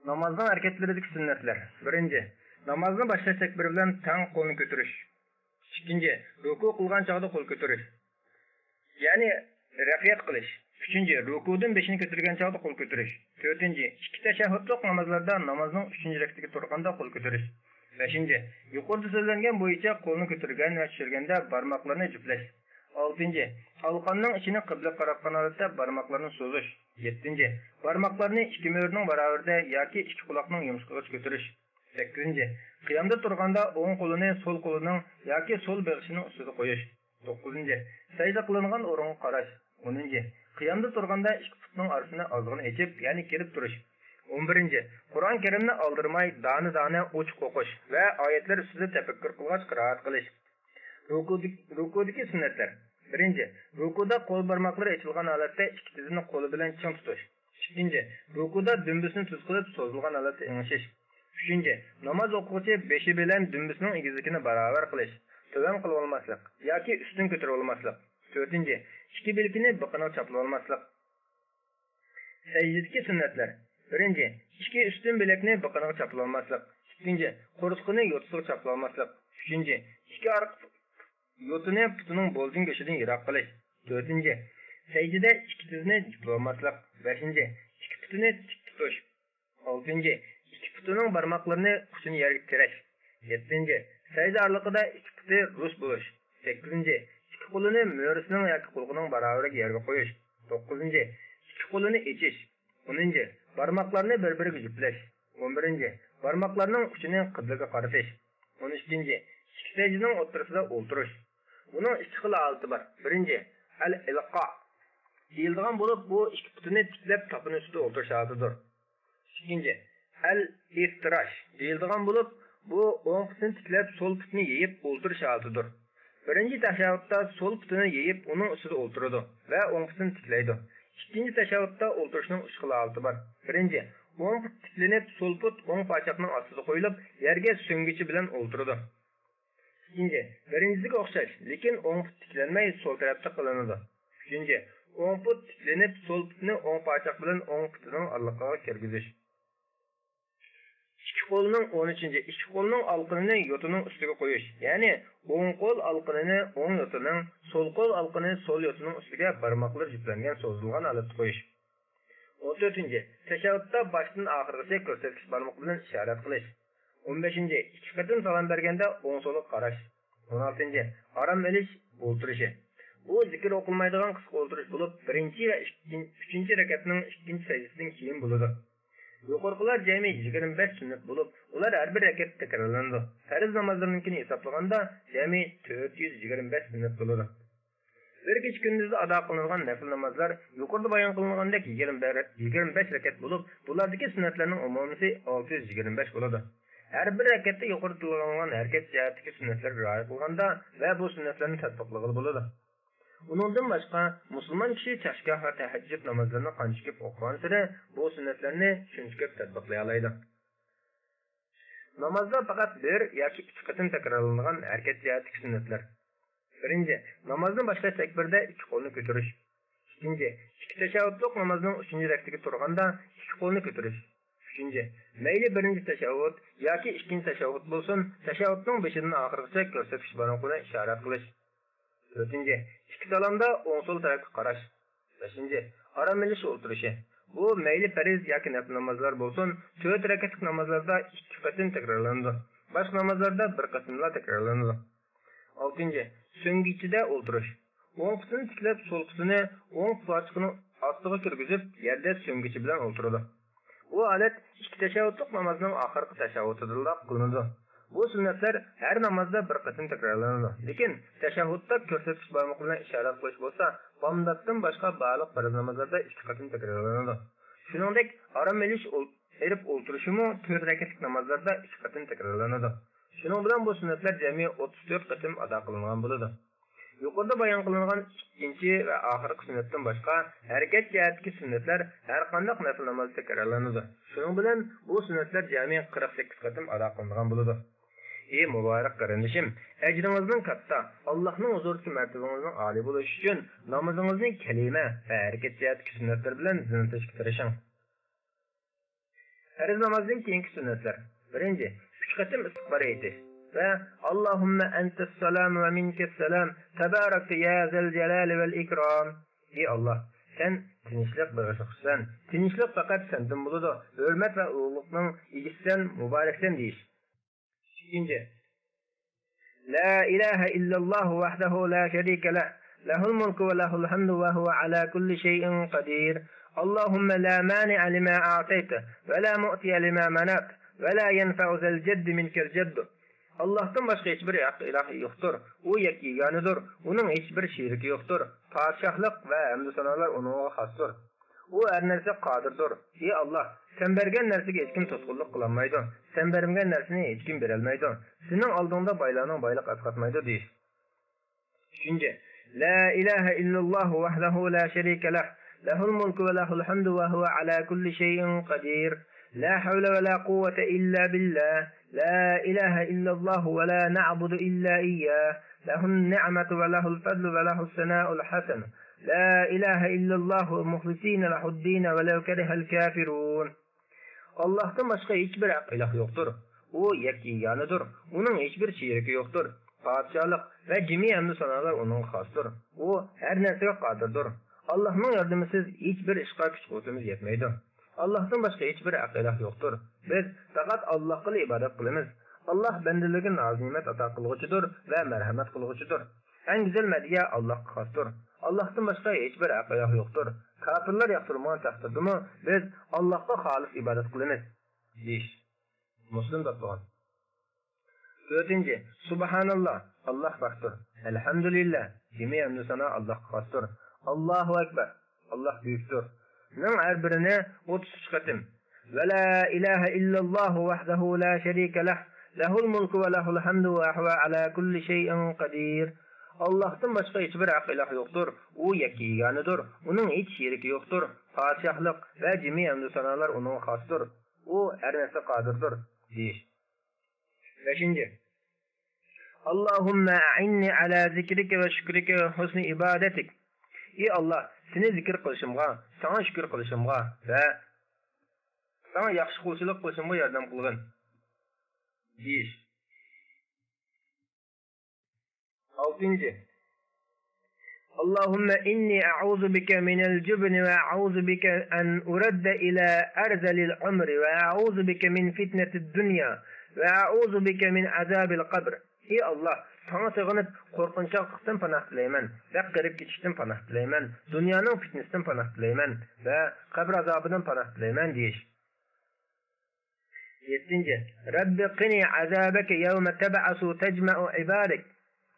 نامازنىڭ ھەرىكەتلىرىدىكى سۈننەتلەر. بىرىنچى، نامازنى باشلاش تەكبىرى بىلەن تەڭ قولنى كۆتۈرۈش. ئىككىنچى، رۇكۇ قىلغان چاغدا قول كۆتۈرۈش. يەنى رەفئىيەت قىلىش. ئۈچىنچى، رۇكۇدىن بېشىنى كۆتۈرگەن چاغدا قول كۆتۈرۈش. تۆتىنچى، ئىككى تەشەھھۇدلۇق نامازلاردا نامازنىڭ ئۈچىنچى رەكىتىگە تۇرغاندا قول كۆتۈرۈش. بەشىنچى، يۇقىرىدا سۆزلەنگەن بويىچە قولنى كۆتۈرگەن ۋە چۈشۈرگەندە بارماقلىرىنى جۈپلەش. ئالتىنچى، قالقاننىڭ ئىچىنى قىبلىگە قاراتقان ھالەتتە بارماقلارنى سوزۇش. يەتتىنچى، بارماقلارنى ئىككى مۈرىنىڭ باراۋىرىدە ياكى ئىككى قۇلاقنىڭ يومۇشىقىغىچە كۆتۈرۈش. سەككىزىنچى، قىيامدا تۇرغاندا ئوڭ قولىنى سول قولىنىڭ ياكى سول بېغىشىنىڭ ئۈستىدە قويۇش. توققۇزىنچى، سەجدە قىلىنغان ئورۇنغا قاراش. ئونىنچى، قىيامدا تۇرغاندا ئىككى پۇتنىڭ ئارىسىنى ئازغىنە ئېچىپ، يەنى كېرىپ تۇرۇش. ئون بىرىنچى، قۇرئان كەرىمنى ئالدىرىماي دانە-دانە ئوچۇق ئوقۇش ۋە ئايەتلەر ئۈستىدە تەپەككۇر قىلغاچ قىرائەت قىلىش. رۇكۇدىكى، رۇكۇدىكى سۈننەتلەر. بىرىنچى، رۇكۇدا قول بارماقلىرى ئېچىلغان ھالەتتە ئىككى تىزىنى قولى بىلەن چىڭ تۇتۇش. ئىككىنچى، رۇكۇدا دۈمبىسىنى تۈز قىلىپ سوزۇلغان ھالەتتە ئېڭىشىش. ئۈچىنچى، ناماز ئوقۇغۇچى بېشى بىلەن دۈمبىسىنىڭ ئېگىزلىكىنى باراۋەر قىلىش، تۆۋەن قىلىۋالماسلىق ياكى ئۈستۈن كۆتۈرۈۋالماسلىق. تۆتىنچى، ئىككى بىلىكىنى بىقىنىغا چاپلىۋالماسلىق. سەجدىدىكى سۈننەتلەر. بىرىنچى، ئىككى ئۈستۈن بىلەكنى بىقىنىغا چاپلىۋالماسلىق. ئىككىنچى، قورسىقىنى يوتىسىغا چاپلىۋالماسلىق. ئۈچىنچى، ئىككى ئارقا يوتىنى پۇتىنىڭ بولجىن گۆشىدىن يىراق قىلىش. تۆتىنچى، سەجدىدە ئىككى تىزنى جۈپلىۋالماسلىق. بەشىنچى، ئىككى پۇتىنى تىك تۇتۇش. ئالتىنچى، ئىككى پۇتىنىڭ بارماقلىرىنى ئۇچىنى يەرگە تىرەش. يەتتىنچى، سەجدە ئارىلىقىدا ئىككى پۇتى رۇس بولۇش. سەككىزىنچى، ئىككى قولىنى مۈرىسىنىڭ ياكى قۇلىقىنىڭ باراۋىرىگە يەرگە قويۇش. توققۇزىنچى، ئىككى قولىنى ئېچىش. ئونىنچى، بارماقلارنى بىر-بىرىگە جۈپلەش. ئون بىرىنچى، بارماقلارنىڭ ئۇچىنى قىبلىگە قارىتىش. ئون ئىككىنچى، ئىككى سەجدىنىڭ ئوتتۇرىسىدا ئولتۇرۇش. بۇنىڭ ئىككى خىل ھالىتى بار. بىرىنچى، ئەل ئىلقا دېيىلىدىغان بولۇپ، بۇ ئىككى پۇتىنى تىكلەپ تاپىنى ئۈستىدە ئولتۇرۇش ھالىتىدۇر. ئىككىنچى، ئەل ئىفتىراش دېيىلىدىغان بولۇپ، بۇ ئوڭ پۇتىنى تىكلەپ، سول پۇتىنى يېيىپ ئولتۇرۇش ھالىتىدۇر. بىرىنچى تەشەھھۇدتا سول پۇتىنى يېيىپ، ئۇنىڭ ئۈستىدە ئولتۇرىدۇ ۋە ئوڭ پۇتىنى تىكلەيدۇ. ئىككىنچى تەشەھھۇدتا ئولتۇرۇشنىڭ ئۈچ خىل ھالىتى بار. بىرىنچى، ئوڭ پۇت تىكلىنىپ، سول پۇت ئوڭ پاچاقنىڭ ئاستىدا قويۇلۇپ، يەرگە سۆڭگىچى بىلەن ئولتۇرىدۇ. ئىككىنچى، بىرىنچىسىگە ئوخشاش، لېكىن ئوڭ پۇت تىكلەنمەي سول تەرەپتە قىلىنىدۇ. ئۈچىنچى، ئوڭ پۇت تىكلىنىپ، سول پۇتنى ئوڭ پاچاق بىلەن ئوڭ پۇتىنىڭ ئارىلىقىغا كىرگۈزۈش. ئىككى قولنىڭ، ئون ئۈچىنچى، ئىككى قولنىڭ ئالىقىنىنى يوتىنىڭ ئۈستىگە قويۇش، يەنى ئوڭ قول ئالىقىنىنى ئوڭ يوتىنىڭ، سول قول ئالىقىنى سول يوتىنىڭ ئۈستىگە بارماقلىرى جۈپلەنگەن سوزۇلغان ھالەتتە قويۇش. ئون تۆتىنچى، تەشەھھۇدتا باشتىن ئاخىرغىچە كۆرسەتكۈچ بارمىقى بىلەن ئىشارەت قىلىش. ئون بەشىنچى، ئىككى قېتىم سالام بەرگەندە ئوڭ سولغا قاراش. ئون ئالتىنچى، ئارام ئېلىش ئولتۇرۇشى. بۇ زىكىر ئوقۇلمايدىغان قىسقا ئولتۇرۇش بولۇپ، بىرىنچى ۋە ئىككىنچى، ئۈچىنچى رەكەتنىڭ ئىككىنچى سەجدىسىدىن كېيىن بولىدۇ. يۇقىرىقىلار جەمئىي يىگىرمە بەش سۈننەت بولۇپ، ئۇلار ھەر بىر رەكەتتە تەكرارلىنىدۇ. پەرز نامازلىرىنىڭكىنى ھېسابلىغاندا، جەمئىي تۆت يۈز يىگىرمە بەش سۈننەت بولىدۇ. بىر كېچە كۈندۈزدە ئادا قىلىنىدىغان نەپىل نامازلار يۇقىرىدا بايان قىلىنغاندەك يىگىرمە بەش، يىگىرمە بەش رەكەت بولۇپ، بۇلاردىكى سۈننەتلەرنىڭ ئومۇمىسى ئالتە يۈز يىگىرمە بەش بولىدۇ. ھەر بىر رەكەتتە يۇقىرىدا تىلغا ھەرىكەت جەھەتتىكى سۈننەتلەرگە رىئايە قىلغاندا ۋە بۇ سۈننەتلەرنى تەتبىقلىغىلى بولىدۇ. ئۇنىڭدىن باشقا، مۇسۇلمان كىشى چاشگاھ ۋە تەھەججۇد نامازلىرىنى قانچە كۆپ ئوقۇغانسېرى، بۇ سۈننەتلەرنى شۇنچە كۆپ تەتبىقلىيالايدۇ. نامازدا پەقەت بىر ياكى ئۈچ قېتىم تەكرارلىنىدىغان ھەرىكەت جەھەتتىكى سۈننەتلەر. بىرىنچى، نامازنى باشلاش تەكبىرىدە ئىككى قولنى كۆتۈرۈش. ئىككىنچى، ئىككى تەشەھھۇدلۇق نامازنىڭ ئۈچىنچى رەكىتىگە تۇرغاندا ئىككى قولنى كۆتۈرۈش. ئۈچىنچى، مەيلى بىرىنچى تەشەھھۇد ياكى ئىككىنچى تەشەھھۇد بولسۇن، تەشەھھۇدنىڭ بېشىدىن ئاخىرغىچە كۆرسەتكۈچ بارمىقى بىلەن ئىشارەت قىلىش. تۆتىنچى، ئىككى سالامدا ئوڭ سول تەرەپكە قاراش. بەشىنچى، ئارام ئېلىش ئولتۇرۇشى. بۇ مەيلى پەرز ياكى نەپىل نامازلار بولسۇن، تۆت رەكەتلىك نامازلاردا ئىككى قېتىم تەكرارلىنىدۇ. باشقا نامازلاردا بىر قېتىملا تەكرارلىنىدۇ. ئالتىنچى، سۆڭگىچىدە ئولتۇرۇش. ئوڭ پۇتىنى تىكلەپ، سول پۇتىنى ئوڭ پاچىقىنىڭ ئاستىغا كىرگۈزۈپ، يەردە سۆڭگىچى بىلەن ئولتۇرىدۇ. بۇ ھالەت ئىككى تەشەھھۇدلۇق نامازنىڭ ئاخىرقى تەشەھھۇدىدىلا قىلىنىدۇ. بۇ سۈننەتلەر ھەر نامازدا بىر قېتىم تەكرارلىنىدۇ. لېكىن تەشەھھۇدتا كۆرسەتكۈچ بارمىقى بىلەن ئىشارەت قىلىش بولسا، بامداتتىن باشقا بارلىق پەرز نامازلاردا ئىككى قېتىم تەكرارلىنىدۇ. شۇنىڭدەك ئارام ئېلىش ئول-، ئېلىپ ئولتۇرۇشىمۇ تۆت رەكەتلىك نامازلاردا ئىككى قېتىم تەكرارلىنىدۇ. شۇنىڭ بىلەن بۇ سۈننەتلەر جەمئىي ئوتتۇز تۆت قېتىم ئادا قىلىنغان بولىدۇ. يۇقىرىدا بايان قىلىنغان ئىككىنچى ۋە ئاخىرقى سۈننەتتىن باشقا، ھەرىكەت جەھەتتىكى سۈننەتلەر ھەر قانداق نەپىل نامازدا تەكرارلىنىدۇ. شۇنىڭ بىلەن بۇ سۈننەتلەر جەمئىي قىرىق سەككىز قېتىم ئادا قىلىنىدىغان بولىدۇ. ئى مۇبارەك قېرىندىشىم، ئەجرىڭىزنىڭ كاتتا، ئاللاھنىڭ ھۇزۇرىدىكى مەرتىۋىڭىزنىڭ ئالىي بولۇشى ئۈچۈن نامىزىڭىزنى كەلىمە ۋە ھەرىكەت جەھەتتىكى سۈننەتلەر بىلەن زىننەتلەشكە تىرىشىڭ. پەرز نامازدىن كېيىنكى سۈننەتلەر. بىرىنچى، ئۈچ قېتىم ئىستىغپار ئېيتىش. ۋە اللهم أنت السلام ومنك السلام تباركت يا ذا الجلال والإكرام. ئى ئاللاھ، سەن تىنچلىق بېغىشلىغۇچىسەن. تىنچلىق پەقەت سەندىن بولىدۇ. ھۆرمەت ۋە ئۇلۇغلۇقنىڭ ئىگىسىسەن، مۇبارەكسەن دېيىش. ئىككىنچى، لا إله إلا الله وحده لا شريك له، له الملك وله الحمد وهو على كل شيء قدير. اللهم لا مانع لما أعطيت ولا معطي لما منعت ولا ينفع ذا الجد منك الجد. ئاللاھتىن باشقا ھېچبىر ھەق ئىلاھ يوقتۇر. ئۇ يەككە يېگانىدۇر. ئۇنىڭ ھېچبىر شېرىكى يوقتۇر. پادىشاھلىق ۋە ھەمدۇ سانالار ئۇنىڭغا خاستۇر. ئۇ ھەر نەرسىگە قادىردۇر. ئى ئاللاھ، سەن بەرگەن نەرسىگە ھېچكىم توسقۇنلۇق قىلالمايدۇ. سەن بەرمىگەن نەرسىنى ھېچكىم بېرەلمەيدۇ. سېنىڭ ئالدىڭدا بايلارنىڭ بايلىقى ئەسقاتمايدۇ دېيىش. ئۈچىنچى، لا إله إلا الله وحده لا شريك له، له الملك وله الحمد وهو على كل شيء قدير. لا حول ولا قوة إلا بالله. لا إله إلا الله ولا نعبد إلا إياه. له النعمة وله الفضل وله الثناء الحسن. لا إله إلا الله مخلصين له الدين ولو كره الكافرون. ئاللاھتىن باشقا ھېچبىر ھەق ئىلاھ يوقتۇر. ئۇ يەككە يېگانىدۇر. ئۇنىڭ ھېچبىر شېرىكى يوقتۇر. پادىشاھلىق ۋە جىمى ھەمدۇ سانالار ئۇنىڭغا خاستۇر. ئۇ ھەر نەرسىگە قادىردۇر. ئاللاھنىڭ ياردىمىسىز ھېچبىر ئىشقا كۈچ-قۇۋۋىتىمىز يەتمەيدۇ. ئاللاھتىن باشقا ھېچبىر ھەق ئىلاھ يوقتۇر. بىز پەقەت ئاللاھقىلا ئىبادەت قىلىمىز. ئاللاھ بەندىلىرىگە ناز-نېمەت ئاتا قىلغۇچىدۇر ۋە مەرھەمەت قىلغۇچىدۇر. ئەڭ گۈزەل مەدھىيە ئاللاھقا خاستۇر. ئاللاھتىن باشقا ھېچبىر ھەق ئىلاھ يوقتۇر. كاپىرلار ياقتۇرمىغان تەقدىردىمۇ بىز ئاللاھقا خالىس ئىبادەت قىلىمىز دېيىش. مۇسلىم تاپلىغان. تۆتىنچى، سۇبھاناللا، ئاللاھ پاكتۇر. ئەلھەمدۇلىللا، جىمى ھەمدۇ سانا ئاللاھقا خاستۇر. ئاللاھۇ ئەكبەر، ئاللاھ بۈيۈكتۇر. نىڭ ھەر بىرىنى ئوتتۇز ئۈچ قېتىم. ۋە لا ئىلاھە ئىللاللاھۇ ۋەھدەھۇ لا شەرىكە لەھ، لەھۇل مۇلكۇ ۋە لەھۇل ھەمدۇ ۋە ھۇۋە ئەلا كۇللى شەيئىن قەدىر. ئاللاھتىن باشقا ھېچبىر ھەق ئىلاھ يوقتۇر. ئۇ يەككە يېگانىدۇر. ئۇنىڭ ھېچ شېرىكى يوقتۇر. پادىشاھلىق ۋە جىمى ھەمدۇ سانالار ئۇنىڭغا خاستۇر. ئۇ ھەر نەرسىگە قادىردۇر دېيىش. بەشىنچى، اللهم أعني على ذكرك وشكرك وحسن عبادتك. ئى ئاللاھ، سېنى زىكىر قىلىشىمغا، ساڭا شۈكۈر قىلىشىمغا ۋە ساڭا ياخشى قۇلچىلىق قىلىشىمغا ياردەم قىلغىن دېيىش. ئالتىنچى، اللهم إني أعوذ بك من الجبن وأعوذ بك أن أرد إلى أرذل العمر وأعوذ بك من فتنة الدنيا وأعوذ بك من عذاب القبر. ئى ئاللاھ، ساڭا سېغىنىپ قورقۇنچاقلىقتىن پاناھ تىلەيمەن ۋە قېرىپ كېتىشتىن پاناھ تىلەيمەن، دۇنيانىڭ پىتنىسىدىن پاناھ تىلەيمەن ۋە قەبرە ئازابىدىن پاناھ تىلەيمەن دېيىش. يەتتىنچى، رەببى قىنى ئەزابەكە يەۋمە تەبئەسۇ تەجمەئۇ ئىبادەك.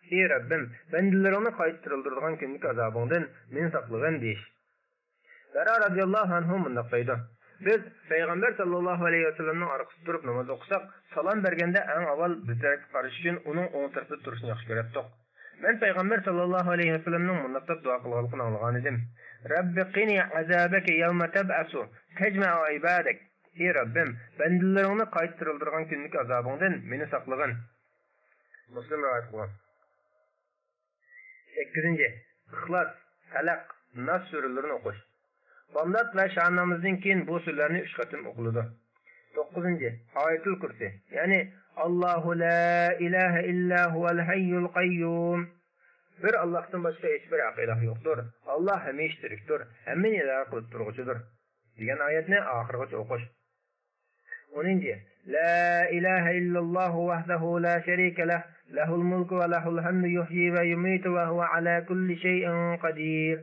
ئى رەببىم، بەندىلىرىڭنى قايتا تىرىلدۈرىدىغان كۈندىكى ئازابىڭدىن مېنى ساقلىغىن دېيىش. بەرا رەزىياللاھۇ ئەنھۇ مۇنداق دەيدۇ، بىز پەيغەمبەر ساللاللاھۇ ئەلەيھى ۋەسەللەمنىڭ ئارقىسىدا تۇرۇپ ناماز ئوقۇساق، سالام بەرگەندە ئەڭ ئاۋۋال بىز تەرەپكە قارىشى ئۈچۈن ئۇنىڭ ئوڭ تەرىپىدە تۇرۇشنى ياخشى كۆرەتتۇق. مەن پەيغەمبەر ساللاللاھۇ ئەلەيھى ۋەسەللەمنىڭ مۇنداق دەپ دۇئا قىلغانلىقىنى ئاڭلىغانىدىم. رەببى قىنى ئەزابەكە يەۋمە تەبئەسۇ تەجمەئۇ ئىبادەك. ئى رەببىم، بەندىلىرىڭنى قايتا تىرىلدۈرغان كۈندىكى ئازابىڭدىن مېنى ساقلىغىن. مۇسلىم رىۋايەت قىلغان. سەككىزىنچى، ئىخلاس، پەلەق، ناس سۈرىلىرىنى ئوقۇش. بامدات ۋە شام نامىزىدىن كېيىن بۇ سۈرىلەرنى ئۈچ قېتىم ئوقۇلىدۇ. توققۇزىنچى، ئايەتۇل كۇرسى، يەنى، ئاللاھۇ لا ئىلاھە ئىللا ھۇۋەل ھەييۇل قەييۇم. بىر ئاللاھتىن باشقا ھېچبىر ھەق ئىلاھ يوقتۇر. ئاللاھ ھەمىشە تىرىكتۇر، ھەممىنى ئىدارە قىلىپ تۇرغۇچىدۇر، دېگەن ئايەتنى ئاخىرغىچە ئوقۇش. ئونىنچى، لا ئىلاھە ئىللاللاھۇ ۋەھدەھۇ لا شەرىكە لەھ، لەھۇل مۇلكۇ ۋە لەھۇل ھەمدۇ يۇھيى ۋە يۇمىتۇ ۋە ھۇۋە ئەلا كۇللى شەيئىن قەدىر.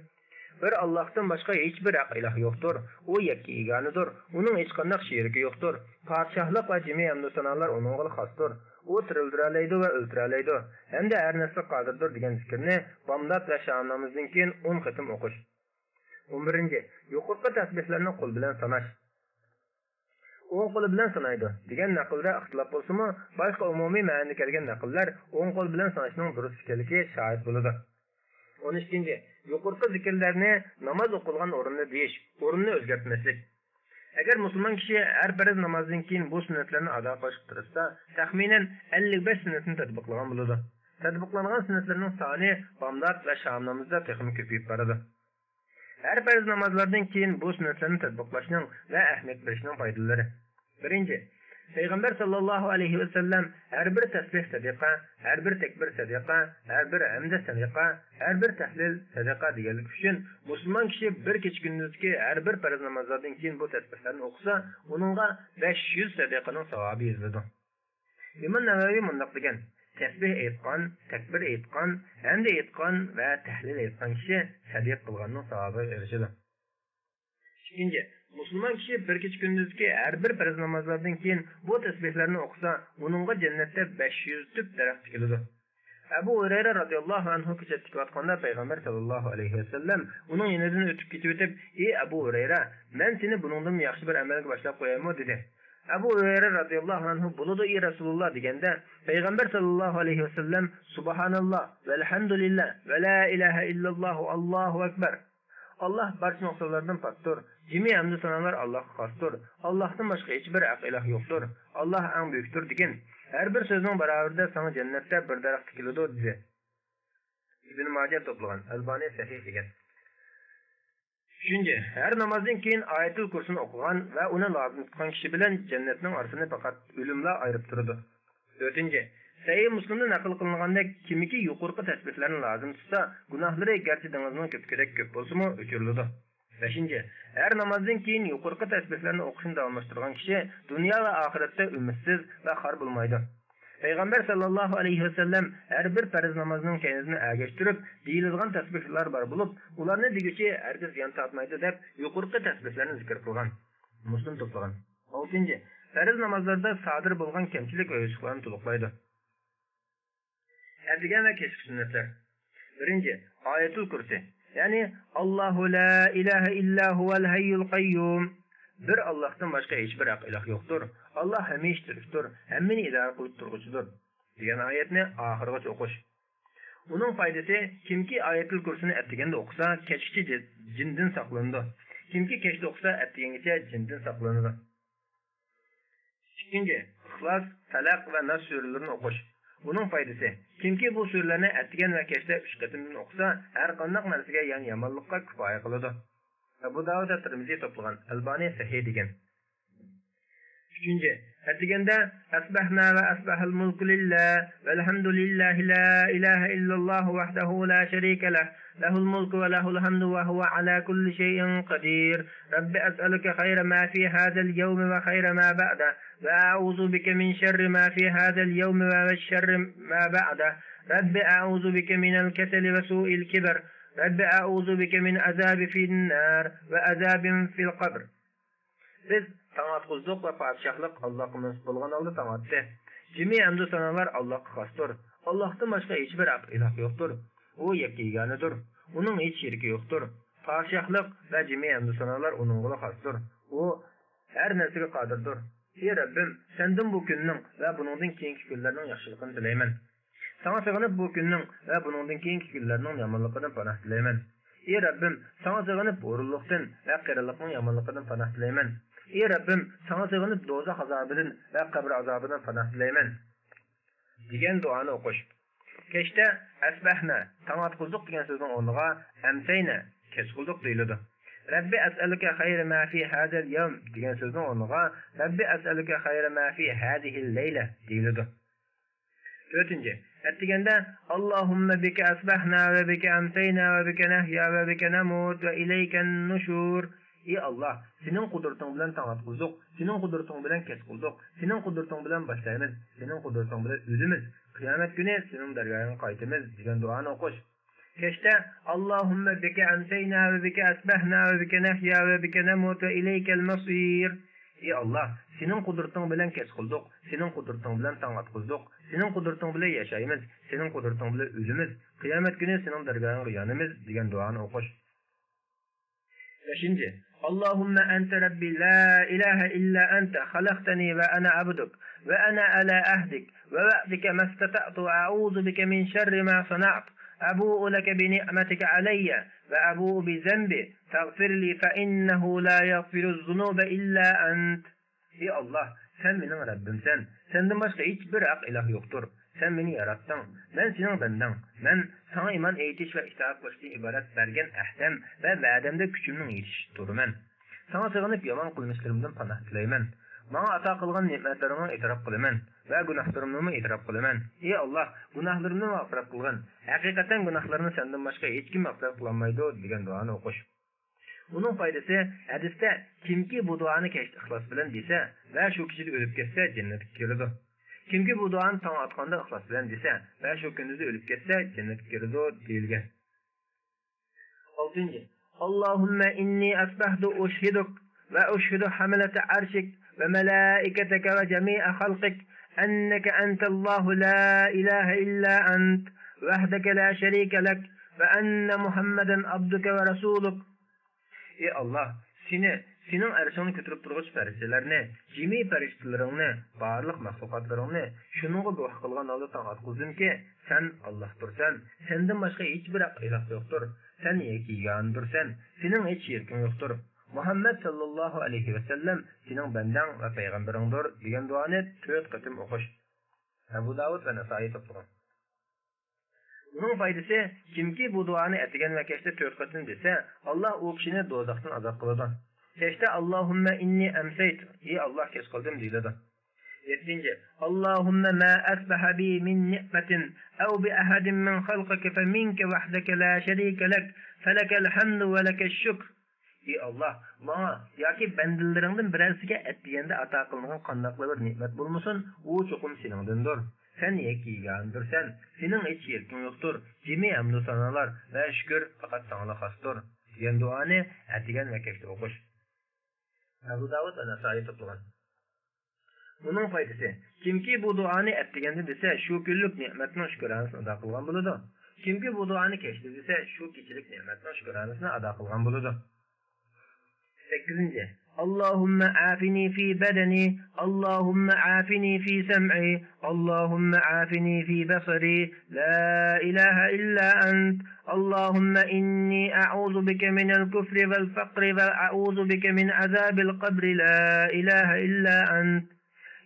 بىر ئاللاھتىن باشقا ھېچبىر ھەق ئىلاھ يوقتۇر. ئۇ يەككە يېگانىدۇر. ئۇنىڭ ھېچقانداق شېرىكى يوقتۇر. پادىشاھلىق ۋە جىمى ھەمدۇ سانالار ئۇنىڭغىلا خاستۇر. ئۇ تىرىلدۈرەلەيدۇ ۋە ئۆلتۈرەلەيدۇ ھەمدە ھەر نەرسىگە قادىردۇر دېگەن زىكىرنى بامدات ۋە شام نامىزىدىن كېيىن ئون قېتىم ئوقۇش. ئون بىرىنچى، يۇقىرىقى تەسبىھلەرنى قول بىلەن ساناش. ئوڭ قولى بىلەن سانايدۇ دېگەن نەقىلدە ئىختىلاپ بولسىمۇ، باشقا ئومۇمىي مەنىدە كەلگەن نەقىللەر ئوڭ قول بىلەن ساناشنىڭ دۇرۇس ئىكەنلىكى شاھىت بولىدۇ. ئون ئىككىنچى، يۇقىرىقى زىكىرلەرنى ناماز ئوقۇلغان ئورۇندا دېيىش، ئورنىنى ئۆزگەرتمەسلىك. ئەگەر مۇسۇلمان كىشى ھەر پەرز نامازدىن كېيىن بۇ سۈننەتلەرنى ئادا قىلىشقا تىرىشسا، تەخمىنەن ئەللىك بەش سۈننەتنى تەتبىقلىغان بولىدۇ. تەتبىقلانغان سۈننەتلەرنىڭ سانى بامدات ۋە شام نامىزىدا تېخىمۇ كۆپىيىپ بارىدۇ. ھەر پەرز نامازلاردىن كېيىن بۇ سۈننەتلەرنى تەتبىقلاشنىڭ ۋە ئەھمىيەت بېرىشنىڭ پايدىلىرى. بىرىنچى، پەيغەمبەر ساللاللاھۇ ئەلەيھى ۋەسەللەم ھەر بىر تەسبىھ سەدىقە، ھەر بىر تەكبىر سەدىقە، ھەر بىر ھەمدە سەدىقە، ھەر بىر تەھلىل سەدىقە دېگەنلىكى ئۈچۈن، مۇسۇلمان كىشى بىر كېچە كۈندۈزدىكى ھەر بىر پەرز نامازلاردىن كېيىن بۇ تەسبىھلەرنى ئوقۇسا، ئۇنىڭغا بەش يۈز سەدىقىنىڭ ساۋابى يېزىلىدۇ. ئىمام نەۋەۋى مۇنداق دېگەن: تەسبىھ ئېيتقان، تەكبىر ئېيتقان، ھەمدە ئېيتقان ۋە تەھلىل ئېيتقان كىشى سەدىقە قىلغاننىڭ ساۋابىغا ئېرىشىدۇ. ئىككىنچى، مۇسۇلمان كىشى بىر كېچە كۈندۈزدىكى ھەر بىر پەرز نامازلاردىن كېيىن بۇ تەسبىھلەرنى ئوقۇسا، ئۇنىڭغا جەننەتتە بەش يۈز تۈپ دەرەخ تىكىلىدۇ. ئەبۇ ھۇرەيرە رازىياللاھۇ ئەنھۇ كېچە تىكىۋاتقاندا پەيغەمبەر ساللاللاھۇ ئەلەيھى ۋەسەللەم ئۇنىڭ يېنىدىن ئۆتۈپ كېتىۋېتىپ، ئى ئەبۇ ھۇرەيرە، مەن سېنى بۇنىڭدىنمۇ ياخشى بىر ئەمەلگە باشلاپ قويايمۇ؟ دېدى. ئەبۇ ھۇرەيرە رازىياللاھۇ ئەنھۇ بولىدۇ، ئى رەسۇلۇللا دېگەندە، پەيغەمبەر ساللاللاھۇ ئەلەيھى ۋەسەللەم سۇبھاناللا، ۋەلھەمدۇلىللا، ۋە لا ئىلاھە ئىللاللاھۇ، ئاللاھۇ ئەكبەر. ئاللاھ بارچە نۇقسانلاردىن پاكتۇر. جىمى ھەمدۇ سانالار ئاللاھقا خاستۇر. ئاللاھتىن باشقا ھېچبىر ھەق ئىلاھ يوقتۇر. ئاللاھ ئەڭ بۈيۈكتۇر دېگىن. ھەر بىر سۆزنىڭ باراۋىرىدە ساڭا جەننەتتە بىر دەرەخ تىكىلىدۇ، دېدى. ئىبن ماجە توپلىغان، ئەلبانى سەھىھ دېگەن. ئۈچىنچى، ھەر نامازدىن كېيىن ئايەتۇل كۇرسىنى ئوقۇغان ۋە ئۇنى لازىم تۇتقان كىشى بىلەن جەننەتنىڭ ئارىسىنى پەقەت ئۆلۈملا ئايرىپ تۇرىدۇ. تۆتىنچى، سەھىھ مۇسلىمدا نەقىل قىلىنغاندەك، كىمكى يۇقىرىقى تەسبىھلەرنى لازىم تۇتسا، گۇناھلىرى گەرچە دېڭىزنىڭ كۆپۈكىدەك كۆپ بولسىمۇ، ئۆچۈرۈلىدۇ. بەشىنچى، ھەر نامازدىن كېيىن يۇقىرىقى تەسبىھلەرنى ئوقۇشنى داۋاملاشتۇرغان كىشى دۇنيا ۋە ئاخىرەتتە ئۈمىدسىز ۋە خار بولمايدۇ. پەيغەمبەر ساللاللاھۇ ئەلەيھى ۋەسەللەم ھەر بىر پەرز نامازنىڭ كەينىدىن ئەگەشتۈرۈپ دېيىلىدىغان تەسبىھلار بار بولۇپ، ئۇلارنى دېگۈچى ھەرگىز زىيان تارتمايدۇ، دەپ يۇقىرىقى تەسبىھلەرنى زىكىر قىلغان. مۇسلىم توپلىغان. ئالتىنچى، پەرز نامازلاردا سادىر بولغان كەمچىلىك ۋە يوشۇقلارنى تولۇقلايدۇ. ئەتىگەن ۋە كەچلىك سۈننەتلەر. بىرىنچى، ئايەتۇل كۇرسى، يەنى، «ئاللاھۇ لا ئىلاھە ئىللا ھۇۋەل ھەييۇل قەييۇم.» بىر ئاللاھتىن باشقا ھېچبىر ھەق ئىلاھ يوقتۇر. ئاللاھ ھەمىشە تىرىكتۇر، ھەممىنى ئىدارە قىلىپ تۇرغۇچىدۇر، دېگەن ئايەتنى ئاخىرغىچە ئوقۇش. ئۇنىڭ پايدىسى، كىمكى ئايەتۇل كۇرسىنى ئەتىگەندە ئوقۇسا، كەچكىچە جى-، جىندىن ساقلىنىدۇ. كىمكى كەچتە ئوقۇسا، ئەتىگەنگىچە جىندىن ساقلىنىدۇ. ئىككىنچى، ئىخلاس، پەلەق ۋە ناس سۈرىلىرىنى ئوقۇش. ئۇنىڭ پايدىسى، كىمكى بۇ سۈرىلەرنى ئەتىگەن ۋە كەچتە ئۈچ قېتىمدىن ئوقۇسا، ھەر قانداق نەرسىگە، يەنى يامانلىققا كۇپايە قىلىدۇ. ئەبۇ داۋۇد ئەت-تىرمىزى توپلىغان، ئەلبانى سەھىھ دېگەن. ئۈچىنچى، ئەتىگەندە، «أصبحنا وأصبح الملك لله، والحمد لله، لا إله إلا الله وحده لا شريك له، له الملك وله الحمد وهو على كل شيء قدير. رب أسألك خير ما في هذا اليوم وخير ما بعده، وأعوذ بك من شر ما في هذا اليوم وشر ما بعده. رب أعوذ بك من الكسل وسوء الكبر. رب أعوذ بك من عذاب في النار وعذاب في القبر.» بىز تاڭ ئاتقۇزدۇق ۋە پادىشاھلىق ئاللاھقا مەنسۇپ بولغان ھالدا تاڭ ئاتتى. جىمى ھەمدۇ سانالار ئاللاھقا خاستۇر. ئاللاھتىن باشقا ھېچبىر ھەق ئىلاھ يوقتۇر. ئۇ يەككە يېگانىدۇر. ئۇنىڭ ھېچ شېرىكى يوقتۇر. پادىشاھلىق ۋە جىمى ھەمدۇ سانالار ئۇنىڭغىلا خاستۇر. ئۇ ھەر نەرسىگە قادىردۇر. ئى رەببىم، سەندىن بۇ كۈننىڭ ۋە بۇنىڭدىن كېيىنكى كۈنلەرنىڭ ياخشىلىقىنى تىلەيمەن. ساڭا سېغىنىپ بۇ كۈننىڭ ۋە بۇنىڭدىن كېيىنكى كۈنلەرنىڭ يامانلىقىدىن پاناھ تىلەيمەن. ئى رەببىم، ساڭا سېغىنىپ ھۇرۇنلۇقتىن ۋە قېرىلىقنىڭ يامانلىقىدىن پاناھ تىلەيمەن. ئى رەببىم، ساڭا سېغىنىپ دوزاخ ئازابىدىن ۋە قەبرە ئازابىدىن پاناھ تىلەيمەن، دېگەن دۇئانى ئوقۇش. كەچتە «ئەسبەھنە»، تاڭ ئاتقۇزدۇق دېگەن سۆزنىڭ ئورنىغا «ئەمسەينە»، كەچ قىلدۇق دېيىلىدۇ. «رەببى ئەسئەلۇكە خەيرە ما فى ھازەل يەۋم» دېگەن سۆزنىڭ ئورنىغا «رەببى ئەسئەلۇكە خەيرە ما فى ھازىھىل لەيلە» دېيىلىدۇ. تۆتىنچى، ئەتىگەندە، «اللهم بك أصبحنا وبك أمسينا وبك نحيا وبك نموت وإليك النشور.» ئى ئاللاھ، سېنىڭ قۇدرىتىڭ بىلەن تاڭ ئاتقۇزدۇق، سېنىڭ قۇدرىتىڭ بىلەن كەچ قىلدۇق، سېنىڭ قۇدرىتىڭ بىلەن باشلايمىز، سېنىڭ قۇدرىتىڭ بىلەن ئۆلىمىز، قىيامەت كۈنى سېنىڭ دەرگاھىڭغا قايتىمىز، دېگەن دۇئانى ئوقۇش. كەچتە، «اللهم بك أمسينا وبك أصبحنا وبك نحيا وبك نموت وإليك المصير.» ئى ئاللاھ، سېنىڭ قۇدرىتىڭ بىلەن كەچ قىلدۇق، سېنىڭ قۇدرىتىڭ بىلەن تاڭ ئاتقۇزدۇق، سېنىڭ قۇدرىتىڭ بىلەن ياشايمىز، سېنىڭ قۇدرىتىڭ بىلەن ئۆلىمىز، قىيامەت كۈنى سېنىڭ دەرگاھىڭغا يانىمىز، دېگەن دۇئانى ئوقۇش. بەشىنچى، «اللهم أنت ربي لا إله إلا أنت خلقتني وأنا عبدك وأنا على عهدك ووعدك ما استطعت وأعوذ بك من شر ما صنعت أبوء لك بنعمتك علي وأبوء بذنبي فاغفر لي فإنه لا يغفر الذنوب إلا أنت.» ئى ئاللاھ، سەن مېنىڭ رەببىمسەن، سەندىن باشقا ھېچبىر ھەق ئىلاھ يوقتۇر. سەن مېنى ياراتتىڭ، مەن سېنىڭ بەندەڭ. مەن ساڭا ئىمان ئېيتىش ۋە ئىتائەت قىلىشتىن ئىبارەت بەرگەن ئەھدەم ۋە ۋەدەمدە كۈچۈمنىڭ يېتىشىچە تۇرىمەن. ساڭا سېغىنىپ يامان قىلمىشلىرىمدىن پاناھ تىلەيمەن. ماڭا ئاتا قىلغان نېمەتلىرىڭنى ئېتىراپ قىلىمەن ۋە گۇناھلىرىمنىمۇ ئېتىراپ قىلىمەن. ئى ئاللاھ، گۇناھلىرىمنى مەغپىرەت قىلغىن. ھەقىقەتەن گۇناھلارنى سەندىن باشقا ھېچكىم مەغپىرەت قىلالمايدۇ» دېگەن دۇئانى ئوقۇش. ئۇنىڭ پايدىسى، ھەدىستە، «كىمكى بۇ دۇئانى كەچتە ئىخلاس بىلەن دېسە ۋە شۇ كېچىدە ئۆلۈپ كەتسە، جەننەتكە كىرىدۇ. كىمكى بۇ دۇئانى تاڭ ئاتقاندا ئىخلاس بىلەن دېسە ۋە شۇ كۈندۈزى ئۆلۈپ كەتسە، جەننەتكە كىرىدۇ» دېيىلگەن. ئالتىنچى. اللهم إني أصبحت أشهدك وأشهد حملة عرشك وملائكتك وجميع خلقك أنك أنت الله لا إله إلا أنت وحدك لا شريك لك وأن محمدا عبدك ورسولك. ئى ئاللاھ، سېنى، سېنىڭ ئەرشىڭنى كۆتۈرۈپ تۇرغۇچى پەرىشتىلەرنى، جىمى پەرىشتىلىرىڭنى، بارلىق مەخلۇقاتلىرىڭنى شۇنىڭغا گۇۋاھ قىلغان ھالدا تاڭ ئاتقۇزدۇمكى، سەن ئاللاھتۇرسەن، سەندىن باشقا ھېچبىر ھەق ئىلاھ يوقتۇر، سەن يەككە يېگانىدۇرسەن، سېنىڭ ھېچ شېرىكىڭ يوقتۇر. مۇھەممەد ساللاللاھۇ ئەلەيھى ۋەسەللەم سېنىڭ بەندەڭ ۋە پەيغەمبىرىڭدۇر دېگەن دۇئانى تۆت قېتىم ئوقۇش. ئەبۇ داۋۇد ۋە نەسائىي توپلىغان. ئۇنىڭ پايدىسى، كىمكى بۇ دۇئانى ئەتىگەن ۋە كەچتە تۆت قېتىم دېسە، ئاللاھ ئۇ كىشىنى دوزاختىن ئازاد قىلىدۇ. كەچتە «اللهم إني أمسيت»، ئى ئاللاھ، كەچ قالدىم، دېيىلىدۇ. يەتتىنچى. اللهم ما أصبح بي من نعمة أو بأحد من خلقك فمنك وحدك لا شريك لك، فلك الحمد ولك الشكر. ئى ئاللاھ، ماڭا ياكى بەندىلىرىڭدىن بىرەرسىگە ئەتىگەندە ئاتا قىلىنغان قانداقلا بىر نېمەت بولمىسۇن، ئۇ چوقۇم سېنىڭدىندۇر. سەن يەككە يېگانىدۇرسەن، سېنىڭ ھېچ شېرىكىڭ يوقتۇر. جىمى ھەمدۇ سانالار ۋە شۈكۈر پەقەت ساڭىلا خاستۇر، دېگەن دۇئانى ئەتىگەن ۋە كەچتە ئوقۇش. ئەبۇ داۋۇد ۋە نەسائىي توپلىغان. ئۇنىڭ پايدىسى، كىمكى بۇ دۇئانى ئەتىگەندە دېسە، شۇ كۈنلۈك نېمەتنىڭ شۈكرانىسىنى ئادا قىلغان بولىدۇ. كىمكى بۇ دۇئانى كەچتە دېسە، شۇ كېچىلىك نېمەتنىڭ شۈكرانىسىنى ئادا قىلغان بولىدۇ. سەككىزىنچى. اللهم عافني في بدني، اللهم عافني في سمعي، اللهم عافني في بصري، لا إله إلا أنت، اللهم إني أعوذ بك من الكفر والفقر وأعوذ بك من عذاب القبر، لا إله إلا أنت.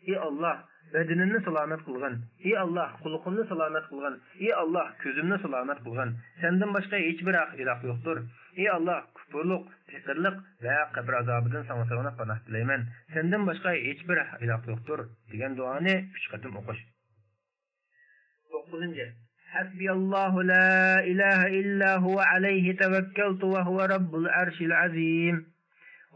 ئى ئاللاھ، بەدىنىمنى سالامەت قىلغىن. ئى ئاللاھ، قۇلىقىمنى سالامەت قىلغىن. ئى ئاللاھ، كۆزۈمنى سالامەت قىلغىن. سەندىن باشقا ھېچبىر ھەق ئىلاھ يوقتۇر. ئى ئاللاھ، كۇپۇرلۇق، پېقىرلىق ۋە قەبرە ئازابىدىن ساڭا سېغىنىپ پاناھ تىلەيمەن. سەندىن باشقا ھېچبىر ھەق ئىلاھ يوقتۇر، دېگەن دۇئانى ئۈچ قېتىم ئوقۇش. توققۇزىنچى. حسبي الله لا إله إلا هو عليه توكلت وهو رب العرش العظيم.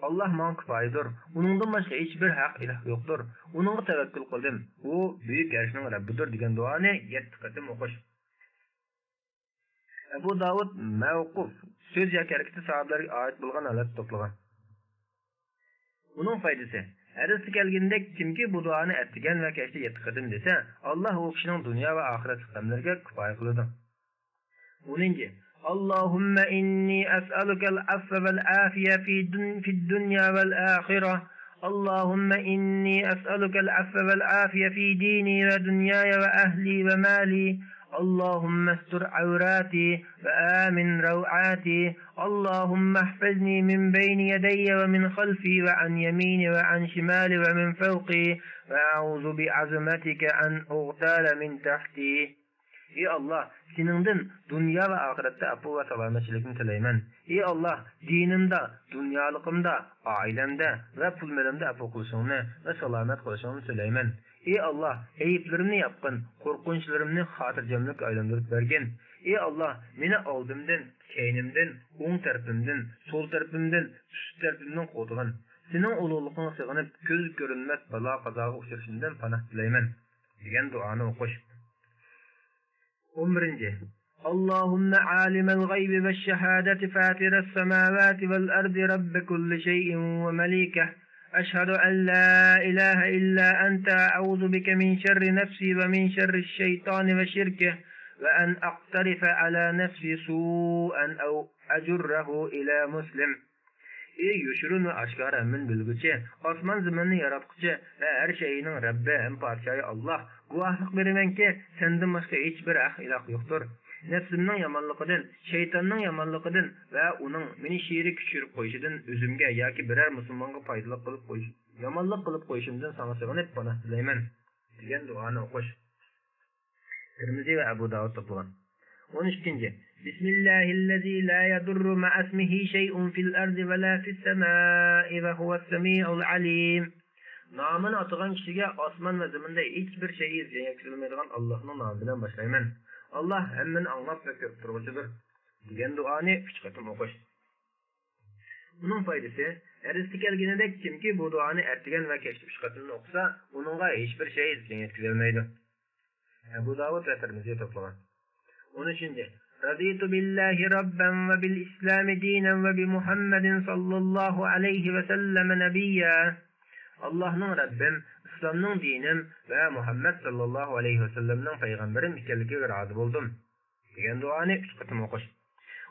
ئاللاھ ماڭا كۇپايىدۇر، ئۇنىڭدىن باشقا ھېچبىر ھەق ئىلاھ يوقتۇر، ئۇنىڭغا تەۋەككۈل قىلدىم، ئۇ بۈيۈك ئەرشنىڭ رەببىدۇر، دېگەن دۇئانى يەتتە قېتىم ئوقۇش. ئەبۇ داۋۇد مەۋقۇف، سۆز ياكى ھەرىكىتى ساھابىلەرگە ئائىت بولغان ھالەتتە توپلىغان. ئۇنىڭ پايدىسى، ھەدىستە كەلگىنىدەك، كىمكى بۇ دۇئانى ئەتىگەن ۋە كەچتە يەتتە قېتىم دېسە، ئاللاھ ئۇ كىشىنىڭ دۇنيا ۋە ئاخىرەتلىك غەملىرىگە كۇپايە قىلىدۇ. ئونىنچى. اللهم إني أسألك العفو والعافية في دن-، في الدنيا والآخرة. اللهم إني أسألك العفو والعافية في ديني ودنياي وأهلي ومالي. اللهم استر عوراتي وآمن روعاتي. اللهم احفظني من بين يدي ومن خلفي وعن يميني وعن شمالي ومن فوقي. وأعوذ بعظمتك أن أغتال من تحتي. ئى ئاللاھ، سېنىڭدىن دۇنيا ۋە ئاخىرەتتە ئەپۇ ۋە سالامەتچىلىكنى تىلەيمەن. ئى ئاللاھ، دىنىمدا، دۇنيالىقىمدا، ئائىلەمدە ۋە پۇل-مېلىمدە ئەپۇ قىلىشىڭنى ۋە سالامەت قىلىشىڭنى تىلەيمەن. ئى ئاللاھ، ئەيىبلىرىمنى ياپقىن، قورقۇنچلىرىمنى خاتىرجەملىككە ئايلاندۇرۇپ بەرگىن. ئى ئاللاھ، مېنى ئالدىمدىن، كەينىمدىن، ئوڭ تەرىپىمدىن، سول تەرىپىمدىن، ئۈستى تەرىپىمدىن قوغدىغىن. سېنىڭ ئۇلۇغلۇقۇڭغا سېغىنىپ، كۆزگە كۆرۈنمەس بالا-قازاغا ئۇچرىشىمدىن پاناھ تىلەيمەن، دېگەن دۇئانى ئوقۇش. ئون بىرىنچى. اللهم عالم الغيب والشهادة فاطر السماوات والأرض رب كل شيء ومليكه، أشهد أن لا إله إلا أنت، أعوذ بك من شر نفسي ومن شر الشيطان وشركه، وأن أقترف على نفسي سوءا أو أجره إلى مسلم. ئى يوشۇرۇن ۋە ئاشكارا ھەممىنى بىلگۈچى، ئاسمان-زېمىننى ياراتقۇچى ۋە ھەر شەيئىنىڭ رەببى ھەم پادىشاھى ئاللاھ، گۇۋاھلىق بېرىمەنكى، سەندىن باشقا ھېچبىر ھەق ئىلاھ يوقتۇر. نەپسىمنىڭ يامانلىقىدىن، شەيتاننىڭ يامانلىقىدىن ۋە ئۇنىڭ مېنى شېرىككە چۈشۈرۈپ قويۇشىدىن ئۆزۈمگە ياكى بىرەر مۇسۇلمانغا پايدىلىق قىلىپ قويۇش، يامانلىق قىلىپ قويۇشۇمدىن ساڭا سېغىنىپ پاناھ تىلەيمەن، دېگەن دۇئانى ئوقۇش. تىرمىزى ۋە ئەبۇ داۋۇد توپلىغان. ئون ئىككىنچى. بسم الله الذي لا يضر مع اسمه شيء في الأرض ولا في السماء وهو السميع العليم. نامىنى ئاتىغان كىشىگە ئاسمان ۋە زېمىندا ھېچبىر شەيئى زىيان يەتكۈزەلمەيدىغان ئاللاھنىڭ نامى بىلەن باشلايمەن. ئاللاھ ھەممىنى ئاڭلاپ ۋە كۆرۈپ تۇرغۇچىدۇر، دېگەن دۇئانى ئۈچ قېتىم ئوقۇش. ئۇنىڭ پايدىسى، ھەدىستە كەلگىنىدەك، كىمكى بۇ دۇئانى ئەتىگەن ۋە كەچتە ئۈچ قېتىمنى ئوقۇسا، ئۇنىڭغا ھېچبىر شەيئى زىيان يەتكۈزەلمەيدۇ. ئەبۇ داۋۇد ۋە تىرمىزى توپلىغان. ئون ئۈچىنچى، رضيت بالله ربا وبالإسلام دينا وبمحمد صلى الله عليه وسلم نبيا. ئاللاھنىڭ رەببىم، ئىسلامنىڭ دىنىم ۋە مۇھەممەد ساللاللاھۇ ئەلەيھى ۋەسەللەمنىڭ پەيغەمبىرىم ئىكەنلىكىگە رازى بولدۇم، دېگەن دۇئانى ئۈچ قېتىم ئوقۇش.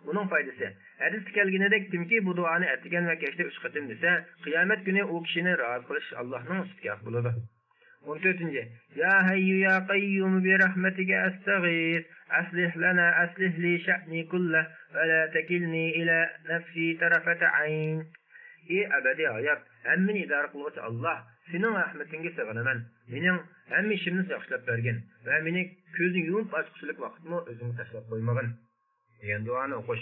ئۇنىڭ پايدىسى، ھەدىستە كەلگىنىدەك، كىمكى بۇ دۇئانى ئەتىگەن ۋە كەچتە ئۈچ قېتىم دېسە، قىيامەت كۈنى ئۇ كىشىنى رازى قىلىش ئاللاھنىڭ سۈپىتىگە ھەق بولىدۇ. ئون تۆتىنچى، يا حي يا قيوم برحمتك أستغيث، أصلح لنا، أصلح لي شأني كله، ولا تكلني إلى نفسي طرفة عين. ئى ئەبەدىي ھايات، ھەممىنى ئىدارە قىلغۇچى ئاللاھ، سېنىڭ رەھمىتىڭگە سېغىنىمەن. مېنىڭ ھەممە ئىشىمنى ياخشىلاپ بەرگىن ۋە مېنى كۆزنى يۇمۇپ ئاچقۇچىلىك ۋاقىتمۇ ئۆزۈڭگە تاشلاپ قويمىغىن، دېگەن دۇئانى ئوقۇش.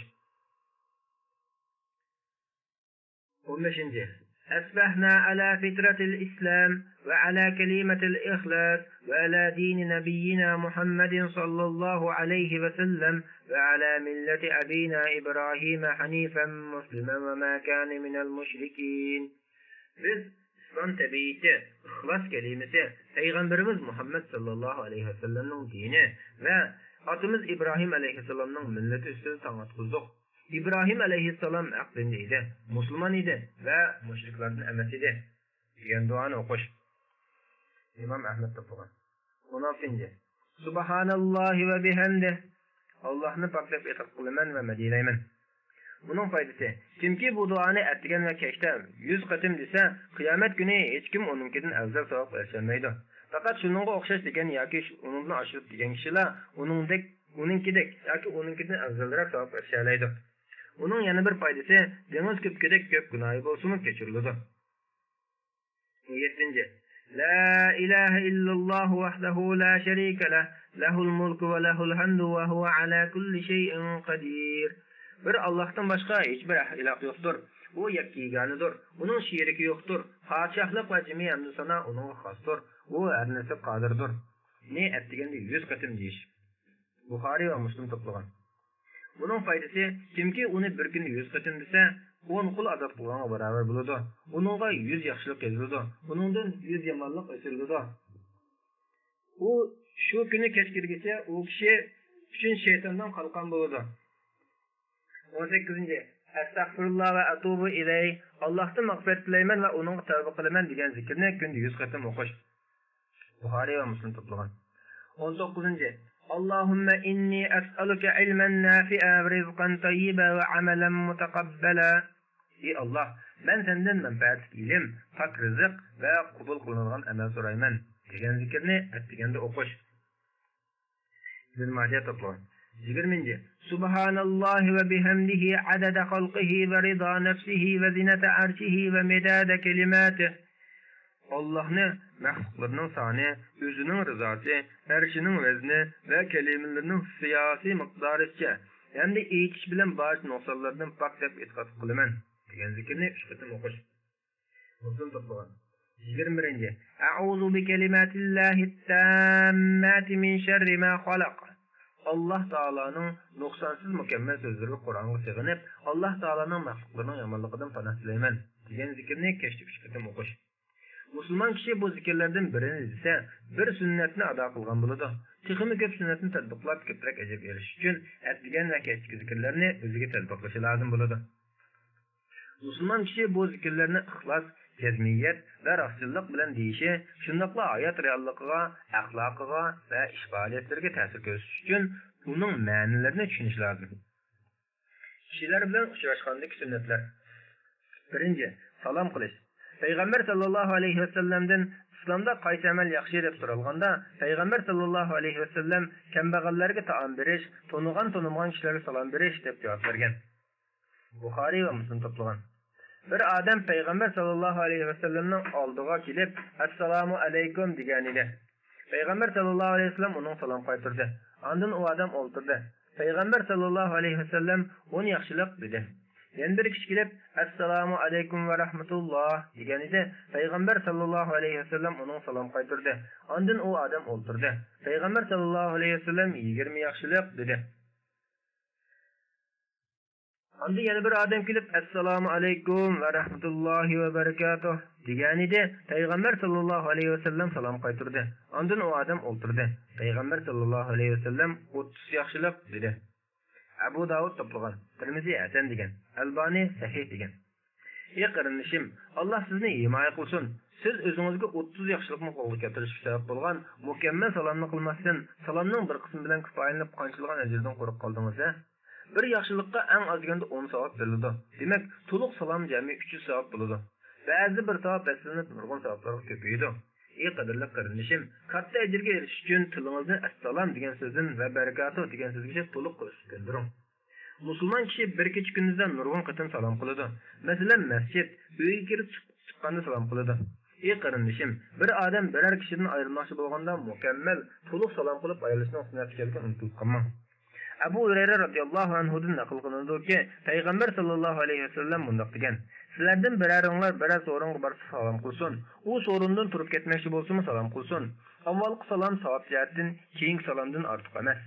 ئون بەشىنچى، أصبحنا على فطرة الإسلام وعلى كلمة الإخلاص وعلى دين نبينا محمد صلى الله عليه وسلم وعلى ملة أبينا إبراهيم حنيفا مسلما وما كان من المشركين. بىز ئىسلام تەبىئىتى، ئىخلاس كەلىمىسى، پەيغەمبىرىمىز مۇھەممەد ساللاللاھۇ ئەلەيھى ۋەسەللەمنىڭ دىنى ۋە ئاتىمىز ئىبراھىم ئەلەيھىسسالامنىڭ مىللىتى ئۈستىدە تاڭ ئاتقۇزدۇق. ئىبراھىم ئەلەيھىسسالام ھەق دىندا ئىدى، مۇسۇلمان ئىدى ۋە مۇشرىكلاردىن ئەمەس ئىدى، دېگەن دۇئانى ئوقۇش. ئىمام ئەھمەد توپلىغان. ئون ئالتىنچى، سبحان الله وبحمده، ئاللاھنى پاكلاپ ئېتىقاد قىلىمەن ۋە مەدھىيلەيمەن. بۇنىڭ پايدىسى، كىمكى بۇ دۇئانى ئەتىگەن ۋە كەچتە يۈز قېتىم دېسە، قىيامەت كۈنى ھېچكىم ئۇنىڭكىدىن ئەۋزەل ساۋابقا ئېرىشەلمەيدۇ. پەقەت شۇنىڭغا ئوخشاش دېگەن ياكى ئۇنىڭدىن ئاشۇرۇپ دېگەن كىشىلا ئۇنىڭدەك، ئۇنىڭكىدەك ياكى ئۇنىڭكىدىن ئەۋزەلرەك ساۋابقا ئېرىشەلەيدۇ. ئۇنىڭ يەنە بىر پايدىسى، دېڭىز كۆپۈكىدەك كۆپ گۇناھى بولسىمۇ كەچۈرۈلىدۇ. يەتتىنچى، لا إله إلا الله وحده لا شريك له، له الملك وله الحمد وهو على كل شيء قدير. بىر ئاللاھتىن باشقا ھېچبىر ئىلاھ يوقتۇر. ئۇ يەككە يېگانىدۇر. ئۇنىڭ شېرىكى يوقتۇر. پادىشاھلىق ۋە جىمى ھەمدۇ سانا ئۇنىڭغا خاستۇر. ئۇ ھەر نەرسىگە قادىردۇر. نى ئەتىگەندە يۈز قېتىم دېيىش. بۇخارىي ۋە مۇسلىم توپلىغان. بۇنىڭ پايدىسى، كىمكى ئۇنى بىر كۈندە يۈز قېتىم دېسە، ئون قۇل ئازاد قىلغانغا باراۋەر بولىدۇ. ئۇنىڭغا يۈز ياخشىلىق يېزىلىدۇ. ئۇنىڭدىن يۈز يامانلىق ئۆچۈرۈلىدۇ. ئۇ شۇ كۈنى كەچ كىرگۈچە ئۇ كىشى ئۈچىنچى شەيتاندىن قالقان بولىدۇ. ئون سەككىزىنچى، ئەستەغپىرۇللا ۋە ئەتۇبۇ ئىلەيھ، ئاللاھتىن مەغپىرەت تىلەيمەن ۋە ئۇنىڭغا تەۋبە قىلىمەن دېگەن زىكىرنى كۈندە يۈز قېتىم ئوقۇش. بۇخارىي ۋە مۇسلىم توپلىغان. ئون توققۇزىنچى، اللهم إني أسألك علما نافعا ورزقا طيبا وعملا متقبلا. ئى ئاللاھ، مەن سەندىن مەنپەئەتلىك ئىلىم، پاك رىزىق ۋە قوبۇل قىلىنىدىغان ئەمەل سورايمەن، دېگەن زىكىرنى ئەتىگەندە ئوقۇش. ئىبن ماجە توپلىغان. يىگىرمىنچى، سبحان الله وبحمده عدد خلقه ورضا نفسه وزنة عرشه ومداد كلماته. ئاللاھنى مەخلۇقلىرىنىڭ سانى، ئۆزىنىڭ رىزاسى، ئەرشىنىڭ ۋەزنى ۋە كەلىمىلىرىنىڭ سىياسىي مىقدارىچە ھەمدە ئېيتىش بىلەن بارچە نۇقسانلاردىن پاك دەپ ئېتىقاد قىلىمەن، دېگەن زىكىرنى ئۈچ قېتىم ئوقۇش. مۇسلىم توپلىغان. يىگىرمە بىرىنچى، أعوذ بكلمات الله التامات من شر ما خلق. ئاللاھ تائالانىڭ نۇقسانسىز مۇكەممەل سۆزلىرى قۇرئانغا سېغىنىپ، ئاللاھ تائالانىڭ مەخلۇقلىرىنىڭ يامانلىقىدىن پاناھ تىلەيمەن، دېگەن زىكىرنى كەچتە ئۈچ قېتىم ئوقۇش. مۇسۇلمان كىشى بۇ زىكىرلەردىن بىرىنى دېسە، بىر سۈننەتنى ئادا قىلغان بولىدۇ. تېخىمۇ كۆپ سۈننەتنى تەتبىقلاپ، كۆپرەك ئەجىر ئېرىشىش ئۈچۈن ئەتىگەن ۋە كەچتىكى زىكىرلەرنى ئۆزىگە تەتبىقلىشى لازىم بولىدۇ. مۇسۇلمان كىشى بۇ زىكىرلەرنى ئىخلاس، جەزمىيەت ۋە راستچىللىق بىلەن دېيىشى، شۇنداقلا ھايات رېئاللىقىغا، ئەخلاقىغا ۋە ئىش پائالىيەتلىرىگە تەسىر كۆرسىتىش ئۈچۈن ئۇنىڭ مەنىلىرىنى چۈشىنىش لازىم. كىشىلەر بىلەن ئۇچراشقاندىكى سۈننەتلەر. بىرىنچى، سالام قىلىش. پەيغەمبەر ساللاللاھۇ ئەلەيھى ۋەسەللەمدىن ئىسلامدا قايسى ئەمەل ياخشى دەپ سورالغاندا، پەيغەمبەر ساللاللاھۇ ئەلەيھى ۋەسەللەم كەمبەغەللەرگە تائام بېرىش، تونۇغان تونۇمىغان كىشىلەرگە سالام بېرىش دەپ جاۋاب بەرگەن. بۇخارىي ۋە مۇسلىم توپلىغان. بىر ئادەم پەيغەمبەر ساللاللاھۇ ئەلەيھى ۋەسەللەمنىڭ ئالدىغا كېلىپ، ئەسسالامۇ ئەلەيكۇم دېگەنىدى. پەيغەمبەر ساللاللاھۇ ئەلەيھى ۋەسەللەم ئۇنىڭغا سالام قايتۇردى. ئاندىن ئۇ ئادەم ئولتۇردى. پەيغەمبەر ساللاللاھۇ ئەلەيھى ۋەسەللەم ئۇنى ياخشىلىق دېدى. يەنە بىر كىشى كېلىپ، «ئەسسالامۇ ئەلەيكۇم ۋە رەھمەتۇللا» دېگەنىدى. پەيغەمبەر ساللاللاھۇ ئەلەيھى ۋەسەللەم ئۇنىڭغا سالام قايتۇردى. ئاندىن ئۇ ئادەم ئولتۇردى. پەيغەمبەر ساللاللاھۇ ئەلەيھى ۋەسەللەم يىگىرمە ياخشىلىق دېدى. ئاندىن يەنە بىر ئادەم كېلىپ، «ئەسسالامۇ ئەلەيكۇم ۋە رەھمەتۇللاھى ۋە بەرىكاتۇھ» دېگەنىدى. پەيغەمبەر ساللاللاھۇ ئەلەيھى ۋەسەللەم سالام قايتۇردى. ئاندىن ئۇ ئادەم ئولتۇردى. پەيغەمبەر ساللاللاھۇ ئەلەيھى ۋەسەللەم، «ئوتتۇز ياخشىلىق» دېدى. ئەبۇ داۋۇد توپلىغان، تىرمىزى ھەسەن دېگەن، ئەلبانى سەھىھ دېگەن. ئى قېرىندىشىم، ئاللا سىزنى ھىمايە قىلسۇن. سىز ئۆزىڭىزگە ئوتتۇز ياخشىلىقنى قولغا كەلتۈرۈشكە سەۋەب بولغان مۇكەممەل سالامنى قىلماستىن، سالامنىڭ بىر قىسمى بىلەن كۇپايىلىنىپ قانچىلىغان ئەجىردىن قۇرۇق قالدىڭىز ھە؟ بىر ياخشىلىققا ئەڭ ئاز دېگەندە ئون ساۋاب بېرىلىدۇ. دېمەك، تولۇق سالام جەمئىي ئۈچ يۈز ساۋاب بولىدۇ. بەزىدە بىر ساۋاب ھەسسىلىنىپ نۇرغۇن ساۋابلارغا كۆپىيىدۇ. ئى قەدىرلىك قېرىندىشىم، كاتتا ئەجىرگە ئېرىشىش ئۈچۈن تىلىڭىزنى ئەسسالام دېگەن سۆزدىن ۋە بەرىكاتۇھ دېگەن سۆزگىچە تولۇق ئۆسۈپ كۆندۈرۈڭ. مۇسۇلمان كىشى بىر كېچە كۈندۈزدە نۇرغۇن قېتىم سالام قىلىدۇ. مەسىلەن، مەسچىت، ئۆيگە كىرىپ چىق-، چىققاندا سالام قىلىدۇ. ئى قېرىندىشىم، بىر ئادەم بىرەر كىشىدىن ئايرىلماقچى بولغاندا مۇكەممەل، تولۇق سالام قىلىپ ئايرىلىشنىڭ سۈننەتكە كەلگەن ئۇنتۇلۇپ قالماڭ. ئەبۇ ھۇرەيرە رەزىياللاھۇ ئەنھۇدىن نەقىل قىلىنىدۇكى، پەيغەمبەر ساللاللاھۇ ئەلەيھى ۋەسەللەم مۇنداق دېگەن، سىلەردىن بىرەرىڭلار بىرەر سورۇنغا بارسا سالام قىلسۇن. ئۇ سورۇندىن تۇرۇپ كەتمەكچى بولسىمۇ سالام قىلسۇن. ئاۋۋالقى سالام ساۋاب جەھەتتىن، كېيىنكى سالامدىن ئارتۇق ئەمەس.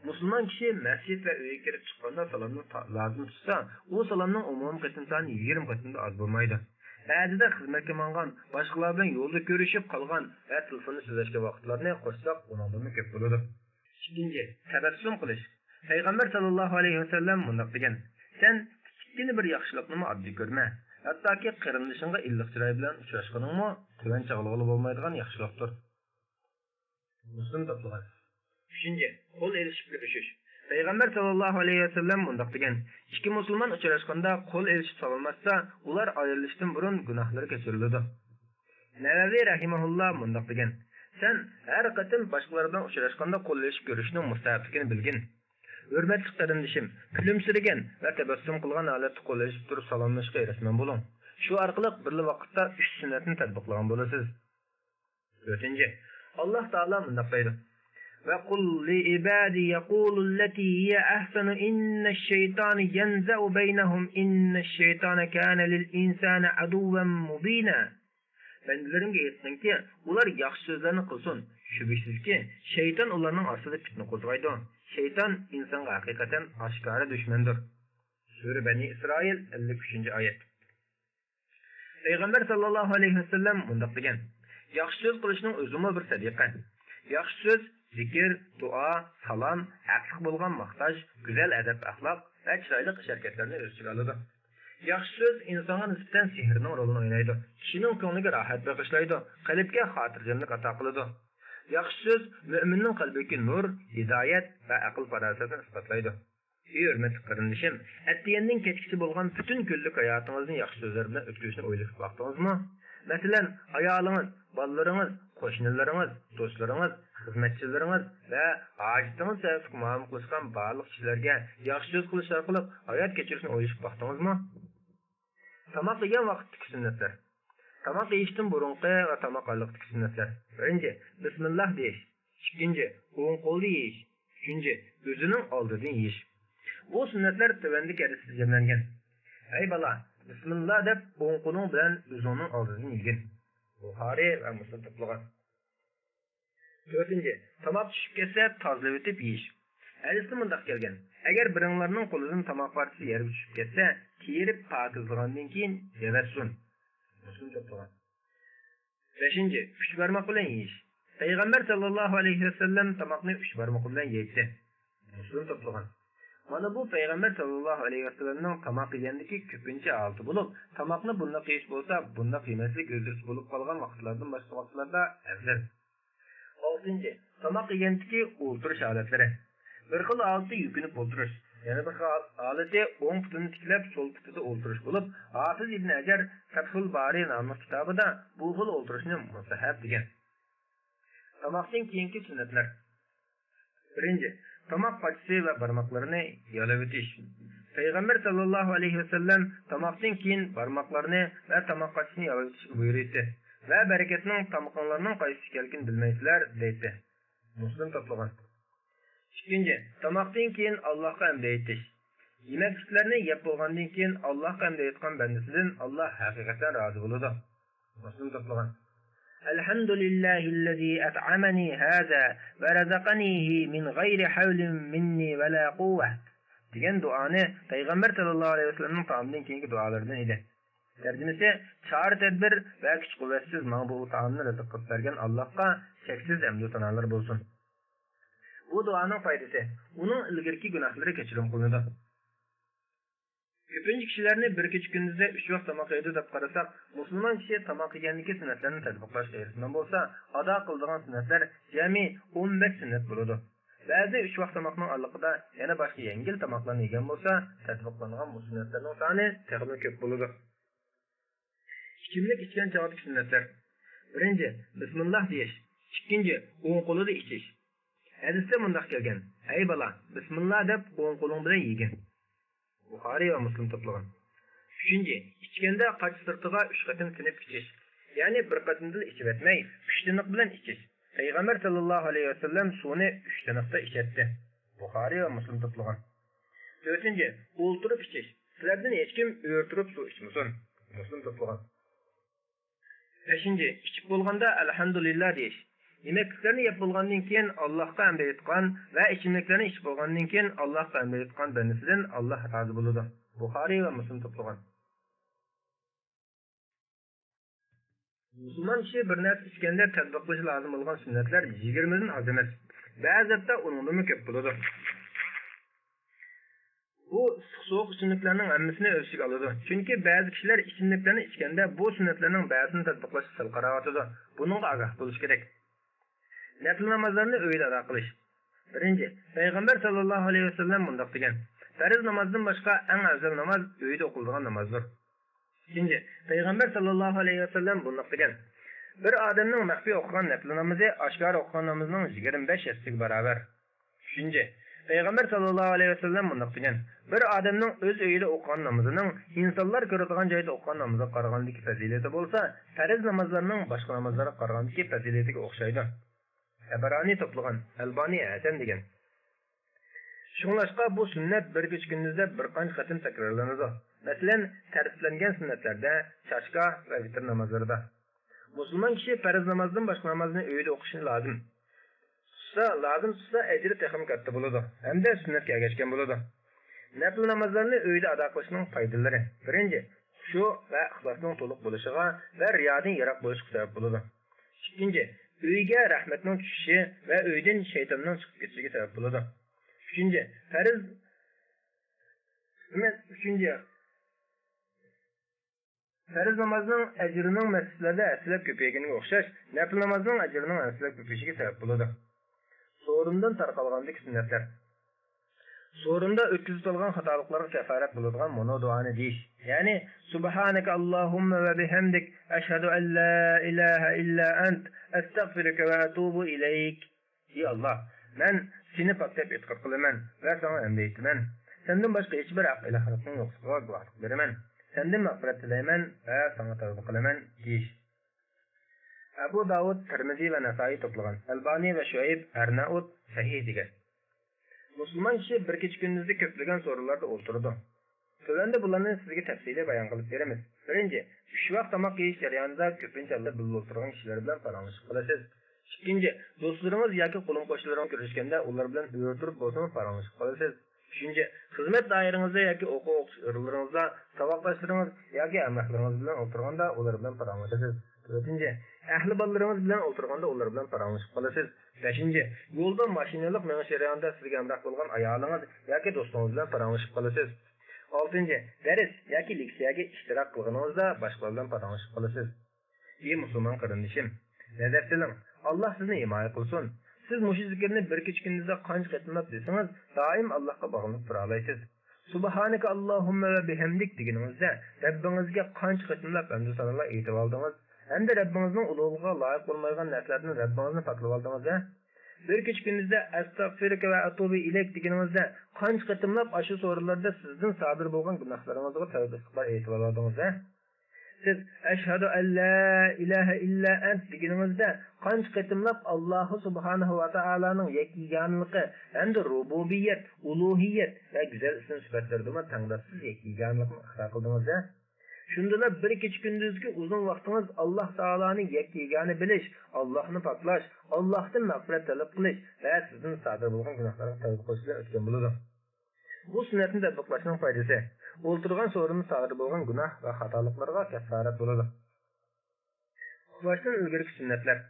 مۇسۇلمان كىشى مەسچىت ۋە ئۆيگە كىرىپ چىققاندا سالامنى تا-، لازىم تۇتسا، ئۇ سالامنىڭ ئومۇمىي قېتىم سانى يىگىرمە قېتىمدىن ئاز بولمايدۇ. بەزىدە خىزمەتكە ماڭغان، باشقىلار بىلەن يولدا كۆرۈشۈپ قالغان ۋە تېلېفوندا سۆزلەشكەن ۋاقىتلارنى قوشساق، ئۇنىڭدىنمۇ كۆپ بولىدۇ. ئىككىنچى، تەبەسسۇم قىلىش. پەيغەمبەر ساللاللاھۇ ئەلەيھى ۋەسەللەم مۇنداق دېگەن، سەن كىچىككىنە بىر ياخشىلىقنىمۇ ئاددىي كۆرمە. ھەتتاكى قېرىندىشىڭغا ئىللىق چىراي بىلەن ئۇچراشقىنىڭمۇ تۆۋەن چاغلىغىلى بولمايدىغان ياخشىلىقتۇر. مۇسلىم توپلىغان. ئۈچىنچى، قول ئېلىشىپ كۆرۈشۈش. پەيغەمبەر ساللاللاھۇ ئەلەيھى ۋەسەللەم مۇنداق دېگەن، ئىككى مۇسۇلمان ئۇچراشقاندا قول ئېلىشىپ سالاملاشسا، ئۇلار ئايرىلىشتىن بۇرۇن گۇناھلىرى كەچۈرۈلىدۇ. نەۋەۋى رەھىمەھۇللا مۇنداق دېگەن، سەن ھەر قېتىم باشقىلار بىلەن ئۇچراشقاندا قول ئېلىشىپ كۆرۈشنىڭ مۇستەھەپلىكىنى بىلگىن. ھۆرمەتلىك قېرىندىشىم، كۈلۈمسىرىگەن ۋە تەبەسسۇم قىلغان ھالەتتە قول ئېلىشىپ تۇرۇپ سالاملىشىشقا ھېرىسمەن بولۇڭ. شۇ ئارقىلىق بىرلا ۋاقىتتا ئۈچ سۈننەتنى تەتبىقلىغان بولىسىز. تۆتىنچى، ئاللاھ تائالا مۇنداق دەيدۇ، وَقُل لِّعِبَادِي يَقُولُوا الَّتِي هِيَ أَحْسَنُ إِنَّ الشَّيْطَانَ يَنزَغُ بَيْنَهُمْ إِنَّ الشَّيْطَانَ كَانَ لِلْإِنسَانِ عَدُوًّا مُّبِينًا. بەندىلىرىمگە ئېيتقىنكى، ئۇلار ياخشى سۆزلەرنى قىلسۇن. شۈبھىسىزكى، شەيتان ئۇلارنىڭ ئارىسىدا پىتنە قوزغايدۇ. شەيتان ئىنسانغا ھەقىقەتەن ئاشكارا دۈشمەندۇر. سۈرە بەنى ئىسرائىل، ئەللىك ئۈچىنچى ئايەت. پەيغەمبەر ساللاللاھۇ ئەلەيھى ۋەسەللەم مۇنداق دېگەن، ياخشى سۆز قىلىشنىڭ ئۆزىمۇ بىر سەدىقە. ياخشى سۆز، زىكىر، دۇئا، سالام، ھەقلىق بولغان ماختاش، گۈزەل ئەدەپ-ئەخلاق ۋە چىرايلىق ئىش-ھەرىكەتلەرنى ئۆز ئىچىگە ئالىدۇ. ياخشى سۆز ئىنسانغا نىسبەتەن سېھىرنىڭ رولىنى ئوينايدۇ. كىشىنىڭ كۆڭلىگە راھەت بېغىشلايدۇ، قەلبكە خاتىرجەملىك ئاتا قىلىدۇ. ياخشى سۆز مۆمىننىڭ قەلبىدىكى نۇر، ھىدايەت ۋە ئەقىل-پاراسەتنى ئىسپاتلايدۇ. ئى ھۆرمەتلىك قېرىندىشىم، ئەتىگەندىن كەچكىچە بولغان پۈتۈن كۈنلۈك ھاياتىڭىزنى ياخشى سۆزلەر بىلەن ئۆتكۈزۈشنى ئويلىشىپ باقتىڭىزمۇ؟ مەسىلەن، ئايالىڭىز، بالىلىرىڭىز، قوشنىلىرىڭىز، دوستلىرىڭىز، خىزمەتچىلىرىڭىز ۋە ھاجىتىڭىز سەۋەبلىك مۇئامىلە قىلىشقان بارلىق كىشىلەرگە ياخشى سۆز قىلىش ئارقىلىق ھايات كەچۈرۈشنى ئويلىشىپ باقتىڭىزمۇ؟ تاماق يېگەن ۋاقىتتىكى سۈننەتلەر. تاماق يېيىشتىن بۇرۇنقى ۋە تاماق ئارىلىقتىكى سۈننەتلەر. بىرىنچى، بىسمىللا دېيىش. ئىككىنچى، ئوڭ قولدا يېيىش. ئۈچىنچى، ئۆزىنىڭ ئالدىدىن يېيىش. بۇ سۈننەتلەر تۆۋەندىكى ھەدىستە جەملەنگەن. ئەي بالا، بىسمىللا دەپ ئوڭ قولۇڭ بىلەن ئۆزۈڭنىڭ ئالدىدىن يېگىن. بۇخارىي ۋە مۇسلىم توپلىغان. تۆتىنچى، تاماق چۈشۈپ كەتسە تازىلىۋېتىپ يېيىش. ھەدىستە مۇنداق كەلگەن، ئەگەر بىرىڭلارنىڭ قولىدىن تاماق پارچىسى يەرگە چۈشۈپ كەتسە، تېرىپ پاكىزلىغاندىن كېيىن يەۋەتسۇن. مۇسلىم توپلىغان. بەشىنچى، ئۈچ بارماق بىلەن يېيىش. پەيغەمبەر ساللاللاھۇ ئەلەيھى ۋەسەللەم تاماقنى ئۈچ بارمىقى بىلەن يەيتتى. مۇسلىم توپلىغان. مانا بۇ پەيغەمبەر ساللاللاھۇ ئەلەيھى ۋەسەللەمنىڭ تاماق يېگەندىكى كۆپىنچە ھالىتى بولۇپ، تاماقنى بۇنداق يېيىش بولسا، بۇنداق يېمەسلىك ئۆزرىسى بولۇپ قالغان ۋاقىتلاردىن باشقا ۋاقىتلاردا ئەۋزەل. ئالتىنچى، تاماق يېگەندىكى ئولتۇرۇش ھالەتلىرى. بىر خىل ھالىتى يۈكۈنۈپ ئولتۇرۇش. يەنە بىر خىل ھالىتى ئوڭ پۇتىنى تىكلەپ، سول پۇتىدا ئولتۇرۇش بولۇپ، ھافىز ئىبن ھەجەر فەتھۇل بارى ناملىق كىتابىدا بۇ خىل ئولتۇرۇشنى مۇستەھەب دېگەن. تاماقتىن كېيىنكى سۈننەتلەر. بىرىنچى، تاماق پاچىسى ۋە بارماقلىرىنى يالاۋېتىش. پەيغەمبەر ساللاللاھۇ ئەلەيھى ۋەسەللەم تاماقتىن كېيىن بارماقلارنى ۋە تاماق پاچىسىنى يالاۋېتىشكە بۇيرۇيتتى ۋە بەرىكەتنىڭ تامىقىڭلارنىڭ قايسىسى ئىكەنلىكىنى بىلمەيسىلەر، دەيتتى. مۇسلىم توپلىغان. ئىككىنچى، تاماقتىن كېيىن ئاللاھقا ھەمدە ئېيتىش. يېمەكلىكلەرنى يەپ بولغاندىن كېيىن ئاللاھقا ھەمدە ئېيتقان بەندىسىدىن ئاللاھ ھەقىقەتەن رازى بولىدۇ. مۇسلىم توپلىغان. الحمد لله الذي أطعمني هذا ورزقنيه من غير حول مني ولا قوة دېگەن دۇئانى پەيغەمبەر سەللەللاھۇ ئەلەيھى ۋەسەللەمنىڭ تائامدىن كېيىنكى دۇئالىرىدىن ئىدى. تەرجىمىسى، چارە-تەدبىر ۋە كۈچ-قۇۋۋەتسىز ماڭا بۇ تائامنى رىزىق قىلىپ بەرگەن ئاللاھقا چەكسىز ھەمدۇ سانالار بولسۇن. بۇ دۇئانىڭ پايدىسى، ئۇنىڭ ئىلگىرىكى گۇناھلىرى كەچۈرۈم قىلىنىدۇ. كۆپىنچە كىشىلەرنى بىر كېچە-كۈندۈزدە ئۈچ ۋاق تاماق يەيدۇ دەپ قارىساق، مۇسۇلمان كىشى تاماق يېگەندىكى سۈننەتلەرنى تەتبىقلاشقا ھېرىسمەن بولسا، ئادا قىلىدىغان سۈننەتلەر جەمئىي ئون بەش سۈننەت بولىدۇ. بەزى ئۈچ ۋاق تاماقنىڭ ئارىلىقىدا يەنە باشقا يەڭگىل تاماقلارنى يېگەن بولسا، تەتبىقلانغان بۇ سۈننەتلەرنىڭ سانى تېخىمۇ كۆپ بولىدۇ. ئىچىملىك ئىچكەن چاغدىكى سۈننەتلەر. بىرىنچى، بىسمىللا دېيىش. ئىككىنچى، ئوڭ قولىدا ئىچىش. ھەدىستە مۇنداق كەلگەن، ئەي بالا، بىسمىللا دەپ ئوڭ قولۇڭ بىلەن يېگىن. بۇخارىي ۋە مۇسلىم توپلىغان. ئۈچىنچى، ئىچكەندە قاچا سىرتىغا ئۈچ قېتىم تىنىپ ئىچىش. يەنى بىر قېتىمدىلا ئىچىۋەتمەي، ئۈچ تىنىق بىلەن ئىچىش. پەيغەمبەر سەللەللاھۇ ئەلەيھى ۋەسەللەم سۇنى ئۈچ تىنىقتا ئىچەتتى. بۇخارىي ۋە مۇسلىم توپلىغان. تۆتىنچى، ئولتۇرۇپ ئىچىش. سىلەردىن ھېچكىم ئۆرە تۇرۇپ سۇ ئىچمىسۇن. مۇسلىم توپلىغان. بەشىنچى، ئىچىپ بولغاندا ئەلھەمدۇلىللا دېيىش. يېمەكلىكلەرنى يەپ بولغاندىن كېيىن ئاللاھقا ھەمدە ئېيتقان ۋە ئىچىملىكلەرنى ئىچىپ بولغاندىن كېيىن ئاللاھقا ھەمدە ئېيتقان بەندىسىدىن ئاللاھ رازى بولىدۇ. بۇخارىي ۋە مۇسلىم توپلىغان. مۇسۇلمان كىشى بىر نەرسە ئىچكەندە تەتبىق قىلىشى لازىم بولغان سۈننەتلەر يىگىرمىدىن ئاز ئەمەس. بەزى ھەتتا ئۇنىڭدىنمۇ كۆپ بولىدۇ. بۇ ئىسسىق-سوغۇق ئىچىملىكلەرنىڭ ھەممىسىنى ئۆز ئىچىگە ئالىدۇ. چۈنكى بەزى كىشىلەر ئىچىملىكلەرنى ئىچكەندە بۇ سۈننەتلەرنىڭ بەزىسىنى تەتبىقلاشقا سەل قاراۋاتىدۇ. بۇنىڭغا ئاگاھ بولۇش كېرەك. نەپلى نامازلارنى ئۆيدە ئادا قىلىش. بىرىنچى، پەيغەمبەر ساللاللاھۇ ئەلەيھى ۋەسەللەم مۇنداق دېگەن، پەرز نامازدىن باشقا ئەڭ ئەۋزەل ناماز ئۆيدە ئوقۇلىدىغان نامازدۇر. ئىككىنچى، پەيغەمبەر ساللاللاھۇ ئەلەيھى ۋەسەللەم بۇنداق دېگەن، بىر ئادەمنىڭ مەخپىي ئوقۇغان نەپلى نامىزى ئاشكارا ئوقۇغان نامىزىنىڭ يىگىرمە بەش ھەسسىسىگە باراۋەر. ئۈچىنچى، پەيغەمبەر ساللاللاھۇ ئەلەيھى ۋەسەللەم مۇنداق دېگەن، بىر ئادەمنىڭ ئۆز ئۆيىدە ئوقۇغان نامىزىنىڭ ئىنسانلار كۆرىدىغان جايدا ئوقۇغان نامىزىغا قارىغاندىكى پەزىلىتى بولسا، پەرز نامازلارنىڭ باشقا نامازلارغا قارىغاندىكى پەزىلىتىگە ئوخشايدۇ. تەبەرانى توپلىغان، ئەلبانى ھەسەن دېگەن. شۇڭلاشقا بۇ سۈننەت بىر كېچە-كۈندۈزدە بىر قانچە قېتىم تەكرارلىنىدۇ. مەسىلەن، تەرتىپلەنگەن سۈننەتلەردە، چاشكا ۋە ۋىتىر نامازلىرىدا. مۇسۇلمان كىشى پەرز نامازدىن باشقا نامازنى ئۆيىدە ئوقۇشى لازىم. تۇتسا، لازىم تۇتسا، ئەجرى تېخىمۇ كاتتا بولىدۇ ھەمدە سۈننەتكە ئەگەشكەن بولىدۇ. نەپلى نامازلارنى ئۆيدە ئادا قىلىشنىڭ پايدىلىرى. بىرىنچى، خۇشۇ ۋە ئىخلاسنىڭ تولۇق بولۇشىغا ۋە رىيادىن يىراق بولۇشقا سەۋەب بولىدۇ. ئىككىنچى، ئۆيگە رەھمەتنىڭ چۈشۈشى ۋە ئۆيدىن شەيتاننىڭ چىقىپ كېتىشىگە سەۋەب بولىدۇ. ئۈچىنچى، پەرز، ئۈچىنچى، پەرز نامازنىڭ ئەجرىنىڭ مەسچىتلەردە ھەسسىلەپ كۆپەيگىنىگە ئوخشاش، نەپلى نامازنىڭ ئەجرىنىڭ ھەسسىلەپ كۆپىيىشىگە سەۋەب بولىدۇ. سورۇندىن تارقالغاندىكى سۈننەتلەر. سورۇندا ئۆتكۈزۈپ سالغان خاتالىقلارغا كەفارەت بولىدىغان مۇنۇ دۇئانى دېيىش. يەنى، سۇبھانەكە ئاللاھۇممە ۋە بىھەمدىك، ئەشھەدۇ ئەن لا ئىلاھە ئىللا ئەنت، ئەستەغفىرۇكە ۋە ئەتۇبۇ ئىلەيك. ئى ئاللاھ، مەن سېنى پاك دەپ ئېتىقاد قىلىمەن ۋە ساڭا ھەمدە ئېيتىمەن. سەندىن باشقا ھېچبىر ھەق ئىلاھلىقنىڭ يوقلۇقىغا گۇۋاھلىق بېرىمەن. سەندىن مەغپىرەت تىلەيمەن ۋە ساڭا تەۋبە قىلىمەن دېيىش. ئەبۇ داۋۇد، تىرمىزى ۋە نەسائىي توپلىغان. ئەلبانى ۋە شۇئەيب ئەرنائۇت سەھىھ دېگەن. مۇسۇلمان كىشى بىر كېچە-كۈندۈزدە كۆپلىگەن سورۇنلاردا ئولتۇرىدۇ. تۆۋەندە بۇلارنى سىزگە تەپسىلىي بايان قىلىپ بېرىمىز. بىرىنچى، ئۈچ ۋاق تاماق يېيىش جەريانىدا كۆپىنچە ھالدا بىللە ئولتۇرغان كىشىلەر بىلەن پاراڭلىشىپ قالىسىز. ئىككىنچى، دوستلىرىڭىز ياكى قولۇم-قوشنىلىرىڭىز كۆرۈشكەندە ئۇلار بىلەن ئۆرە تۇرۇپ بولسىمۇ پاراڭلىشىپ قالىسىز. ئۈچىنچى، خىزمەت دائىرىڭىزدە ياكى ئوقۇش ئورۇنلىرىڭىزدا ساۋاقداشلىرىڭىز ياكى ھەمراھلىرىڭىز بىلەن ئولتۇرغاندا ئۇلار بىلەن پاراڭلىشىسىز. تۆتىنچى، ئەھلى بالىلىرىڭىز بىلەن ئولتۇرغاندا ئۇلار بىلەن پاراڭلىشىپ قالىسىز. بەشىنچى، يولدا ماشىنىلىق مېڭىش جەريانىدا سىزگە ھەمراھ بولغان ئايالىڭىز ياكى دوستىڭىز بىلەن پاراڭلىشىپ قالىسىز. ئالتىنچى، دەرس ياكى لېكسىيەگە ئىشتىراك قىلغىنىڭىزدا باشقىلار بىلەن پاراڭلىشىپ قالىسىز. ئى مۇسۇلمان قېرىندىشىم، نەزەر سېلىڭ، ئاللاھ سىزنى ھىمايە قىلسۇن. سىز مۇشۇ زىكىرنى بىر كېچە-كۈندۈزدە قانچە قېتىملاپ دېسىڭىز، دائىم ئاللاھقا باغلىنىپ تۇرالايسىز. سۇبھانەكە ئاللاھۇممە ۋە بىھەمدىك دېگىنىڭىزدە، رەببىڭىزگە قانچە قېتىملاپ ھەمدۇ سانالار ئېيتىۋالدىڭىز ھەمدە رەببىڭىزنىڭ ئۇلۇغلۇقىغا لايىق بولمايدىغان نەرسىلەردىن رەببىڭىزنى پاكلىۋالدىڭىز ھە؟ بىر كېچە-كۈندۈزدە ئەستەغفىرۇكە ۋە ئەتۇبۇ ئىلەيك دېگىنىڭىزدە، قانچە قېتىملاپ ئاشۇ سورۇنلاردا سىزدىن سادىر بولغان گۇناھلىرىڭىزغا تەۋبە ئىستىغپار ئېيتىۋالدىڭىز ھە؟ سىز «ئەشھەدۇ ئەن لا ئىلاھە ئىللا ئەنت» دېگىنىڭىزدە قانچە قېتىملاپ ئاللاھۇ سۇبھانەھۇ ۋە تائالانىڭ يەككە يېگانلىقى ھەمدە رۇبۇبىيەت، ئۇلۇھىيەت ۋە گۈزەل ئىسىم سۈپەتلىرىدىمۇ تەڭداشسىز يەككە يېگانلىقىنى ئىقرار قىلدىڭىز-دە؟ شۇندىلا بىر كېچە كۈندۈزدىكى ئۇزۇن ۋاقتىڭىز ئاللاھ تائالانى يەككە يېگانە بىلىش، ئاللاھنى پاكلاش، ئاللاھتىن مەغپىرەت تەلەپ قىلىش ۋە سىزدىن سادىر بولغان گۇناھلارغا تەۋبە قىلىش بىلەن ئۆتكەن بولىدۇ. بۇ سۈننەتنى تەتبىقلاشنىڭ پايدىسى، ئولتۇرغان سورۇندا سادىر بولغان گۇناھ ۋە خاتالىقلارغا كەففارەت بولىدۇ. ئۇخلاشتىن ئىلگىرىكى سۈننەتلەر.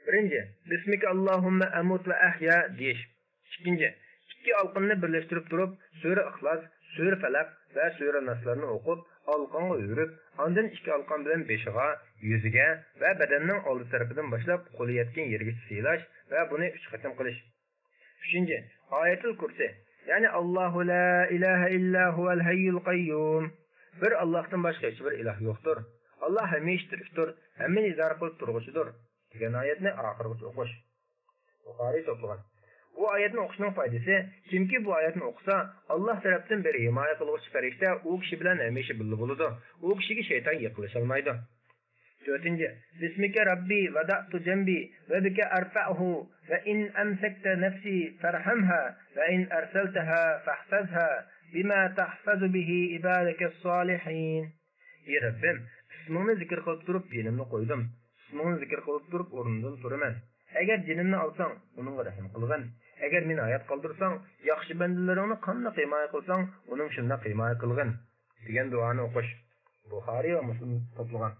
بىرىنچى، «بىسمىكە ئاللاھۇممە ئەمۇت ۋە ئەھيا» دېيىش. ئىككىنچى، ئىككى ئالىقىننى بىرلەشتۈرۈپ تۇرۇپ، سۈرە ئىخلاس، سۈرە پەلەق ۋە سۈرە ناسلارنى ئوقۇپ، ئالىقىنغا يۈرۈپ، ئاندىن ئىككى ئالىقان بىلەن بېشىغا، يۈزىگە ۋە بەدەننىڭ ئالدى تەرىپىدىن باشلاپ قولى يەتكەن يەرگىچە سىيلاش ۋە بۇنى ئۈچ قېتىم قىلىش. ئۈچىنچى، ئايەتۇل كۇرسى، يەنى «ئاللاھۇ لا ئىلاھە ئىللا ھۇۋەل ھەييۇل قەييۇم»، بىر ئاللاھتىن باشقا ھېچبىر ئىلاھ يوقتۇر، ئاللاھ ھەمىشە تىرىكتۇر، ھەممىنى ئىدارە قىلىپ تۇرغۇچىدۇر دېگەن ئايەتنى ئاخىرغىچە ئوقۇش. بۇخارىي توپلىغان. بۇ ئايەتنى ئوقۇشنىڭ پايدىسى، كىمكى بۇ ئايەتنى ئوقۇسا، ئاللاھ تەرەپتىن بىر ھىمايە قىلغۇچى پەرىشتە ئۇ كىشى بىلەن ھەمىشە بىللە بولىدۇ، ئۇ كىشىگە شەيتان يېقىنلىشالمايدۇ. تۆتىنچى، «بىسمىكە رەببى ۋەدەئتۇ جەنبى ۋە بىكە ئەرفەئۇ ۋە ئىن ئەمسەكتە نەفسى فەرھەمھا ۋە ئىن ئەرسەلتەھا فەھفەزھا بىما تەھفەزۇ بىھى ئىبادەكەس سالىھىن.» ئى رەببىم، ئىسمىڭنى زىكىر قىلىپ تۇرۇپ جېنىمنى قويدۇم، ئىسمىڭنى زىكىر قىلىپ تۇرۇپ ئورنۇمدىن تۇرىمەن. ئەگەر جېنىمنى ئالساڭ، ئۇنىڭغا رەھىم قىلغىن. ئەگەر مېنى ھايات قالدۇرساڭ، ياخشى بەندىلىرىڭنى قانداق ھىمايە قىلساڭ، ئۇنىڭ شۇنداق ھىمايە قىلغىن، دېگەن دۇئانى ئوقۇش. بۇخارىي ۋە مۇسلىم توپلىغان.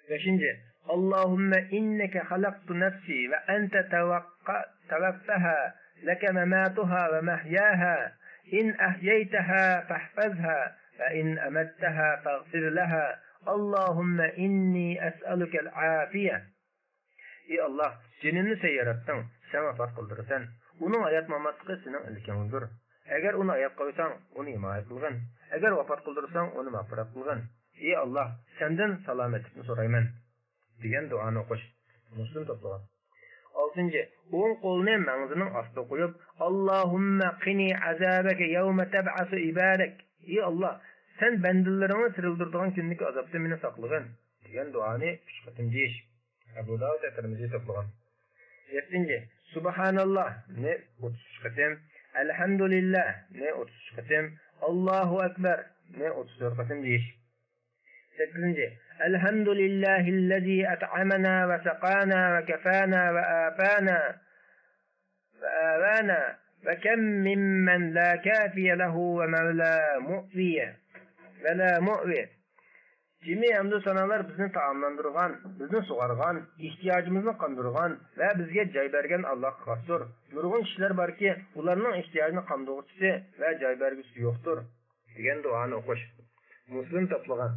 بەشىنچى، «اللهم إنك خلقت نفسي وأنت توق-، توفاها، لك مماتها ومحياها، إن أحييتها فاحفظها، وإن أمتها فاغفر لها، اللهم إني أسألك العافية.» ئى ئاللاھ، جېنىمنى سەن ياراتتىڭ، سەن ۋاپات قىلدۇرىسەن. ئۇنىڭ ھايات-ماماتلىقى سېنىڭ ئىلكىڭدۇر. ئەگەر ئۇنى ھايات قويساڭ، ئۇنى ھىمايە قىلغىن. ئەگەر ۋاپات قىلدۇرساڭ، ئۇنى مەغپىرەت قىلغىن. ئى ئاللاھ، سەندىن سالامەتلىكنى سورايمەن، دېگەن دۇئانى ئوقۇش. مۇسلىم توپلىغان. ئالتىنچى، ئوڭ قولىنى مەڭزىنىڭ ئاستىغا قويۇپ، «اللهم قني عذابك يوم تبعث عبادك.» ئى ئاللاھ، سەن بەندىلىرىڭنى تىرىلدۈرىدىغان كۈندىكى ئازابتىن مېنى ساقلىغىن، دېگەن دۇئانى ئۈچ قېتىم دېيىش. ئەبۇ داۋۇد ۋە تىرمىزى توپلىغان. يەتتىنچى، سۇبھاناللاھنى ئوتتۇز ئۈچ قېتىم، ئەلھەمدۇلىللاھنى ئوتتۇز ئۈچ قېتىم، ئاللاھۇ ئەكبەرنى ئوتتۇز تۆت قېتىم دېيىش. سەككىزىنچى، الحمد لله الذي أطعمنا وسقانا وكفانا وآفانا وآوانا وكم ممن لا كافي له ومن لا مؤوي، ولا مؤوي. جىمى ھەمدۇ سانالار بىزنى تائاملاندۇرغان، بىزنى سۇغارغان، ئېھتىياجىمىزنى قاندۇرغان ۋە بىزگە جاي بەرگەن ئاللاھقا خاستۇر. نۇرغۇن كىشىلەر باركى، ئۇلارنىڭ ئېھتىياجىنى قامدىغۇچىسى ۋە جاي بەرگۈسى يوقتۇر، دېگەن دۇئانى ئوقۇش. مۇسلىم توپلىغان.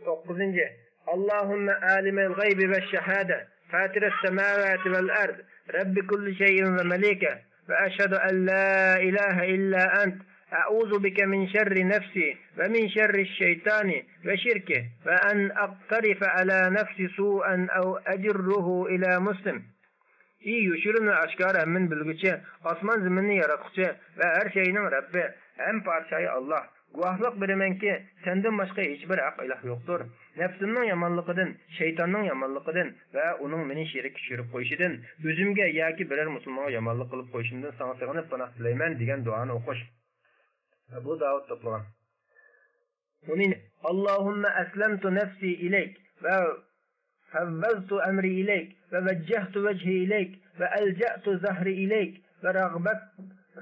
توققۇزىنچى، اللهم عالم الغيب والشهادة، فاطر السماوات والأرض، رب كل شيء ومليكه، وأشهد أن لا إله إلا أنت، أعوذ بك من شر نفسي ومن شر الشيطان وشركه، وأن أقترف على نفسي سوءا أو أجره إلى مسلم. ئى يوشۇرۇن ۋە ئاشكارا ھەممىنى بىلگۈچى، ئاسمان زېمىننى ياراتقۇچى ۋە ھەر شەينىڭ رەببى ھەم پادىشاھى ئاللاھ، گۇۋاھلىق بېرىمەنكى، سەندىن باشقا ھېچبىر ھەق ئىلاھ يوقتۇر. نەپسىمنىڭ يامانلىقىدىن، شەيتاننىڭ يامانلىقىدىن ۋە ئۇنىڭ مېنى شېرىككە چۈشۈرۈپ قويۇشىدىن، ئۆزۈمگە ياكى بىرەر مۇسۇلمانغا يامانلىق قىلىپ قويۇشۇمدىن ساڭا سېغىنىپ پاناھ تىلەيمەن، دېگەن دۇئانى ئوقۇش. ئەبۇ داۋۇد توپلىغان. ئون، اللهم أسلمت نفسي إليك وفوضت أمري إليك ووجهت وجهي إليك وألجأت ظهري إليك ورغبت،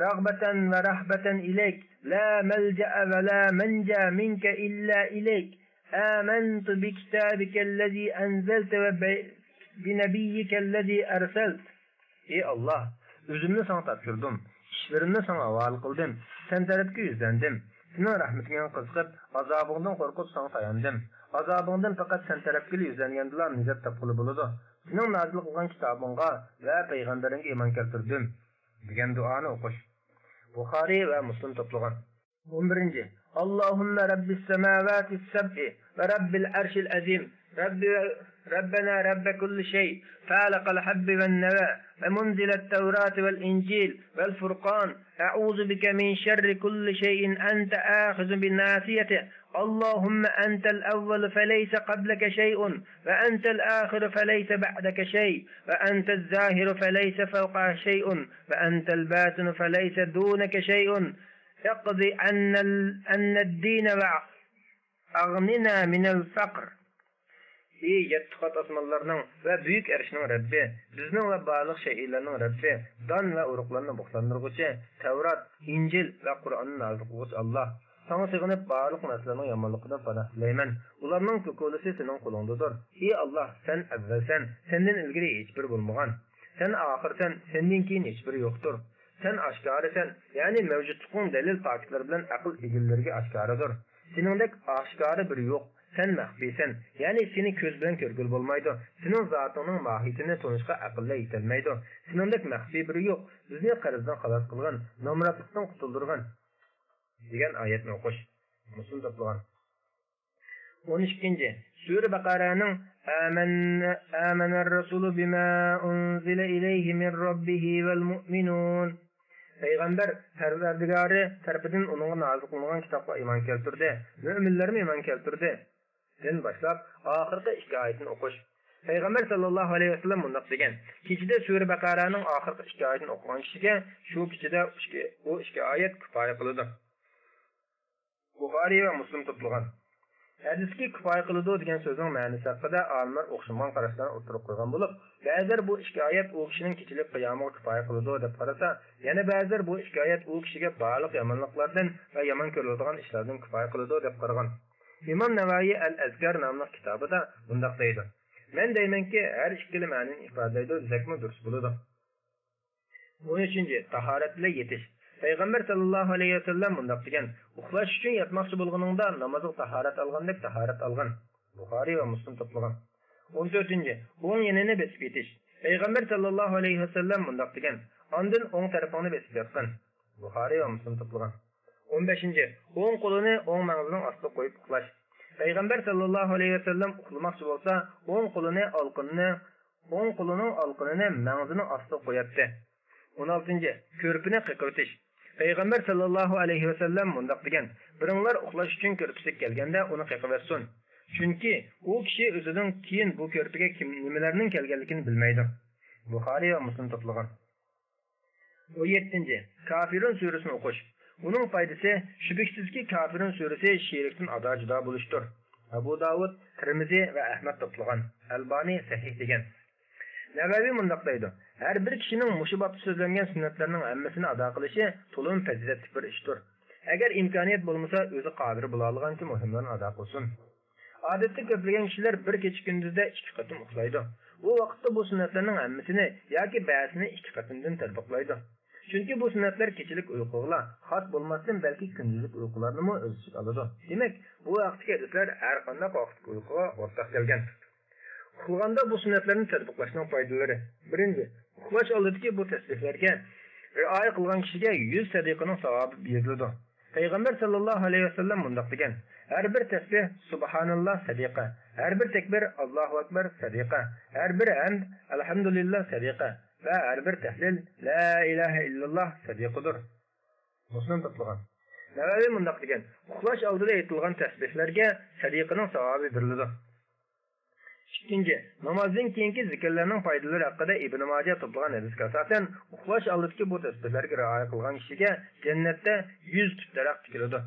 رغبة ورهبة إليك، لا ملجأ ولا منجا منك إلا إليك، آمنت بكتابك الذي أنزلت وبنبيك الذي أرسلت. ئى ئاللاھ، ئۆزۈمنى ساڭا تاپشۇردۇم، ئىشلىرىمنى ساڭا ھاۋالە قىلدىم، سەن تەرەپكە يۈزلەندىم. سېنىڭ رەھمىتىڭگە قىزىقىپ، ئازابىڭدىن قورقۇپ ساڭا تاياندىم. ئازابىڭدىن پەقەت سەن تەرەپكىلا يۈزلەنگەندىلا نىجات تاپقىلى بولىدۇ. سېنىڭ نازىل قىلغان كىتابىڭغا ۋە پەيغەمبىرىڭگە ئىمان كەلتۈردۈم، دېگەن دۇئانى ئوقۇش. بۇخارىي ۋە مۇسلىم توپلىغان. ئون بىرىنچى، اللهم رب السماوات السبع ورب العرش العظيم رب، ربنا رب كل شيء، فالق الحب والنوى، ومنزل التوراة والإنجيل والفرقان، أعوذ بك من شر كل شيء أنت آخذ بناصيته، اللهم أنت الأول فليس قبلك شيء، وأنت الآخر فليس بعدك شيء، وأنت الظاهر فليس فوقك شيء، وأنت الباطن فليس دونك شيء، اقض عنا ال-، عنا الدين وأغننا من الفقر. ئى يەتتە قات ئاسمانلارنىڭ ۋە بۈيۈك ئەرشنىڭ رەببى، بىزنىڭ ۋە بارلىق شەيئىلەرنىڭ رەببى، دان ۋە ئۇرۇقلارنى بوختاندۇرغۇچى، تەۋرات، ئىنجىل ۋە قۇرئاننى نازىل قىلغۇچى ئاللاھ، ساڭا سېغىنىپ بارلىق نەرسىلەرنىڭ يامانلىقىدىن پاناھ تىلەيمەن. ئۇلارنىڭ كوكۇلىسى سېنىڭ قولۇڭدىدۇر. ئى ئاللاھ، سەن ئەۋۋەلسەن، سەندىن ئىلگىرى ھېچبىرى بولمىغان. سەن ئاخىرسەن، سەندىن كېيىن ھېچبىرى يوقتۇر. سەن ئاشكارىسەن، يەنى مەۋجۇتلۇقۇڭ دەلىل پاكىتلار بىلەن ئەقىل ئىگىلىرىگە ئاشكارىدۇر. سېنىڭدەك ئاشكارا بىرى يوق. سەن مەخپىيسەن، يەنى سېنى كۆز بىلەن كۆرگىلى بولمايدۇ. سېنىڭ زاتىڭنىڭ ماھىيىتىنى تونۇشقا ئەقىللەر يېتەلمەيدۇ. سېنىڭدەك مەخپىي بىرى يوق. بىزنى قەرزدىن خالاس قىلغىن، نامراتلىقتىن قۇتۇلدۇرغىن، دېگەن ئايەتنى ئوقۇش. مۇسلىم توپلىغان. ئون ئىككىنچى سۈرە بەقەرەنىڭ آمن، آمن الرسول بما أنزل إليه من ربه والمؤمنون. پەيغەمبەر پەرۋەردىگارى تەرىپىدىن ئۇنىڭغا نازىل قىلىنغان كىتابقا ئىمان كەلتۈردى، مۆمىنلەرمۇ ئىمان كەلتۈردى، دىن باشلاپ ئاخىرقى ئىككى ئايەتنى ئوقۇش. پەيغەمبەر سەللەللاھۇ ئەلەيھى ۋەسەللەم مۇنداق دېگەن: كېچىدە سۈرە بەقەرەنىڭ ئاخىرقى ئىككى ئايىتىنى ئوقۇغان كىشىگە شۇ كېچىدە ئىككى، ئۇ ئىككى ئايەت كۇپايە قىلىدۇ. بۇخارىي ۋە مۇسلىم توپلىغان. ھەدىستىكى كۇپايە قىلىدۇ دېگەن سۆزنىڭ مەنىسى ھەققىدە ئالىملار ئوخشىمىغان قاراشلارنى ئوتتۇرىغا قويغان بولۇپ، بەزىلەر بۇ ئىككى ئايەت ئۇ كىشىنىڭ كېچىلىك قىيامىغا كۇپايە قىلىدۇ دەپ قارىسا، يەنە بەزىلەر بۇ ئىككى ئايەت ئۇ كىشىگە بارلىق يامانلىقلاردىن ۋە يامان كۆرۈلىدىغان ئىشلاردىن كۇپايە قىلىدۇ دەپ قارىغان. ئىمام نەۋەۋى ئەل ئەزكار ناملىق كىتابىدا مۇنداق دەيدۇ: مەن دەيمەنكى، ھەر ئىككىلا مەنىنى ئىپادىلەيدۇ دېسەكمۇ دۇرۇس بولىدۇ. ئون ئۈچىنچى تاھارەت بىلەن يېتىش. پەيغەمبەر سەللەللاھۇ ئەلەيھى ۋەسەللەم مۇنداق دېگەن: ئۇخلاش ئۈچۈن ياتماقچى بولغىنىڭدا نامازغا تاھارەت ئالغاندەك تاھارەت ئالغىن. بۇخارىي ۋە مۇسلىم توپلىغان. ئون تۆتىنچى ئوڭ يېنىنى بېسىپ يېتىش. پەيغەمبەر سەللەللاھۇ ئەلەيھى ۋەسەللەم مۇنداق دېگەن: ئاندىن ئوڭ تەرىپىڭنى بېسىپ ياتقىن. بۇخارىي ۋە مۇسلىم توپلىغان. ئون بەشىنچى ئوڭ قولىنى ئوڭ مەڭزىنىڭ ئاستىغا قويۇپ ئۇخلاش. پەيغەمبەر سەللەللاھۇ ئەلەيھى ۋەسەللەم ئۇخلىماقچى بولسا، ئوڭ قولىنى ئالقىنىنى ئوڭ قولىنىڭ ئالقىنىنى مەڭزىنىڭ ئاستىغا قوياتتى. ئون ئالتىنچى كۆرپىنى قېقىۋېتىش. پەيغەمبەر سەللەللاھۇ ئەلەيھى ۋەسەللەم مۇنداق دېگەن: بىرىڭلار ئۇخلاش ئۈچۈن كۆرپىسىگە كەلگەندە ئۇنى قېقىۋەتسۇن. چۈنكى ئۇ كىشى ئۆزىدىن كېيىن بۇ كۆرپىگە كىم، نېمىلەرنىڭ كەلگەنلىكىنى بىلمەيدۇ. بۇخارىي ۋە مۇسلىم توپلىغان. ئون يەتتىنچى كافىرۇن سۈرىسىنى ئوقۇش. ئۇنىڭ پايدىسى، شۈبھىسىزكى، كافىرۇن سۈرىسى شېرىكتىن ئادا جۇدا بولۇشتۇر. ئەبۇ داۋۇد، تىرمىزى ۋە ئەھمەد توپلىغان. ئەلبانى سەھىھ دېگەن. نەۋەۋى مۇنداق دەيدۇ: ھەر بىر كىشىنىڭ مۇشۇ بابتا سۆزلەنگەن سۈننەتلەرنىڭ ھەممىسىنى ئادا قىلىشى تولىمۇ پەزىلەتلىك بىر ئىشتۇر. ئەگەر ئىمكانىيەت بولمىسا، ئۆزى قادىر بولالىغانچە مۇھىملارنى ئادا قىلسۇن. ئادەتتە كۆپلىگەن كىشىلەر بىر كېچە-كۈندۈزدە ئىككى قېتىم ئۇخلايدۇ. بۇ ۋاقىتتا بۇ سۈننەتلەرنىڭ ھەممىسىنى ياكى بەزىسىنى ئىككى قېتىمدىن تەتبىقلايدۇ. چۈنكى بۇ سۈننەتلەر كېچىلىك ئۇيقۇغىلا خاس بولماستىن، بەلكى كۈندۈزلۈك ئۇيقۇلارنىمۇ ئۆز ئىچىگە ئالىدۇ. دېمەك، بۇ ھەقتىكى ھەدىسلەر ھەر قانداق ۋاقىتلىق ئۇيقۇغا ئورتاق كەلگەن. ئۇخلىغاندا بۇ سۈننەتلەرنى تەتبىقلاشنىڭ پايدىلىرى. بىرىنچى، ئۇخلاش ئالدىدىكى بۇ تەسبىھلەرگە رىئايە قىلغان كىشىگە يۈز سەدىقىنىڭ ساۋابى يېزىلىدۇ. پەيغەمبەر سەللەللاھۇ ئەلەيھى ۋەسەللەم مۇنداق دېگەن: ھەر بىر تەسبىھ سۇبھاناللا سەدىقە، ھەر بىر تەكبىر ئاللاھۇ ئەكبەر سەدىقە، ھەر بىر ھەمد ئەلھەمدۇلىللا سەدىقە ۋە ھەر بىر تەھلىل لا ئىلاھە ئىللاللا سەدىقىدۇر. مۇسلىم توپلىغان. نەۋەۋى مۇنداق دېگەن: ئۇخلاش ئالدىدا ئېيتىلغان تەسبىھلەرگە سەدىقىنىڭ ساۋابى بېرىلىدۇ. ئىككىنچى، نامازدىن كېيىنكى زىكىرلەرنىڭ پايدىلىرى ھەققىدە ئىبن ماجە توپلىغان ھەدىسكە ئاساسەن، ئۇخلاش ئالدىدىكى بۇ تەسبىھلەرگە رىئايە قىلغان كىشىگە جەننەتتە يۈز تۈپ دەرەخ تىكىلىدۇ.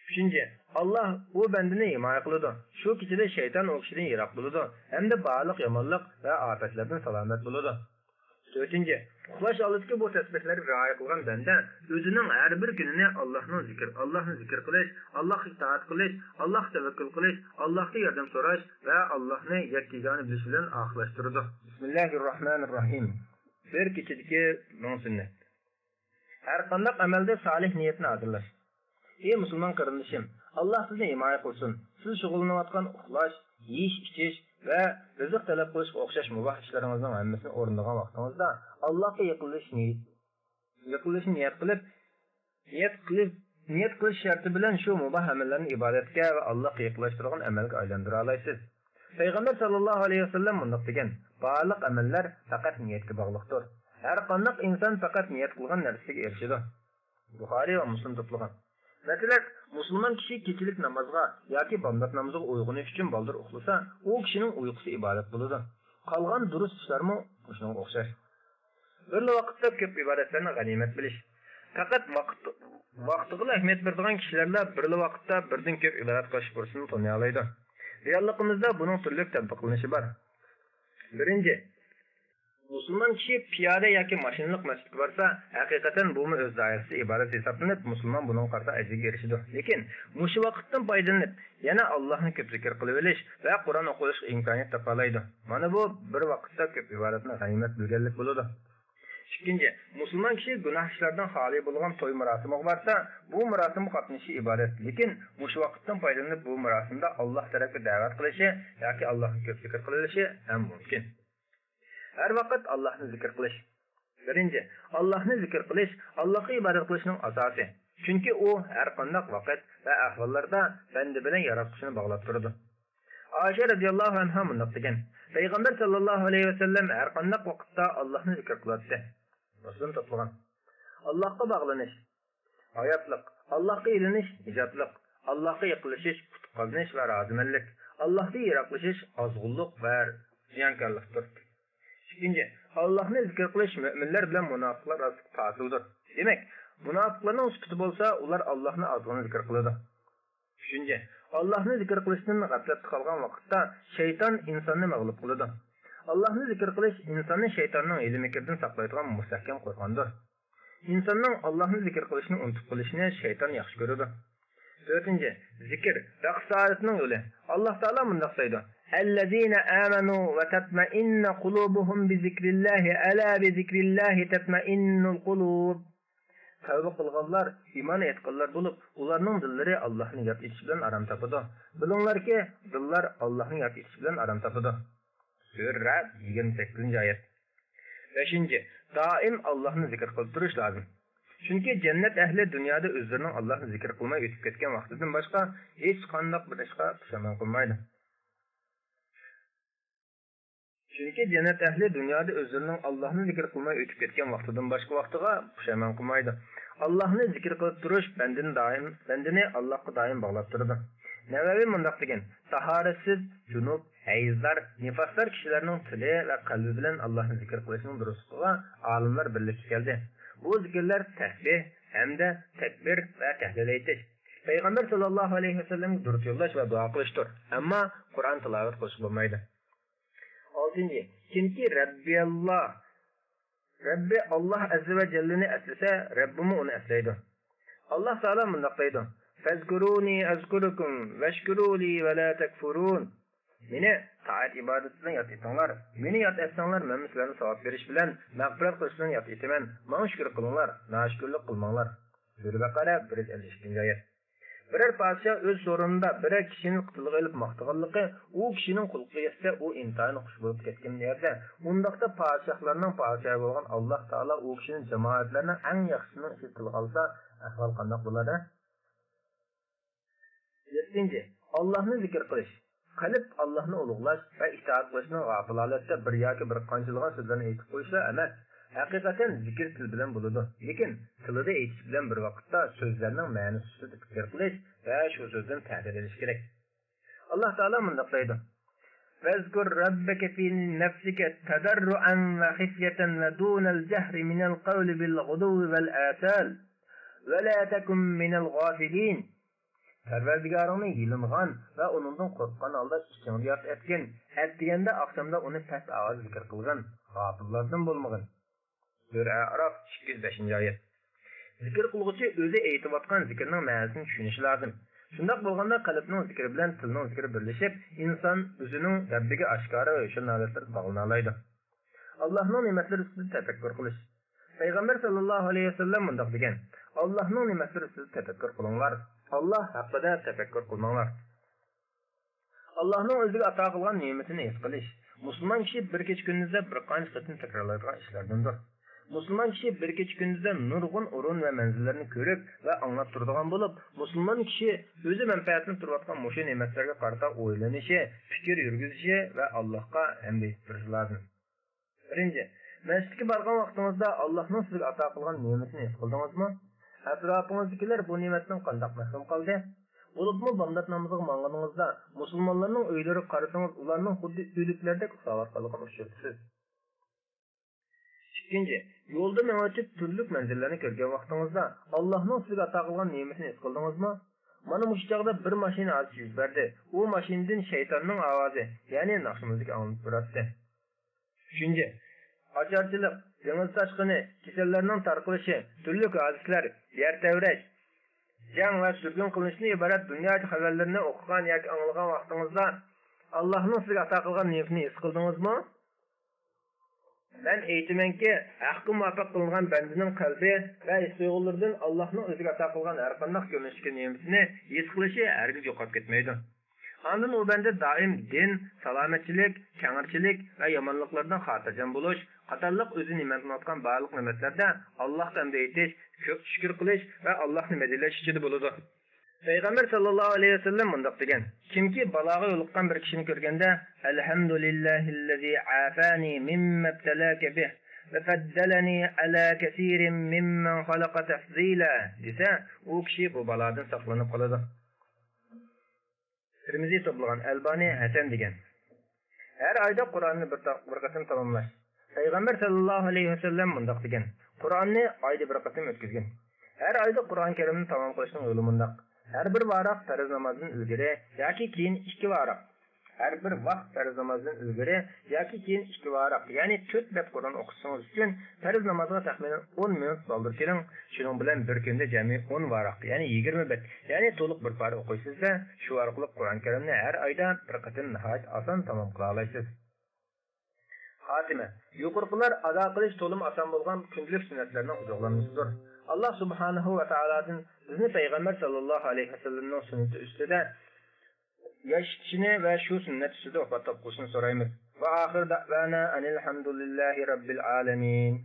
ئۈچىنچى، ئاللاھ ئۇ بەندىنى ھىمايە قىلىدۇ. شۇ كېچىدە شەيتان ئۇ كىشىدىن يىراق بولىدۇ ھەمدە بارلىق يامانلىق ۋە ئاپەتلەردىن سالامەت بولىدۇ. تۆتىنچى، ئۇخلاش ئالدىدىكى بۇ تەسبىھلەرگە رىئايە قىلغان بەندە ئۆزىنىڭ ھەر بىر كۈنىنى ئاللاھنىڭ زىكىر، ئاللاھنى زىكىر قىلىش، ئاللاھقا ئىتائەت قىلىش، ئاللاھقا تەۋەككۈل قىلىش، ئاللاھقا ياردەم سوراش ۋە ئاللاھنى يەككە-يېگانە بىلىش بىلەن ئاخىرلاشتۇرىدۇ. بىسمىللاھىررەھمانىررەھىم. بىر كېچىدىكى مىڭ سۈننەت. ھەر قانداق ئەمەلدە سالىھ نىيەتنى ھازىرلاش. ئى مۇسۇلمان قېرىندىشىم، ئاللاھ سىزنى ھىمايە قىلسۇن. سىز شۇغۇللىنىۋاتقان ئۇخلاش، يېيىش-ئىچىش ۋە رىزىق تەلەپ قىلىشقا ئوخشاش مۇباھ ئىشلىرىڭىزنىڭ ھەممىسىنى ئورۇندىغان ۋاقتىڭىزدا ئاللاھقا يېقىنلىشىش نىيىتى، يېقىنلىشىشنى نىيەت قىلىپ، نىيەت قىلىپ، نىيەت قىلىش شەرتى بىلەن شۇ مۇباھ ئەمەللەرنى ئىبادەتكە ۋە ئاللاھقا يېقىنلاشتۇرىدىغان ئەمەلگە ئايلاندۇرالايسىز. پەيغەمبەر ساللاللاھۇ ئەلەيھى ۋەسەللەم مۇنداق دېگەن: بارلىق ئەمەللەر پەقەت نىيەتكە باغلىقتۇر. ھەر قانداق ئىنسان پەقەت نىيەت قىلغان نەرسىگە ئېرىشىدۇ. بۇخارىي ۋە مۇسلىم توپلىغان. مەسىلەن، مۇسۇلمان كىشى كېچىلىك نامازغا ياكى بامدات نامىزىغا ئويغىنىش ئۈچۈن بالدۇر ئۇخلىسا، ئۇ كىشىنىڭ ئۇيقۇسى ئىبادەت بولىدۇ. قالغان دۇرۇس ئىشلارمۇ مۇشۇنىڭغا ئوخشاش. بىرلا ۋاقىتتا كۆپ ئىبادەتلەرنى غەنىيمەت بىلىش. پەقەت ۋاقىت، ۋاقتىغىلا ئەھمىيەت بېرىدىغان كىشىلەرلا بىرلا ۋاقىتتا بىردىن كۆپ ئىبادەت قىلىش پۇرسىتىنى تونۇيالايدۇ. رېئاللىقىمىزدا بۇنىڭ تۈرلۈك تەتبىقلىنىشى بار. بىرىنچى، مۇسۇلمان كىشى پىيادە ياكى ماشىنىلىق مەسچىتكە بارسا، ھەقىقەتەن بۇمۇ ئۆز دائىرىسىدە ئىبادەت ھېسابلىنىپ، مۇسۇلمان بۇنىڭغا قارىتا ئەجىرگە ئېرىشىدۇ. لېكىن مۇشۇ ۋاقىتتىن پايدىلىنىپ، يەنە ئاللاھنى كۆپ زىكىر قىلىۋېلىش ۋە قۇرئان ئوقۇۋېلىشقا ئىمكانىيەت تاپالايدۇ. مانا بۇ بىر ۋاقىتتا كۆپ ئىبادەتنى غەنىيمەت بىلگەنلىك بولىدۇ. ئىككىنچى، مۇسۇلمان كىشى گۇناھ ئىشلاردىن خالىي بولغان توي مۇراسىمىغا بارسا، بۇ مۇراسىمغا قاتنىشىشى ئىبادەت، لېكىن مۇشۇ ۋاقىتتىن پايدىلىنىپ بۇ مۇراسىمدا ئاللاھ تەرەپكە دەۋەت قىلىشى ياكى ئاللاھنى كۆپ زىكىر قىلىۋېلىشى ھەم مۇمكىن. ھەر ۋاقىت ئاللاھنى زىكىر قىلىش. بىرىنچى، ئاللاھنى زىكىر قىلىش ئاللاھقا ئىبادەت قىلىشنىڭ ئاساسى. چۈنكى ئۇ ھەر قانداق ۋاقىت ۋە ئەھۋاللاردا بەندە بىلەن ياراتقۇچىنى باغلاپ تۇرىدۇ. ئائىشە رەزىياللاھۇ ئەنھا مۇنداق دېگەن: پەيغەمبەر ساللاللاھۇ ئەلەيھى ۋەسەللەم ھەر قانداق ۋاقىتتا ئاللاھنى زىكىر قىلاتتى. مۇسلىم توپلىغان. ئاللاھقا باغلىنىش، ھاياتلىق، ئاللاھقا ئېلىنىش، نىجاتلىق، ئاللاھقا يېقىنلىشىش، ئۇتۇق قازىنىش ۋە رازىمەنلىك، ئاللاھتىن يىراقلىشىش، ئازغۇنلۇق ۋە زىيانكارلىقتۇر. ئىككىنچى، ئاللاھنى زىكىر قىلىش مۆمىنلەر بىلەن مۇناپىقلار ئارىسىدىكى پاسىلدۇر. دېمەك، مۇناپىقلارنىڭ سۈپىتى بولسا، ئۇلار ئاللاھنى ئازغىنە زىكىر قىلىدۇ. ئۈچىنچى، ئاللاھنى زىكىر قىلىشتىن غەپلەتتە قالغان ۋاقىتتا شەيتان ئىنساننى مەغلۇپ قىلىدۇ. ئاللاھنى زىكىر قىلىش ئىنساننى شەيتاننىڭ ھىيلە-مىكرىدىن ساقلايدىغان مۇستەھكەم قورغاندۇر. ئىنساننىڭ ئاللاھنى زىكىر قىلىشنى ئۇنتۇپ قېلىشىنى شەيتان ياخشى كۆرىدۇ. تۆتىنچى، زىكىر، بەخت-سائادەتنىڭ يولى. ئاللاھ تائالا مۇنداق دەيدۇ: الذين آمنوا وتطمئن قلوبهم بذكر الله ألا بذكر الله تطمئن القلوب. تەۋبە قىلغانلار ئىمان ئېيتقانلار بولۇپ، ئۇلارنىڭ دىللىرى ئاللاھنى ياد ئېتىش بىلەن ئارام تاپىدۇ. بىلىڭلاركى، دىللار ئاللاھنى ياد ئېتىش بىلەن ئارام تاپىدۇ. سۈرە رەئد، يىگىرمە سەككىزىنچى ئايەت. بەشىنچى، دائىم ئاللاھنى زىكىر قىلىپ تۇرۇش لازىم. چۈنكى جەننەت ئەھلى دۇنيادا ئۆزلىرىنىڭ ئاللاھنى زىكىر قىلماي ئۆتۈپ كەتكەن ۋاقتىدىن باشقا ھېچقانداق بىر ئىشقا پۇشايمان قىلمايدۇ. چۈنكى جەننەت ئەھلى دۇنيادا ئۆزلىرىنىڭ ئاللاھنى زىكىر قىلماي ئۆتۈپ كەتكەن ۋاقتىدىن باشقا ۋاقتىغا پۇشايمان قىلمايدۇ. ئاللاھنى زىكىر قىلىپ تۇرۇش بەندىنى دائىم، بەندىنى ئاللاھقا دائىم باغلاپ تۇرىدۇ. نەۋەۋى مۇنداق دېگەن: تاھارەتسىز، جۇنۇپ، ھەيزدار، نىپاسدار كىشىلەرنىڭ تىلى ۋە قەلبى بىلەن ئاللاھنى زىكىر قىلىشنىڭ دۇرۇسلۇقىغا ئالىملار بىرلىككە كەلدى. بۇ زىكىرلەر تەسبىھ، ھەمدە، تەكبىر ۋە تەھلىل ئېيتىش، پەيغەمبەر ساللاللاھۇ ئەلەيھى ۋەسەللەمگە دۇرۇت يوللاش ۋە دۇئا قىلىشتۇر. ئەمما قۇرئان تىلاۋەت قىلىشقا بولمايدۇ. ئالتىنچى، كىمكى رەببىياللا، رەببى ئاللاھ ئەززە ۋە جەللىنى ئەسلىسە، رەببىمۇ ئۇنى ئەسلەيدۇ. ئاللاھ تائالا مۇنداق دەيدۇ: فەزكۇرۇنى ئەزكۇركۇم ۋەشكۇرۇ لى ۋە لا تەكفۇرۇن. مېنى تائەت ئىبادەت بىلەن ياد ئېتىڭلار. مېنى ياد ئەتسەڭلار، مەنمۇ سىلەرنى ساۋاب بېرىش بىلەن، مەغپىرەت قىلىش بىلەن ياد ئېتىمەن. ماڭا شۈكۈر قىلىڭلار، ناشۈكۈرلۈك قىلماڭلار. سۈرە بەقەرە، بىر يۈز ئەللىك ئىككىنچى ئايەت. بىرەر پادىشاھ ئۆز سورۇنىدا بىرەر كىشىنى تىلغا ئېلىپ ماختىغانلىقى، ئۇ كىشىنىڭ قۇلىقىغا يەتسە، ئۇ ئىنتايىن خۇش بولۇپ كەتكەن يەردە، ئۇنداقتا پادىشاھلارنىڭ پادىشاھى بولغان ئاللاھ تائالا ئۇ كىشىنى جامائەتلەرنىڭ ئەڭ ياخشىسىنىڭ ئىچىدە تىلغا ئالسا، ئەھۋال قانداق بولار ھە؟ يەتتىنچى، ئاللاھنى زىكىر قىلىش. قەلب ئاللاھنى ئۇلۇغلاش ۋە ئىتائەت قىلىشنىڭ غاپىل ھالەتتە بىر ياكى بىر قانچىلىغان سۆزلەرنى ئېيتىپ قويۇشلا ئەمەس، ھەقىقەتەن زىكىر تىل بىلەن بولىدۇ، لېكىن تىلىدا ئېيتىش بىلەن بىر ۋاقىتتا سۆزلەرنىڭ مەنىسى ئۈستىدە پىكىر قىلىش ۋە شۇ سۆزدىن تەسىر ئېلىش كېرەك. ئاللاھ تائالا مۇنداق دەيدۇ: فاذكر ربك في نفسك تضرعا وخفية ودون الجهر من القول بالغدو والآصال ولا تكن من الغافلين. پەرۋەردىگارىڭنى يېلىنغان ۋە ئۇنىڭدىن قورققان ھالدا ئىچىڭدە ياد ئەتكىن. ئەتىگەندە، ئاخشامدا ئۇنى پەس ئاۋازدا زىكىر قىلغىن، غاپىللاردىن بولمىغىن. سۈرە ئەئراف، ئىككى يۈز بەشىنچى ئايەت. زىكىر قىلغۇچى ئۆزى ئېيتىۋاتقان زىكىرنىڭ مەنىسىنى چۈشىنىشى لازىم. شۇنداق بولغاندا قەلبنىڭ زىكرى بىلەن تىلنىڭ زىكرى بىرلىشىپ، ئىنسان ئۆزىنىڭ رەببىگە ئاشكارا ۋە يوشۇرۇن ھالەتلەردە باغلىنالايدۇ. ئاللاھنىڭ نېمەتلىرى ئۈستىدە تەپەككۇر قىلىش. پەيغەمبەر ساللاللاھۇ ئەلەيھى ۋەسەللەم مۇنداق دېگەن: ئاللاھنىڭ نېمەتلىرى ئۈستىدە تەپەككۇر قىلىڭلار، ئاللاھ ھەققىدە تەپەككۇر قىلماڭلار. ئاللاھنىڭ ئۆزىگە ئاتا قىلغان نېمىتىنى ھېس قىلىش مۇسۇلمان كىشى بىر كېچە كۈندۈزدە بىر قانچە قېتىم تەكرارلايدىغان ئىشلاردىندۇر. مۇسۇلمان كىشى بىر كېچە كۈندۈزدە نۇرغۇن ئورۇن ۋە مەنزىللەرنى كۆرۈپ ۋە ئاڭلاپ تۇرىدىغان بولۇپ، مۇسۇلمان كىشى ئۆزى مەنپەئەتلىنىپ تۇرۇۋاتقان مۇشۇ نېمەتلەرگە قارىتا ئويلىنىشى، پىكىر يۈرگۈزۈشى ۋە ئاللاھقا ھەمدە ئېيتىپ تۇرۇشى لازىم. بىرىنچى، مەسچىتكە بارغان ۋاقتىڭىزدا ئاللاھنىڭ سىزگە ئاتا قىلغان نېمىتىنى ھېس قىلدىڭىزمۇ؟ ئەتراپىڭىزدىكىلەر بۇ نېمەتتىن قانداق مەھرۇم قالدى؟ بولۇپمۇ بامدات نامىزىغا ماڭغىنىڭىزدا مۇسۇلمانلارنىڭ ئۆيلىرىگە قارىسىڭىز، ئۇلارنىڭ خۇددى ئۆلۈكلەردەك ئۇخلاۋاتقانلىقىنى ئۇچرىتىسىز. ئىككىنچى، يولدا مېڭىۋېتىپ تۈرلۈك مەنزىللەرنى كۆرگەن ۋاقتىڭىزدا ئاللاھنىڭ سىزگە ئاتا قىلغان نېمىتىنى ھېس قىلدىڭىزمۇ؟ مانا مۇشۇ چاغدا بىر ماشىنا ھادىسىسى يۈز بەردى. ئۇ ماشىنىدىن شەيتاننىڭ ئاۋازى، يەنى ناخشا مۇزىكا ئاڭلىنىپ تۇراتتى. ئۈچىنچى، ئاچارچىلىق، دېڭىز تاشقىنى، كېسەللەرنىڭ تارقىلىشى، تۈرلۈك ھادىسىلەر، يەر تەۋرەش، جەڭ ۋە سۈرگۈن قىلىنىشتىن ئىبارەت دۇنيا خەۋەرلىرىنى ئوقۇغان ياكى ئاڭلىغان ۋاقتىڭىزدا ئاللاھنىڭ سىزگە ئاتا قىلغان نېمىتىنى ھېس قىلدىڭىزمۇ؟ مەن ئېيتىمەنكى، ھەققە مۇۋاپىق قىلىنغان بەندىنىڭ قەلبى ۋە ھېس تۇيغۇلىرىدىن ئاللاھنىڭ ئۆزىگە ئاتا قىلغان ھەرقانداق كۆرۈنۈشتىكى نېمىتىنى ھېس قىلىشى ھەرگىز يوقاپ كەتمەيدۇ. ئاندىن ئۇ بەندە دائىم دىن، سالامەتچىلىك، كەڭرىچىلىك ۋە يامانلىقلاردىن خاتىرجەم بولۇش قاتارلىق ئۆزى نېمەتلىنىۋاتقان بارلىق نېمەتلەردە ئاللاھقا ھەمدە ئېيتىش، كۆپ شۈكۈر قىلىش ۋە ئاللاھنى مەدھىيەلەش ئىچىدە بولىدۇ. پەيغەمبەر ساللاللاھۇ ئەلەيھى ۋەسەللەم مۇنداق دېگەن: كىمكى بالاغا يولۇققان بىر كىشىنى كۆرگەندە، «ئەلھەمدۇلىللاھىللەزى ئافانى مىمما ئىبتەلاكە بىھ ۋە پەددەلەنى ئەلا كەسىرىم مىممەن خەلەقە تەفزىلا» دېسە، ئۇ كىشى بۇ بالادىن ساقلىنىپ قالىدۇ. تىرمىزى توپلىغان، ئەلبانى ھەسەن دېگەن. ھەر ئايدا قۇرئاننى بىر تا-، بىر قېتىم تاماملاش. پەيغەمبەر سەللەللاھۇ ئەلەيھى ۋەسەللەم مۇنداق دېگەن: قۇرئاننى ئايدا بىر قېتىم ئۆتكۈزگىن. ھەر ئايدا قۇرئان كەرىمنى تامام قىلىشنىڭ يولى مۇنداق: ھەر بىر ۋاراق پەرز نامازدىن ئىلگىرى ياكى كېيىن ئىككى ۋاراق، ھەر بىر ۋاق پەرز نامازدىن ئىلگىرى ياكى كېيىن ئىككى ۋاراق، يەنى تۆت بەت قۇرئان ئوقۇشىڭىز ئۈچۈن پەرز نامازغا تەخمىنەن ئون مىنۇت بالدۇر كېلىڭ. شۇنىڭ بىلەن بىر كۈندە جەمئىي ئون ۋاراق، يەنى يىگىرمە بەت، يەنى تولۇق بىر پارە ئوقۇيسىز-دە، شۇ ئارقىلىق قۇرئان كەرىمنى ھەر ئايدا بىر قېتىم ناھايىتى ئاسان تامام قىلالايسىز. خاتىمە. يۇقىرىقىلار ئادا قىلىش تولىمۇ ئاسان بولغان كۈندىلىك سۈننەتلەرنىڭ ئوزۇقلانمىسىدۇر. ئاللا سۇبھانەھۇ ۋە تائالادىن بىزنى پەيغەمبەر سەللەللاھۇ ئەلەيھى ۋەسەللەمنىڭ سۈننىتى ئۈستىدە ياشىشىنى ۋە شۇ سۈننەت ئۈستىدە ۋاپات تاپقۇزۇشىنى سورايمىز. ۋە ئاخىر دەئۋانا ئەنىلھەمدۇلىللاھى رەببىل ئالەمىن.